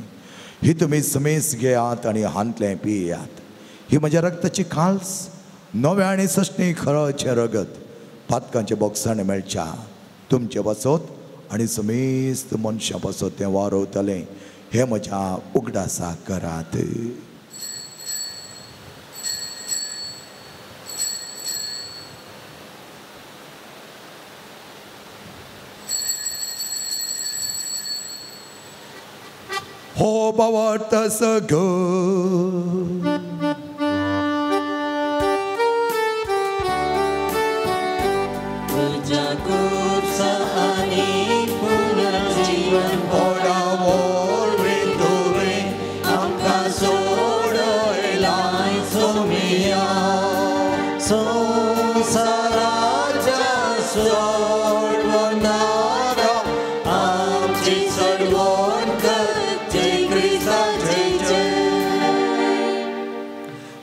ही तुमी समेस घेयात आनी हांतलें पियात, ही म्हज्या रक्ताची खाल्स, नव्या आनी सस्नी खरचें रगत पातकांचे बोगसाणे मेळच्या तुमचे पासत आनी समेस्त मनशां पासत तें वारवतलें, हें म्हज्या उगडासाक करात. हो बावट सग तुझ्या कुर्सा आनी पुनर्जीवन वरवीं तुवें आमकां सोडयलाय सोमिया, संवसाराच्या सोडवणारा आमची सोडवण कर.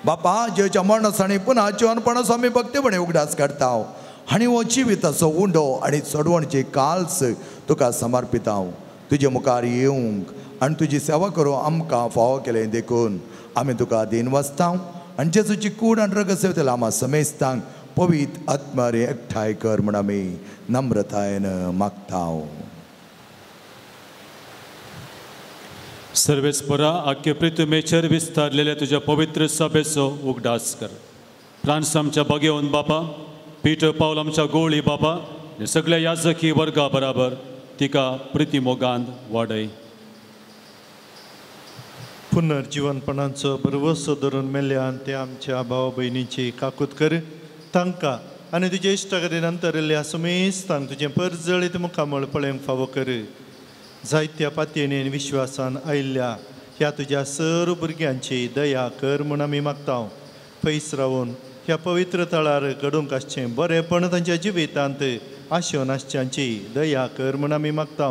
बापा जेच्या मरणासाणी पुन्हा जिवनपणाचो आमी भक्तीपणे उगडास काडता आनी हो जिविताचो उंडो आनी चडवणची काल्स तुका समर्पिता. तुजे मुखार येवंक आनी तुजी सेवा करूं आमकां फावो केलें देखून आमी तुका दीन वाचता आनी जेजूची कूड आनी रगत सेवतले आमा समेस्तांक पवित्र आत्मारे एकठांय कर म्हूण आमी नम्रतायेन मागता. सर्वेस्परा आख्खे पृथ्वीचेर विस्तारलेल्या तुज्या पवित्र सभेचो उगडास कर. फ्रांस आमच्या बागेवन बापा, पीटर पावल आमच्या गोळी बापा आनी सगळ्या याजकी वर्गा बराबर तिका प्रिती मोगान वाडय. पुनर्जिवनपणाचो भरवसो धरून मेल्ल्यान ते आमच्या भाव भयणीची काकूत कर. तांकां आनी तुज्या इश्टागती नंतरिल्ल्या सुमेस्तांक तुजें परजळीत मुखामळ पळोवंक फावो कर. जायत्या पातयेन आनी विश्वासान आयिल्ल्या ह्या तुज्या सर्व भुरग्यांची दया कर म्हूण आमी मागता. पयस रावून ह्या पवित्र थळार घडूंक आसचें बरेंपण तांच्या जिवितांत आशेवन आसच्यांची दया कर म्हूण आमी मागता.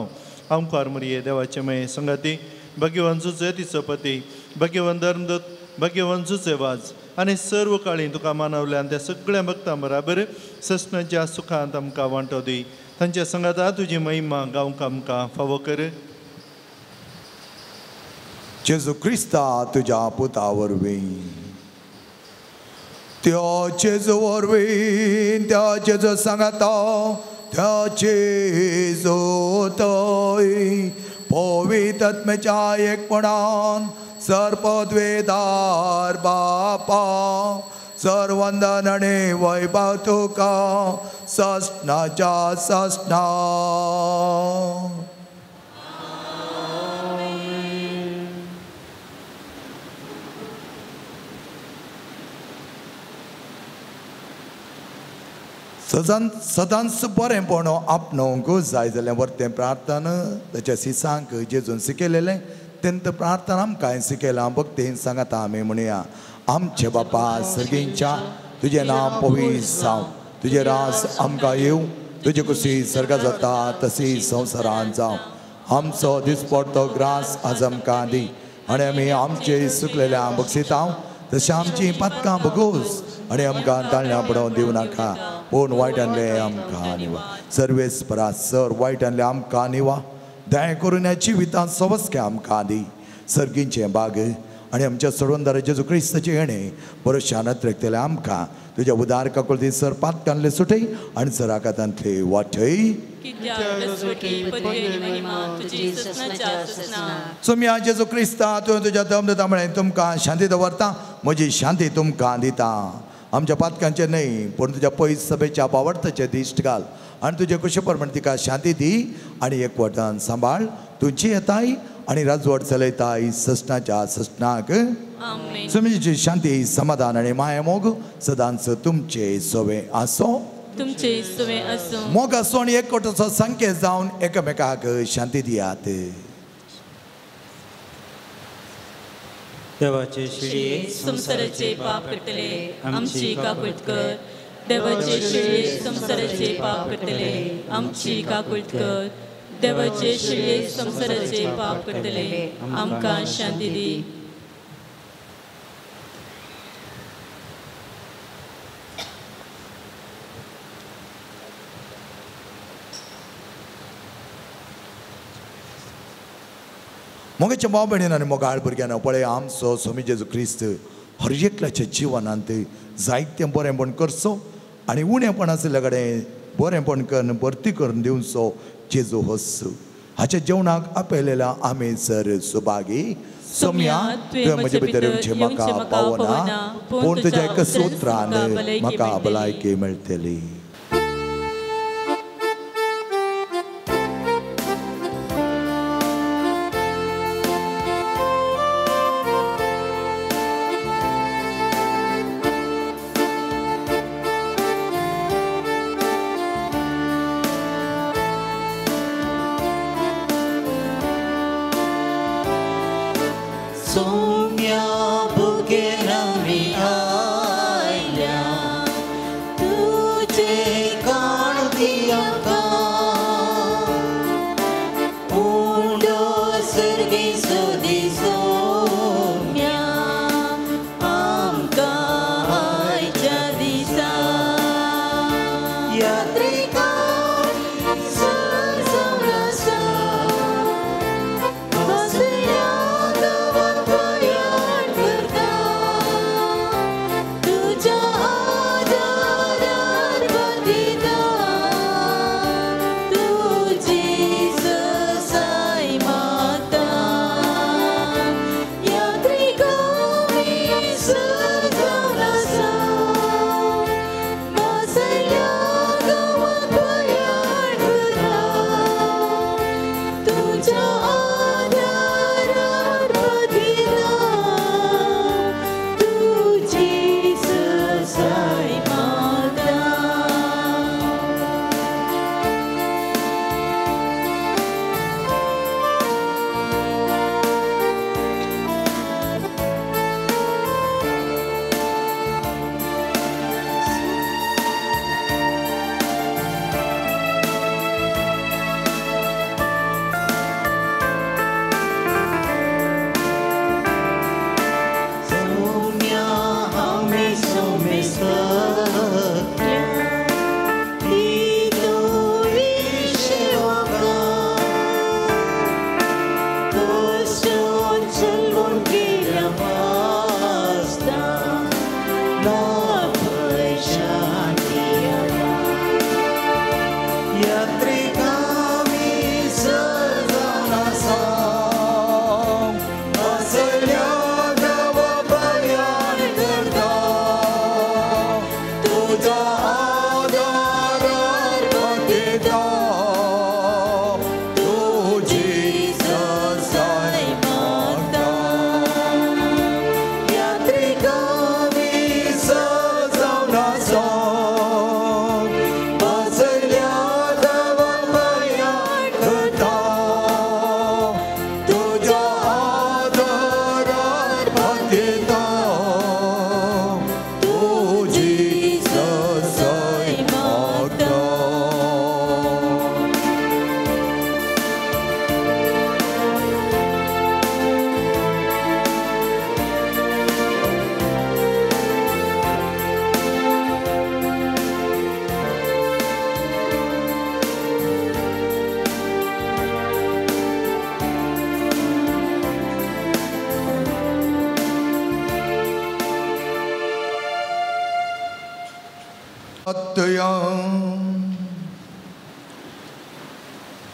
आमकार मरिये देवाचे मये संगाती भगवान जुजे तिचो पती भगवान धर्मदूत भगवान जुजे वाज आनी सर्व काळी तुका मानवल्यान त्या सगळ्या भक्तां बराबर ससनाच्या सुखांत आमकां वांटो दी. तांच्या संगाता तुजी महिमा गावंक आमकां फावो कर. जेजू क्रिस्ता तुज्या पुता वरवीं, त्या जेजू वरवीं, त्या जेजू सांगाता, त्या जेजू तय पवित्र आत्म्याच्या एकपणान सर्पद्वेदार बापा सर्वंदन आनी वैभव तुका ससनाच्या ससना. सदांच बरेंपण आपणोवंक जाय जाल्यार वरतें प्रार्थना ताच्या सिसांक जेजून शिकयलेलें तेंत प्रार्थना आमकां शिकयलां भक्तीन सांगाता आमी म्हणया. आमचे बापा सर्गींच्या तुजें नांव पवित्र जावं, तुजें रास आमकां येवं, तुजे कुशी सर्गा जाता तशी संवसारांत जावं. आमचो दिसपडतो ग्रास आज आमकां दी आनी आमी आमचे सुकलेल्या बक्षितांव तशें आमचीं पातकां भोगोस आनी आमकां ताळण्या पडोवन दिवं नाका, पूण वायटांतलें आमकां निवा. सर्वेस्परा सर वायटांतलें आमकां निवा, दया करून ह्या जिवितांत सवस्के आमकां दी. सर्गींचें बाग आनी आमच्या सोडवणदारा जेजू क्रिस्ताचें येणें बरो शानत रेखतलें आमकां तुज्या उदार काकुळती सर पातकांतले सुटय आनी सराकातांतले वाटय. सोम्या जेजू क्रिस्ता तुवें तुज्या दम दिता म्हळें तुमकां शांती दवरता, म्हजी शांती तुमकां दिता. आमच्या पातकांचे न्हय पूण तुज्या पयस सभेच्या बावडताचे दिश्ट घाल आनी तुजे कुशे प्रमाण तिका शांती दी आनी एकवटान सांबाळ. तुजी येताय आनी राजवट चलयताय ससनाच्या ससनाक. सुमीची शांती समाधान आनी मायामोग सदांच तुमचे सोवे आसो. तुमचे सोवे आसो. मोग आसो आनी एकवटाचो संकेत जावन एकामेकाक शांती दियात. देवाचे शिळये संवसाराचे पाप करतले आमची काकूळट कर. देवाचे शिळये संवसाराचे पाप करतले आमची काकूळट कर. देवाचे शिळये संवसाराचे पाप करतले आमकां शांती दी. मोगेच्या भाव भयणीन आनी मोगाळ भुरग्यान पळय आमचो स्वामी जेजू क्रिस्त हर एकल्याच्या जिवनांत जायतें बरेंपण करचो आनी उणेपण आशिल्ल्या कडेन बरेंपण करून भरती करून दिवचो जेजू हस. हाच्या जेवणाक आपयलेल्या आमी सर सुभागी. सोम्या तुवें म्हजे भितर येवचें म्हाका पावना पूण तुज्या एका सूत्रान म्हाका भलायकी मेळटली.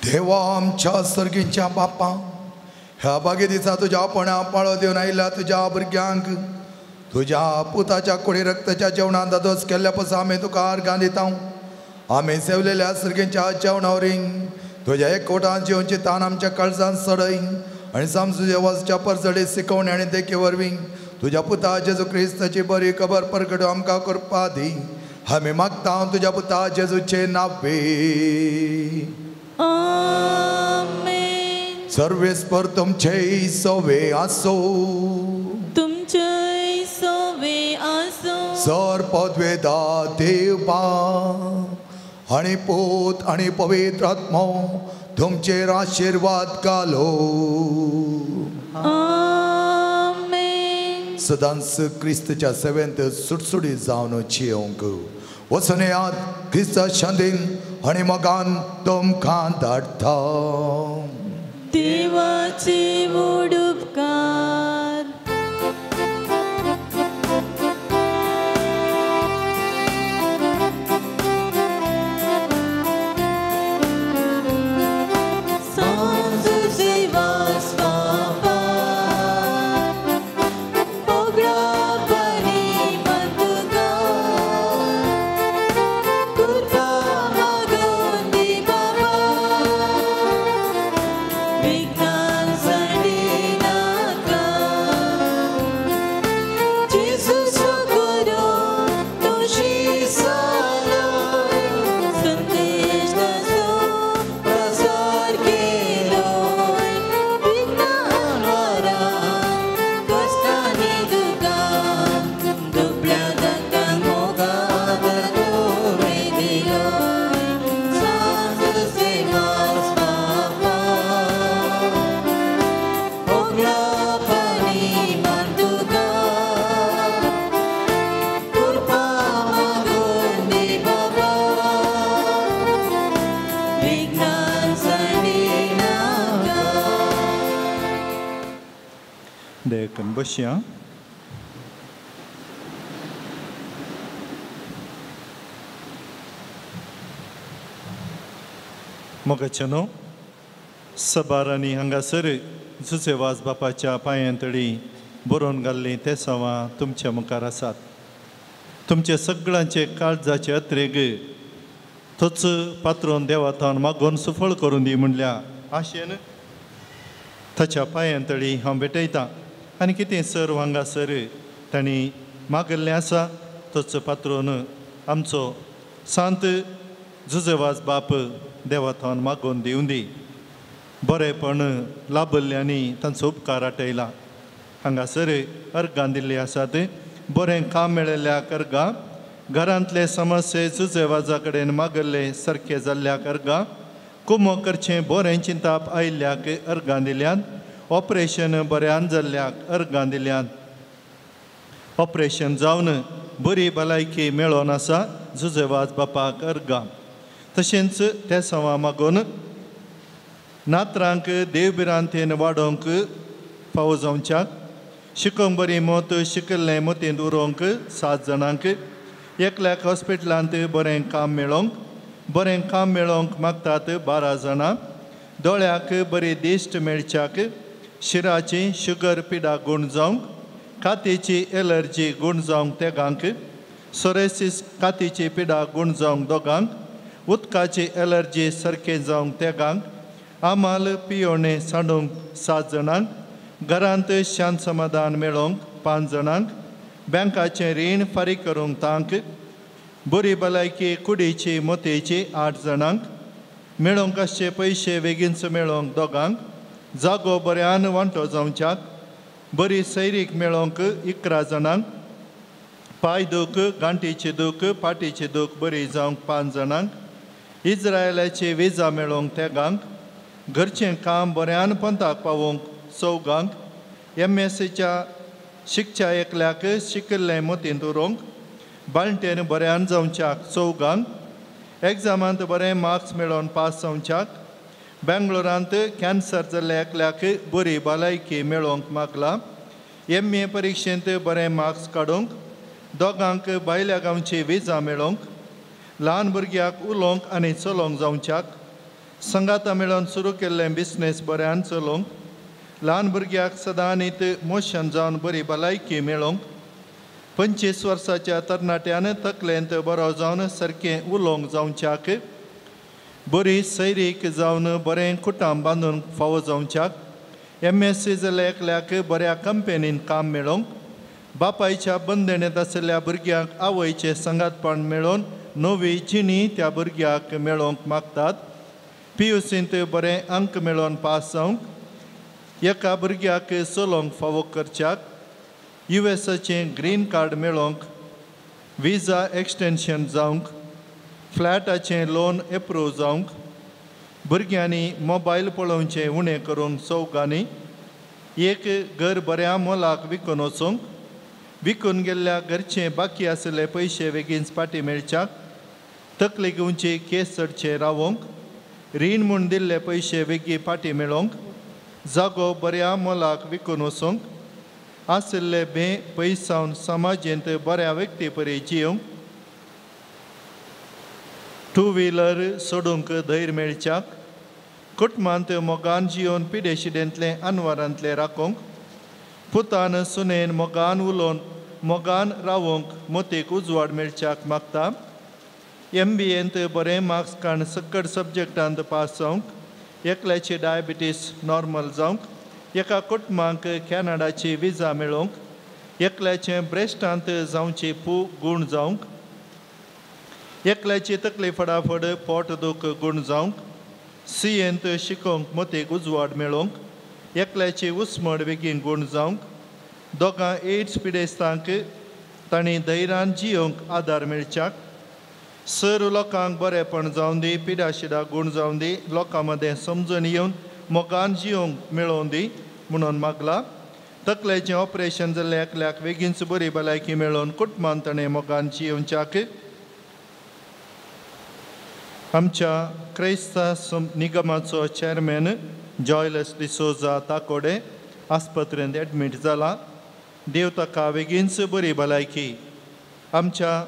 देवा आमच्या सर्गींच्या बापा, ह्या बागे दिसा तुज्या पणा पाळो दिवन आयला तुज्या भुरग्यांक तुज्या पुताच्या कुडी रक्ताच्या जेवणान दादोस केल्ल्या पसून आमी तुका अर्गां दिता. आमी सेवलेल्या सर्गेच्या जेवणावरीं तुज्या एकवटान जेवची तान आमच्या काळजान सडय आनी समजुजे वचच्या परजडी शिकवणी आनी देखी वरवीं तुज्या पुता जेजू क्रिस्ताची बरी खबर परगटो आमकां करपा दी. आमी मागता तुज्या पुता जेजूचे नावे. आमेन. सर्वेस्पर तुमचे सवे आसो. तुमचे सवे आसो. सर पदवेदा देवपा आनी पूत आनी पवित्र आत्मो तुमचेर आशिर्वाद घालो. आमेन. सदांच क्रिस्तच्या सेवेंत सुटसुटीत जावन जियोंक वचून येयात. क्रिस्त शांतीन आनी मोगान तुमकां धाडटा. देवाचे व्हड उपकार. बसया. मोगाच्यानो सबारांनी हांगासर जुजे वाज बापाच्या पांयांतळी बरोवन घाल्लीं ते सवां तुमच्या मुखार आसात. तुमचे सगळ्यांचे काळजाचे अत्रेग तोच पात्रोन देवाथावन मागोवन सुफळ करून दी म्हणल्या आशेन ताच्या पांयांतळी हांव भेटयतां. आनी कितें सर हांगासर तांणी मागल्लें आसा तोच पात्रोन आमचो सांत जुजेवाज बाप देवाथावन मागोवन दिवं दी. बरेंपण लाभल्ल्यांनी तांचो उपकार आटयला. हांगासर अर्गां दिल्लीं आसात. बरें काम मेळिल्ल्याक अर्गां, घरांतले समस्ये जुजेवाजा कडेन मागल्ले सारके जाल्ल्याक अर्गां, कुमो करचें बरें चिंताप आयिल्ल्याक अर्गां दिल्यात. ऑपरेशन बऱ्यान जाल्ल्याक अर्गां दिल्यात. ऑपरेशन जावन बरी भलायकी मेळोन आसा जुजेवाज बापाक अर्गां. तशेंच ते सवां मागून नातरांक देवभिरांतेन वाडोवंक फावो जावच्याक, शिकोवंक बरी मत शिकिल्लें मतींत उरोवंक 7 जाणांक, एकल्याक हॉस्पिटलांत बरें काम मेळोवंक, बरें काम मेळोवंक मागतात 12 जाणां, दोळ्याक बरी दिश्ट मेळच्याक, शिराची शुगर पिडा गूण जावंक, कातीची एलर्जी गूण जावंक तेगांक, सोरेसीस कातीची पिडा गूण जावंक दोगांक, उदकाची एलर्जी सारकें जावंक तेगांक, आमाल पियोणे सांडूंक 7 जाणांक, घरांत शांत समाधान मेळोवंक 5 जाणांक, बँकाचें रीण फारीक करूंक तांक, बरी भलायकी कुडीची मोतेची 8 जाणांक, मेळोवंक आसचे पयशे बेगीनच मेळोवंक दोगांक, जागो बऱ्यान वांटो जावच्याक, बरी सैरीक मेळोवंक 11 जाणांक, पांय दूख, गांठीची दूख, पाटीची दूख बरी जावंक 5 जाणांक, इज्रायलाची विजा मेळोवंक तेगांक, घरचें काम बऱ्यान पंथाक पावोवंक 4, एमएससीच्या शिकच्या एकल्याक शिकिल्लें मतींत उरोवंक, बाळंटेन बऱ्यान जावच्याक 4, एग्जामांत बरें मार्क्स मेळोवन पास जावच्याक, बेंगलोरांत कॅन्सर जाल्ल्या एकल्याक बरी भलायकी मेळोवंक मागला, एम ए परिक्षेंत बरें मार्क्स काडूंक, दोगांक भायल्या गांवची विजा मेळोवंक, ल्हान भुरग्याक उलोवंक आनी चलोवंक जावच्याक, संगाता मेळोवन सुरू केल्लें बिजनेस बऱ्यान चलोवंक, ल्हान भुरग्याक सदांनीत मोशन जावन बरी भलायकी मेळोवंक, 25 वर्साच्या तरणाट्यान तकलेंत बरो जावन सारकें उलोवंक जावच्याक, बरी सैरीक जावन बरें कुटाम बांदून फावो जावच्याक, MSc जाल्ल्या एकल्याक बऱ्या कंपनीन काम मेळोवंक, बापायच्या बंदणेंत आशिल्ल्या भुरग्यांक आवयचें सांगातपण मेळोवन नवी जिणी त्या भुरग्याक मेळोवंक मागतात. PUCंत बरें अंक मेळोवन पास जावंक, एका भुरग्याक चलोवंक फावो करच्याक, USAचें ग्रीन कार्ड मेळोवंक, विजा एक्सटेंशन जावंक, फ्लॅटाचें लोन एप्रूव जावंक, भुरग्यांनी मोबायल पळोवचें उणें करूंक चौगांनी, एक घर बऱ्या मोलाक विकून वचूंक, विकून गेल्ल्या घरचे बाकी आशिल्ले पयशे बेगीन फाटीं मेळच्याक, तकली घेवची केस चडचे रावोंक, रीण म्हूण दिल्ले पयशे बेगीन फाटीं मेळोवंक, जागो बऱ्या मोलाक विकून वचूंक, आशिल्ले बे पयसावन समाजेंत बऱ्या व्यक्ती परी जिवंक, 2 व्हिलर सोडूंक धैर्य मेळच्याक, कुटुंबांत मोगान जिवन पिडेशिडेंतलें अनवरांतलें राखूंक, पुतान सुनेन मोगान उलोवन मोगान रावोंक मोतीक उजवाड मेळच्याक मागता. MBAंत बरें मार्क्स काडून सकट सब्जॅक्टांत पास जावंक, एकल्याची डायबिटीस नॉर्मल जावंक, एका कुटुंबाक कॅनडाची विजा मेळोवंक, एकल्याचें ब्रेस्टांत जावची पू गूण जावंक, एकल्याची तकली फडाफड पोट दूख गूण जावंक, CAंत शिकोवंक मोतीक उजवाड मेळोवंक, एकल्याची उस्मड बेगीन गूण जावंक, दोगां एड्स पिडेस्तांक तांणी धैर्यान जियोवंक आदार मेळच्याक, सर लोकांक बरेंपण जावं दी, पिडाशिडा गूण जावं दी, लोकां मदें समजून येवन मोगान जियोवंक मेळोवं दी म्हणून मागला. तकलेचें ऑपरेशन जाल्ल्या एकल्याक बेगीनच बरी भलायकी मेळोवन कुटुंबान ताणें मोगान जियोवच्याक. आमच्या क्रायस्ता निगमाचो चेअरमॅन जॉयलस डिसोजा ताकोडे आस्पत्रेंत एडमीट जाला. देव ताका बेगीनच बरी भलायकी आमच्या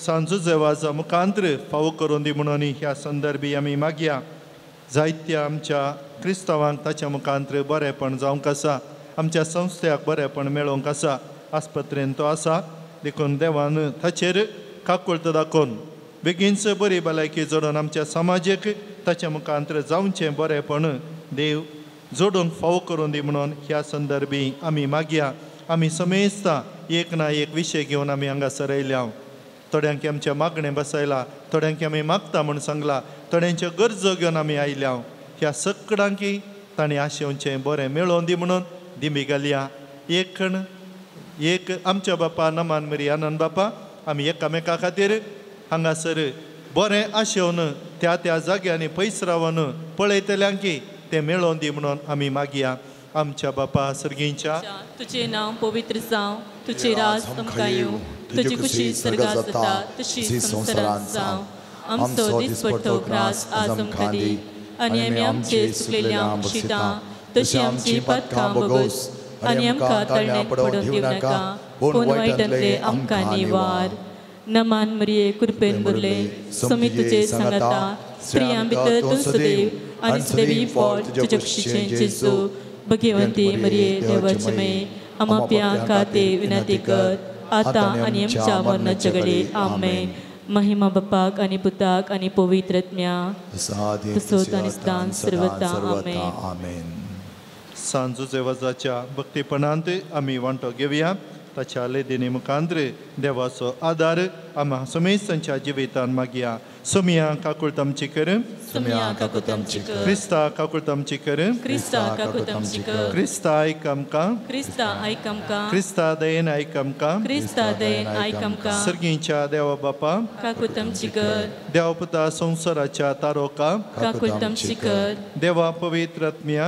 सांजू जेवाजा मुखांत्र फावो करून दी म्हणून ह्या संदर्भी आमी मागया. जायत्या आमच्या क्रिस्तांवांक ताच्या मुखांत्र बरेंपण जावंक आसा, आमच्या संस्थ्याक बरेंपण मेळोवंक आसा. आस्पत्रेंत तो आसा देखून देवान ताचेर काकुळट दाखोवन बेगीनच बरी भलायकी जोडून आमच्या समाजेक ताच्या मुखांत्र जावचें बरेंपण देव जोडूंक फावो करून दी म्हणून ह्या संदर्भी आमी मागया. आमी समेस्तां एक ना एक विशय घेवन आमी हांगासर आयल्या. थोड्यांक आमच्या मागणें बसयला, थोड्यांक आमी मागता म्हूण सांगला, थोड्यांच्यो गरजो घेवन आमी आयल्या. ह्या सगळ्यांकी तांणी आशेवचें बरें मेळोवन दी म्हणून दिमी घालया. एक खण एक आमच्या बापा नमान मरी आनंद बापा आमी एकामेका खातीर हांगासर बरें आशेवन त्या त्या जाग्यांनी पयस रावन पळयतल्यांकी तें मेळोवन दी म्हणून आमी मागया. आमच्या बापा सर्गींच्या, तुझे नांव पवित्र जावं, तुझे राज आमकां येवं, तुजी खुशी स्वर्गात जाता तशी संवसारांत जावं. आमचो दिसपट्टो ग्रास आज आमकां दी आनी आमी आमचे चुकलेल्यांक बक्षिता तशी आमची पातकां भोगोस आनी आमकां तळण्याक पडोवन दिवं नाका, पूण वायटांतले आमकां निवार. नमान मरिये, कृपेन भरले, स्वामी तुझे सांगाता, स्त्रियां भितर तूं सदैव आनी सदैवी फळ तुज्या कुशीचें जेजू. भगवंती मरिये, देवाचे माये, आमा प्या खातीर विनंती कर आतां आनी आमच्या मरणाच्या घडये. आमेन. महिमा बापाक आनी पुताक आनी पवित्र आत्म्याक, तसोच आनी सदां सर्वता. आमेन. सांजूचे वजाच्या भक्तीपणांत आमी वांटो घेवया. ताच्या लेदिनी मुखांत्र देवाचो आदार आमा समेस्तांच्या जिवितान मागया. सोमिया काकुळट आमची कर, क्रिस्ता काकुळट आमची कर, क्रिस्ता आयक आमकां, क्रिस्ता दयेन आयक आमकां, सर्गींच्या देवा बापा, देवा पुता संवसाराच्या तारोका, देवा पवित्र आत्म्या,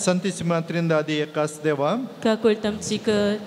संतीसिमा त्रिंदादी एकाच देवा,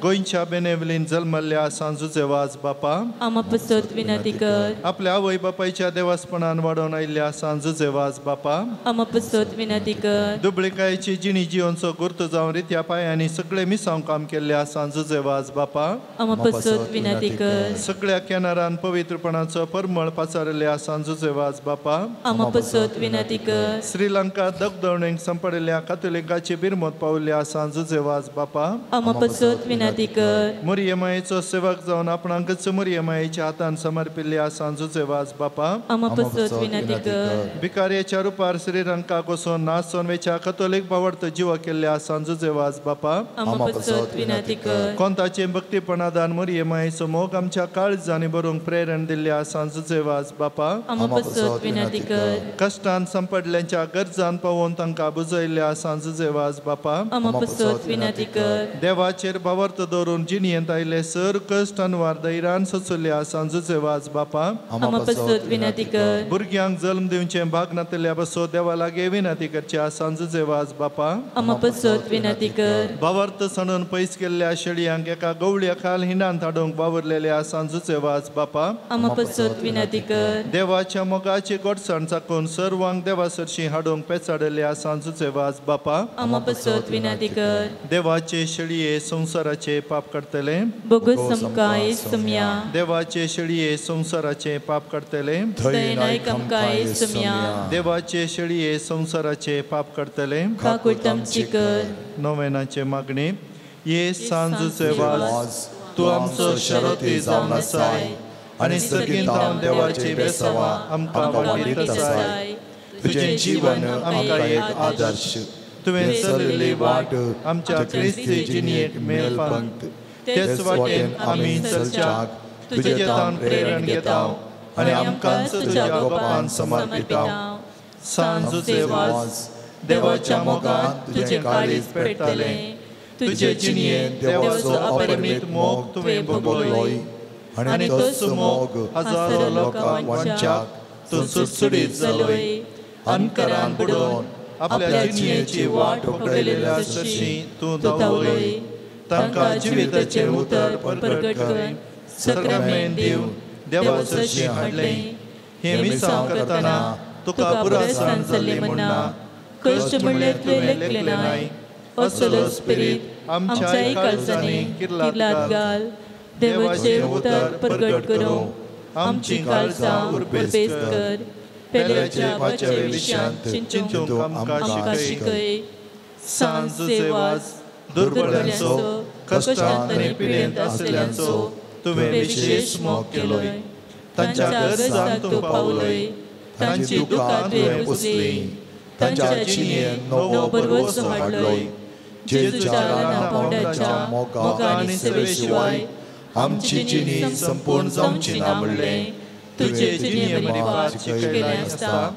गोंयच्या बेनेवलीन जल्मल्ल्या सांजूचे वाज बापा, आमा पसत विनंती कर. आपल्या आवय बापायच्या देवासपणान वाडोवन आयिल्ल्या सांत जुझेवाज बापा, आमा पसत विनंती कर। दुबळिकायेची जिणी जिवनचो गुर्त जावन रित्या पांयांनी सगळे मिसांव काम केल्ल्या सांत जुझेवाज बापा, आमा पसत विनंती कर। सगळ्या केनारान पवित्रपणाचो परमळ पाचारिल्ल्या सांत जुझेवाज बापा, आमा पसत विनंती कर। श्रीलंका दगदवणेक संपडिल्ल्या कातोलिकाची बिरमत पावल्ल्या सांत जुझेवाज बापा, आमा पसत विनंती कर। मुरियमायेचो सेवक जावन आपणाकच मुरियमायेच्या हातान समर्पिल्ल्या सांत जुझेवाज बापा, आमा पसत विनंती कर। भिकाऱ्याच्या रुपार श्रीलंकाक वचून नाचोन वेच्या कथोलीक भावार्थ जीव केल्ल्या सांत जुझेवाज बापा, आमा पसत विनंती कर। कोंताचे भक्तीपणादान मुरियमायेचो मोग आमच्या काळजांनी भरूंक प्रेरण दिल्ल्या सांत जुझेवाज बापा, आमा पसत विनंती कर। कश्टान संपडल्यांच्या गरजान पावोवन तांकां बुजयल्ल्या सांत जुझेवाज बापा, आमा पसत विनंती कर। देवाचेर भावार्थ दवरून जिणयेंत आयिल्ले सर कश्ट अनवार धैर्यान सोंसुल्ल्या सांत जुझेवाज बापा, आमा पसत विनंती कर। भुरग्यांक जल्म दिवचें भाग नातिल्ल्या बसो देवा लागीं विनंती करच्या सांत जुझेवाज बापा, आमा पसत विनंती कर। भावार्थ सणून पयस केल्ल्या शेळयांक एका गवळ्या खाल हिंडांत हाडूंक वावुरलेल्या सांत जुझेवाज बापा, आमा पसत विनंती कर। देवाच्या मोगाची गोडसाण चाकून सर्वांक देवा सरशी हाडूंक पेचाडलेल्या सांत जुझेवाज बापा, आमा पसत विनंती कर। देवाचे शेळये संवसाराचे पाप काडटले, बोगस आमकां येसुम्या। देवाचे शेळये संवसाराचे पाप काडटले, दयेन आमकां येसुम्या। देवाचे शेळये संवसाराचे पाप काडटले, काकूट आमची कर। नोवेनाचे मागणे। ये सांत जुझेवाज, तूं आमचो शरती जावन आसाय आनी सगळीं देवाची बेसावा आमकां वाडीत आसाय। तुजें जीवन आमकां एक आदर्श, तुवें चलयल्ली वाट आमच्या क्रिस्ती जिणयेक मेल पंक्त, तेच वाटेन आमी चलच्याक तुजे तावन प्रेरण घेता आनी आमकांच तुज्या गोपान समर्पिता। सांत जुझेवाज, देवाच्या मोगान तुजें काळीज पेटतलें, तुजे जिणयेंत देवाचो अपरिमीत मोग तुवें भोगलोय आनी तोच मोग हजारो लोकांक वांटच्याक तूं सुडसुडीत जालोय। अनकरान बुडोवन आपल्या जिणयेची वाट उगडलेल्या सरशी तूं धांवलोय, तांकां जिविताचें उतर परगट कर, सक्रमेन दिवन देवा सरशी हाडलें। हें मिसांव करतना तुका पुरस्कार जाल्ली म्हूण ना, कश्ट म्हणल्यार तुवें लेखलें नाय, असलो स्पिरीत आमच्याय काळजांनी किर्लात घाल। देवाचें उतर परगट करूंक आमची काळजां उर्बेस्त कर, पेल्याच्या पाच्या विशयांत चिंतूंक आमकां शिकय। सांत जुझेवाज, दुर्बळ्यांचो, कश्टांत आनी पिडेंत आसलेल्यांचो तुवें विशेश मोग केलोय, तांच्या गरजांक तूं पावलोय, तांची दुकां तुवें पुसलीं, तांच्या जिणयेंत नवो भरवंसो हाडलोय। जेजूच्या राना पावंड्याच्या मोगा आनी सेवे शिवाय आमची जिणी संपूर्ण जावची ना म्हणलें तुजे जिणये मरीपात शिकयलें आसता।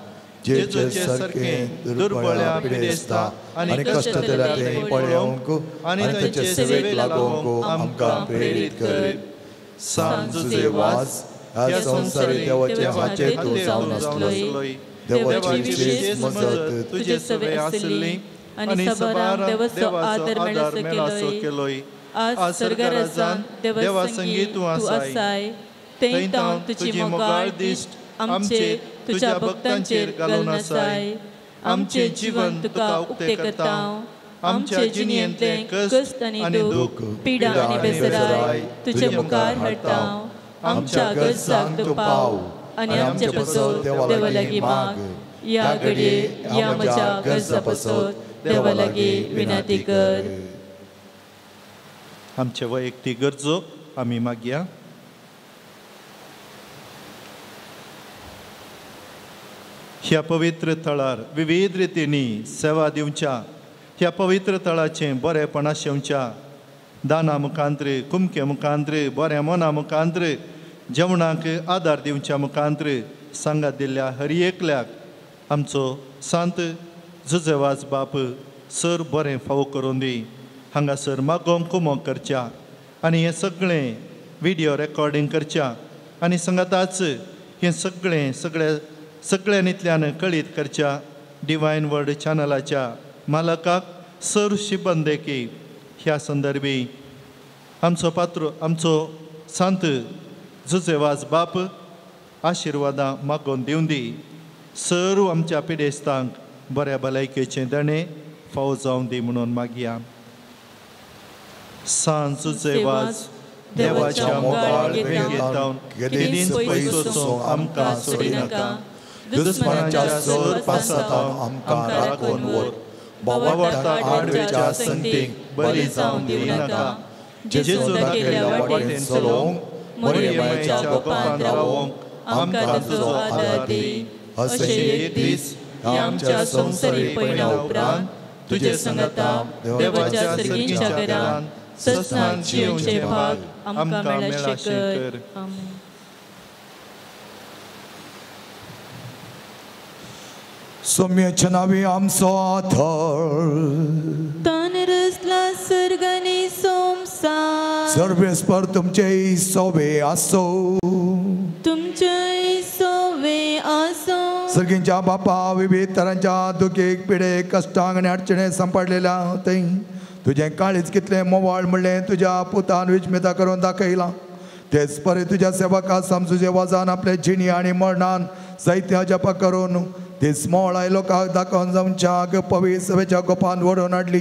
जेजूचे सारकें दुर्बळ्या पिडेस्ता आनी कश्टतल्या तें पळोवंक आनी तांचे सेवेक लागोवंक आमकां प्रेरीत कर। सांत जुझेवाज, ह्या संवसारी देवाचे हाचे तूं जावन आसलोय, देवाची विशेश मजत तुजे सवे आसली आनी सबारांक देवाचो आदर मेळासो केलोय। आज सर्गाराजान देवा संगी तूं आसाय, थंय तावन तुजी मोगाळ दिश्ट आमचेर तुज्या भक्तांचेर घालून आसाय। आमचें जीवन तुका उक्तें करता, आमच्या जिणयेंतलें कश्ट आनी दूख, पिडा आनी बेसराय तुजे मुखार हाडटा। आमच्या गरजांक तूं पाव आनी आमचे पासत देवा लागीं माग। ह्या घडये ह्या म्हज्या गरजा पासत देवा लागीं विनंती कर। आमचे वैयक्तीक गरजो आमी मागया। ह्या पवित्र थळार विविध रितींनी सेवा दिवच्या, ह्या पवित्र थळाचें बरेपण आशेवच्या दाना मुखांत्र, कुमके मुखांत्र, बऱ्या मना मुखांत्र, जेवणाक आदार दिवच्या मुखांत्र सांगात दिल्ल्या हर एकल्याक आमचो सांत जुझेवाज बाप सर बरें फावो करून दी। हांगासर मागोवंक कुमोक करच्या आनी हें सगळें विडियो रेकॉर्डींग करच्या आनी सांगाताच हें सगळें सगळें सगळ्यांतल्यान कळीत करच्या डिवायन वर्ड चॅनलाच्या मालकाक सर शिबंदेकी ह्या संदर्भी आमचो पात्र आमचो सांत जुझेवाज बाप आशिर्वादां मागोवन दिवन दी। सर्व आमच्या पिडेस्तांक बऱ्या भलायकेचें दाणें फावो जावं दी म्हणून मागया. सांजचे वाज देवाच्या मोगाळ वेंगेंत केदींच पयस वचूंक आमकां सोडिनाका. दुस्मनाच्या सर पासांत आमकां राखून व्हर. बाबाच्या आडवेच्या संगतीक बरी जावं दिवनाका. जेजू दाखयल्ल्या वाटेन चलोवंक मरियमाच्या गोपांत रावोंक आमकां तुजो आदार दी. अशें एक दीस आमच्या संवसारी पयणा उपरांत तुजे संगता देवाच्या सर्गीच्या घरांत सस्नान जियोवचें भाग आमकां मेळाशें कर. सोम्याच्या नांवी आमचो आधार तान रचला सर्ग आनी संवसार. सर्वेस्पर तुमचे सोवे आसो. तुमचे सोवे आसो. सर्गींच्या बापा विविध तरांच्या दुखीक पिडेक कश्टांक आनी अडचणे सांपडलेल्या थंय तुजें काळीज कितलें मोवाळ म्हणलें तुज्या पुतान विस्मिता करून दाखयलां. तेच परी तुज्या सेवका समजुजे वाजान आपले जिणी आनी मरणान जायत्या जपा करून तीच मोळाय लोकांक दाखोवन जावच्या पवित्र सभेच्या गोपान ओडून हाडली.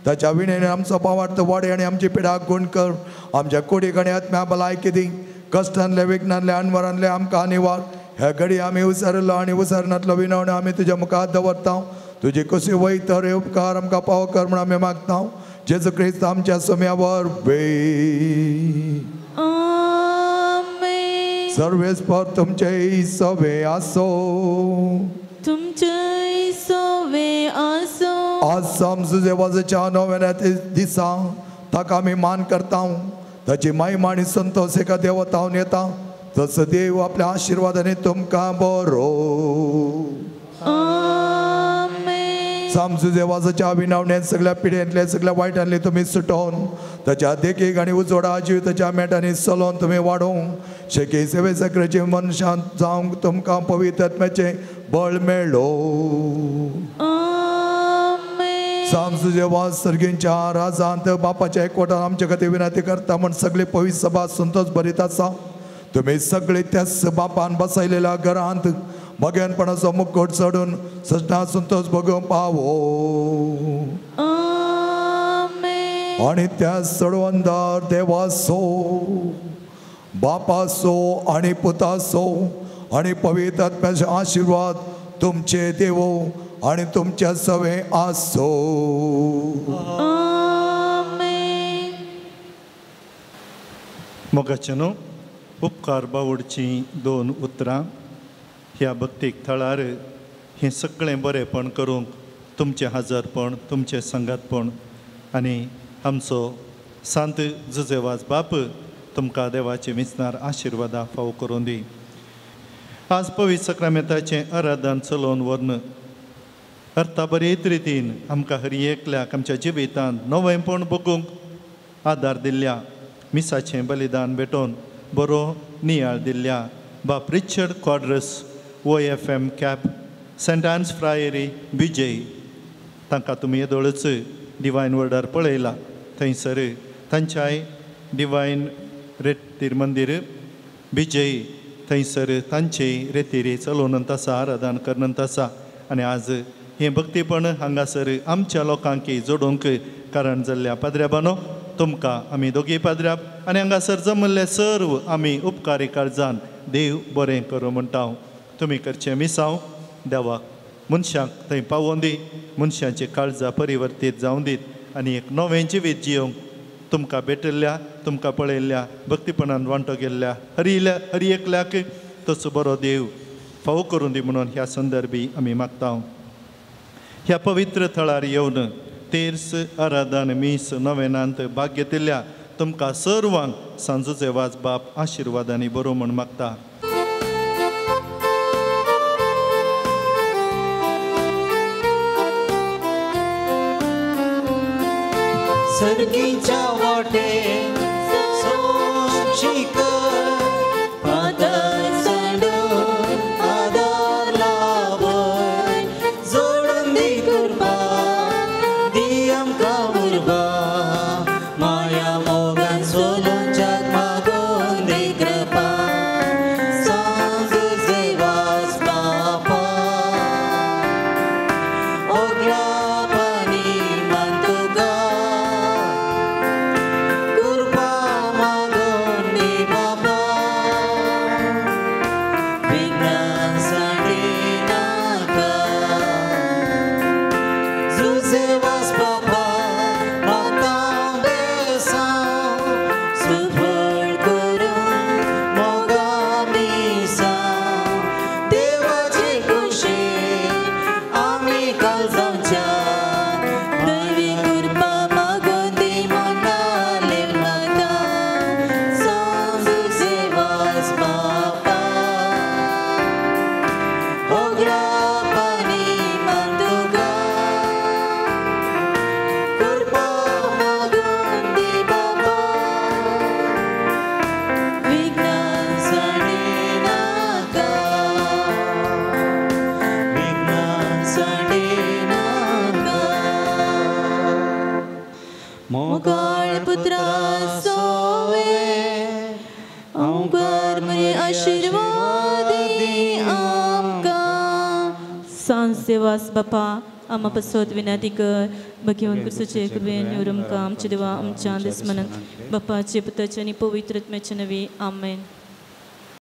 ताच्या विणेन आमचो पावार्थ वाडे आनी आमची पिडाक गुण कर. आमच्या कुडीक आनी आत्म्या भलायकी दी. कश्टांतले विघ्नांतले अनवरांतले आमकां निवार. ह्या घडी आमी उसरलो आनी उसरनातलो विनवण आमी तुज्या मुखार दवरता. तुजी कशी वय तर हे उपकार आमकां पाव कर म्हूण आमी मागता. जेजू क्रिस्त आमच्या सोम्या वरवीं. सर्वेस्पर तुमचे सवे आसो. तुमचे सवे आसो. आज आमचो देवाच्या नव्या दिसा ताका आमी मान करता. ताची महिमा आनी संतोष एका देवतावन येता. तसो देव आपल्या आशिर्वादाने तुमकां बरो. आमचो देवाच्या विनवणेन सगळ्या पिडेंतले सगळ्या वायटांतले तुमी सुटोवन ताच्या देखीक आनी उजवाडा जिविताच्या मेटांनी चलोवन तुमी वाडोवंक शेकी सेवे सगळ्याचे मनशांत जावंक तुमकां पवित्र आत्म्याचें बळ मेळ्ळो. आमचो देवा सर्गींच्या राजांत बापाच्या एकवटान आमच्या खातीर विनंती करता म्हूण सगळे पवित्र सभा संतोष भरीत आसा. तुमी सगळे त्याच बापान बसयलेल्या घरांत मगेनपणाचो मुकुट चडून सजना संतोष भोगूंक पावो. आनी त्या चडवंदार देवाचो बापाचो आनी पुताचो आनी पवित्र आत्म्याचो आशिर्वाद तुमचे देवो आनी तुमच्या सवे आसो. मोगाचे न्हू उपकार बावडचीं दोन उतरां ह्या भक्तीक थळार हें सगळें बरेंपण करूंक तुमचें हाजरपण तुमचें संगातपण आनी आमचो सांत जुजेवाज बाप तुमकां देवाचे विचनार आशिर्वादां फावो करून दी. आज पवित्र सक्रामेंताचें आराधन चलोवन व्हरून अर्था बरेच रितीन आमकां हर एकल्याक आमच्या जिवितांत नवेंपण बगूंक आदार दिल्ल्या मिसाचें बलिदान भेटोवन बरो नियाळ दिल्ल्या बाप Richard Quadras OFM cap Saint Anne's Friary Vijay तांकां तुमी येदोळच डिवायन वर्डार पळयला. थंयसर तांच्याय डिवायन रेतीर मंदीर विजय थंयसर तांचे रेतिरी चलोवन आसा आराधन करनंत आसा. आनी आज हें भक्तीपण हांगासर आमच्या लोकांक जोडूंक कारण जाल्ल्या पाद्र्याबानो तुमकां आमी दोगी पाद्र्याब आनी हांगासर जमल्ले सर्व आमी उपकारी काळजान देव बरें करूं म्हणटा. तुमी करचें मिसांव देवाक मनशांक थंय पावोवन दी. मनशांची काळजां परिवर्तीत जावं दीत आनी एक नवें जिवीत जियोवंक तुमकां भेटिल्ल्या तुमकां पळयल्ल्या भक्तीपणान वांटो गेल्ल्या हरी एकल्याक तसो बरो देव फावो करून दी म्हणून ह्या संदर्भी आमी मागता. ह्या पवित्र थळार येवन तेर्स आराधन मीस नवेनांत भाग घेतिल्ल्या तुमकां सर्वांक सांजूचे वाज बाप आशिर्वादांनी बरो म्हूण मागता. सर्गीच्या वाटे सोंशीक पातळ सांडून आदार लावय जोडून दी कृपा दी आमकां उर्बा माया मोगान सोलोवच्याक मागून दी कृपा सांजू देवास बापा. कृपा मागून दी बाबा विघ्नां सांडनाका विघ्नां सांडनाका मोगाळ पुत्रा सोवे ओंकार मरे आशिर्वाद दी आमकां सांज देवास बापा आमा पसोत विनंती कर भगेवन क्रिस्तूचे कृपेन निवरुमकां आमच्या देवा आमच्या दुस्मनाक बापाचे पुताचे आनी पवित्र आत्म्याचे नवी आमेन.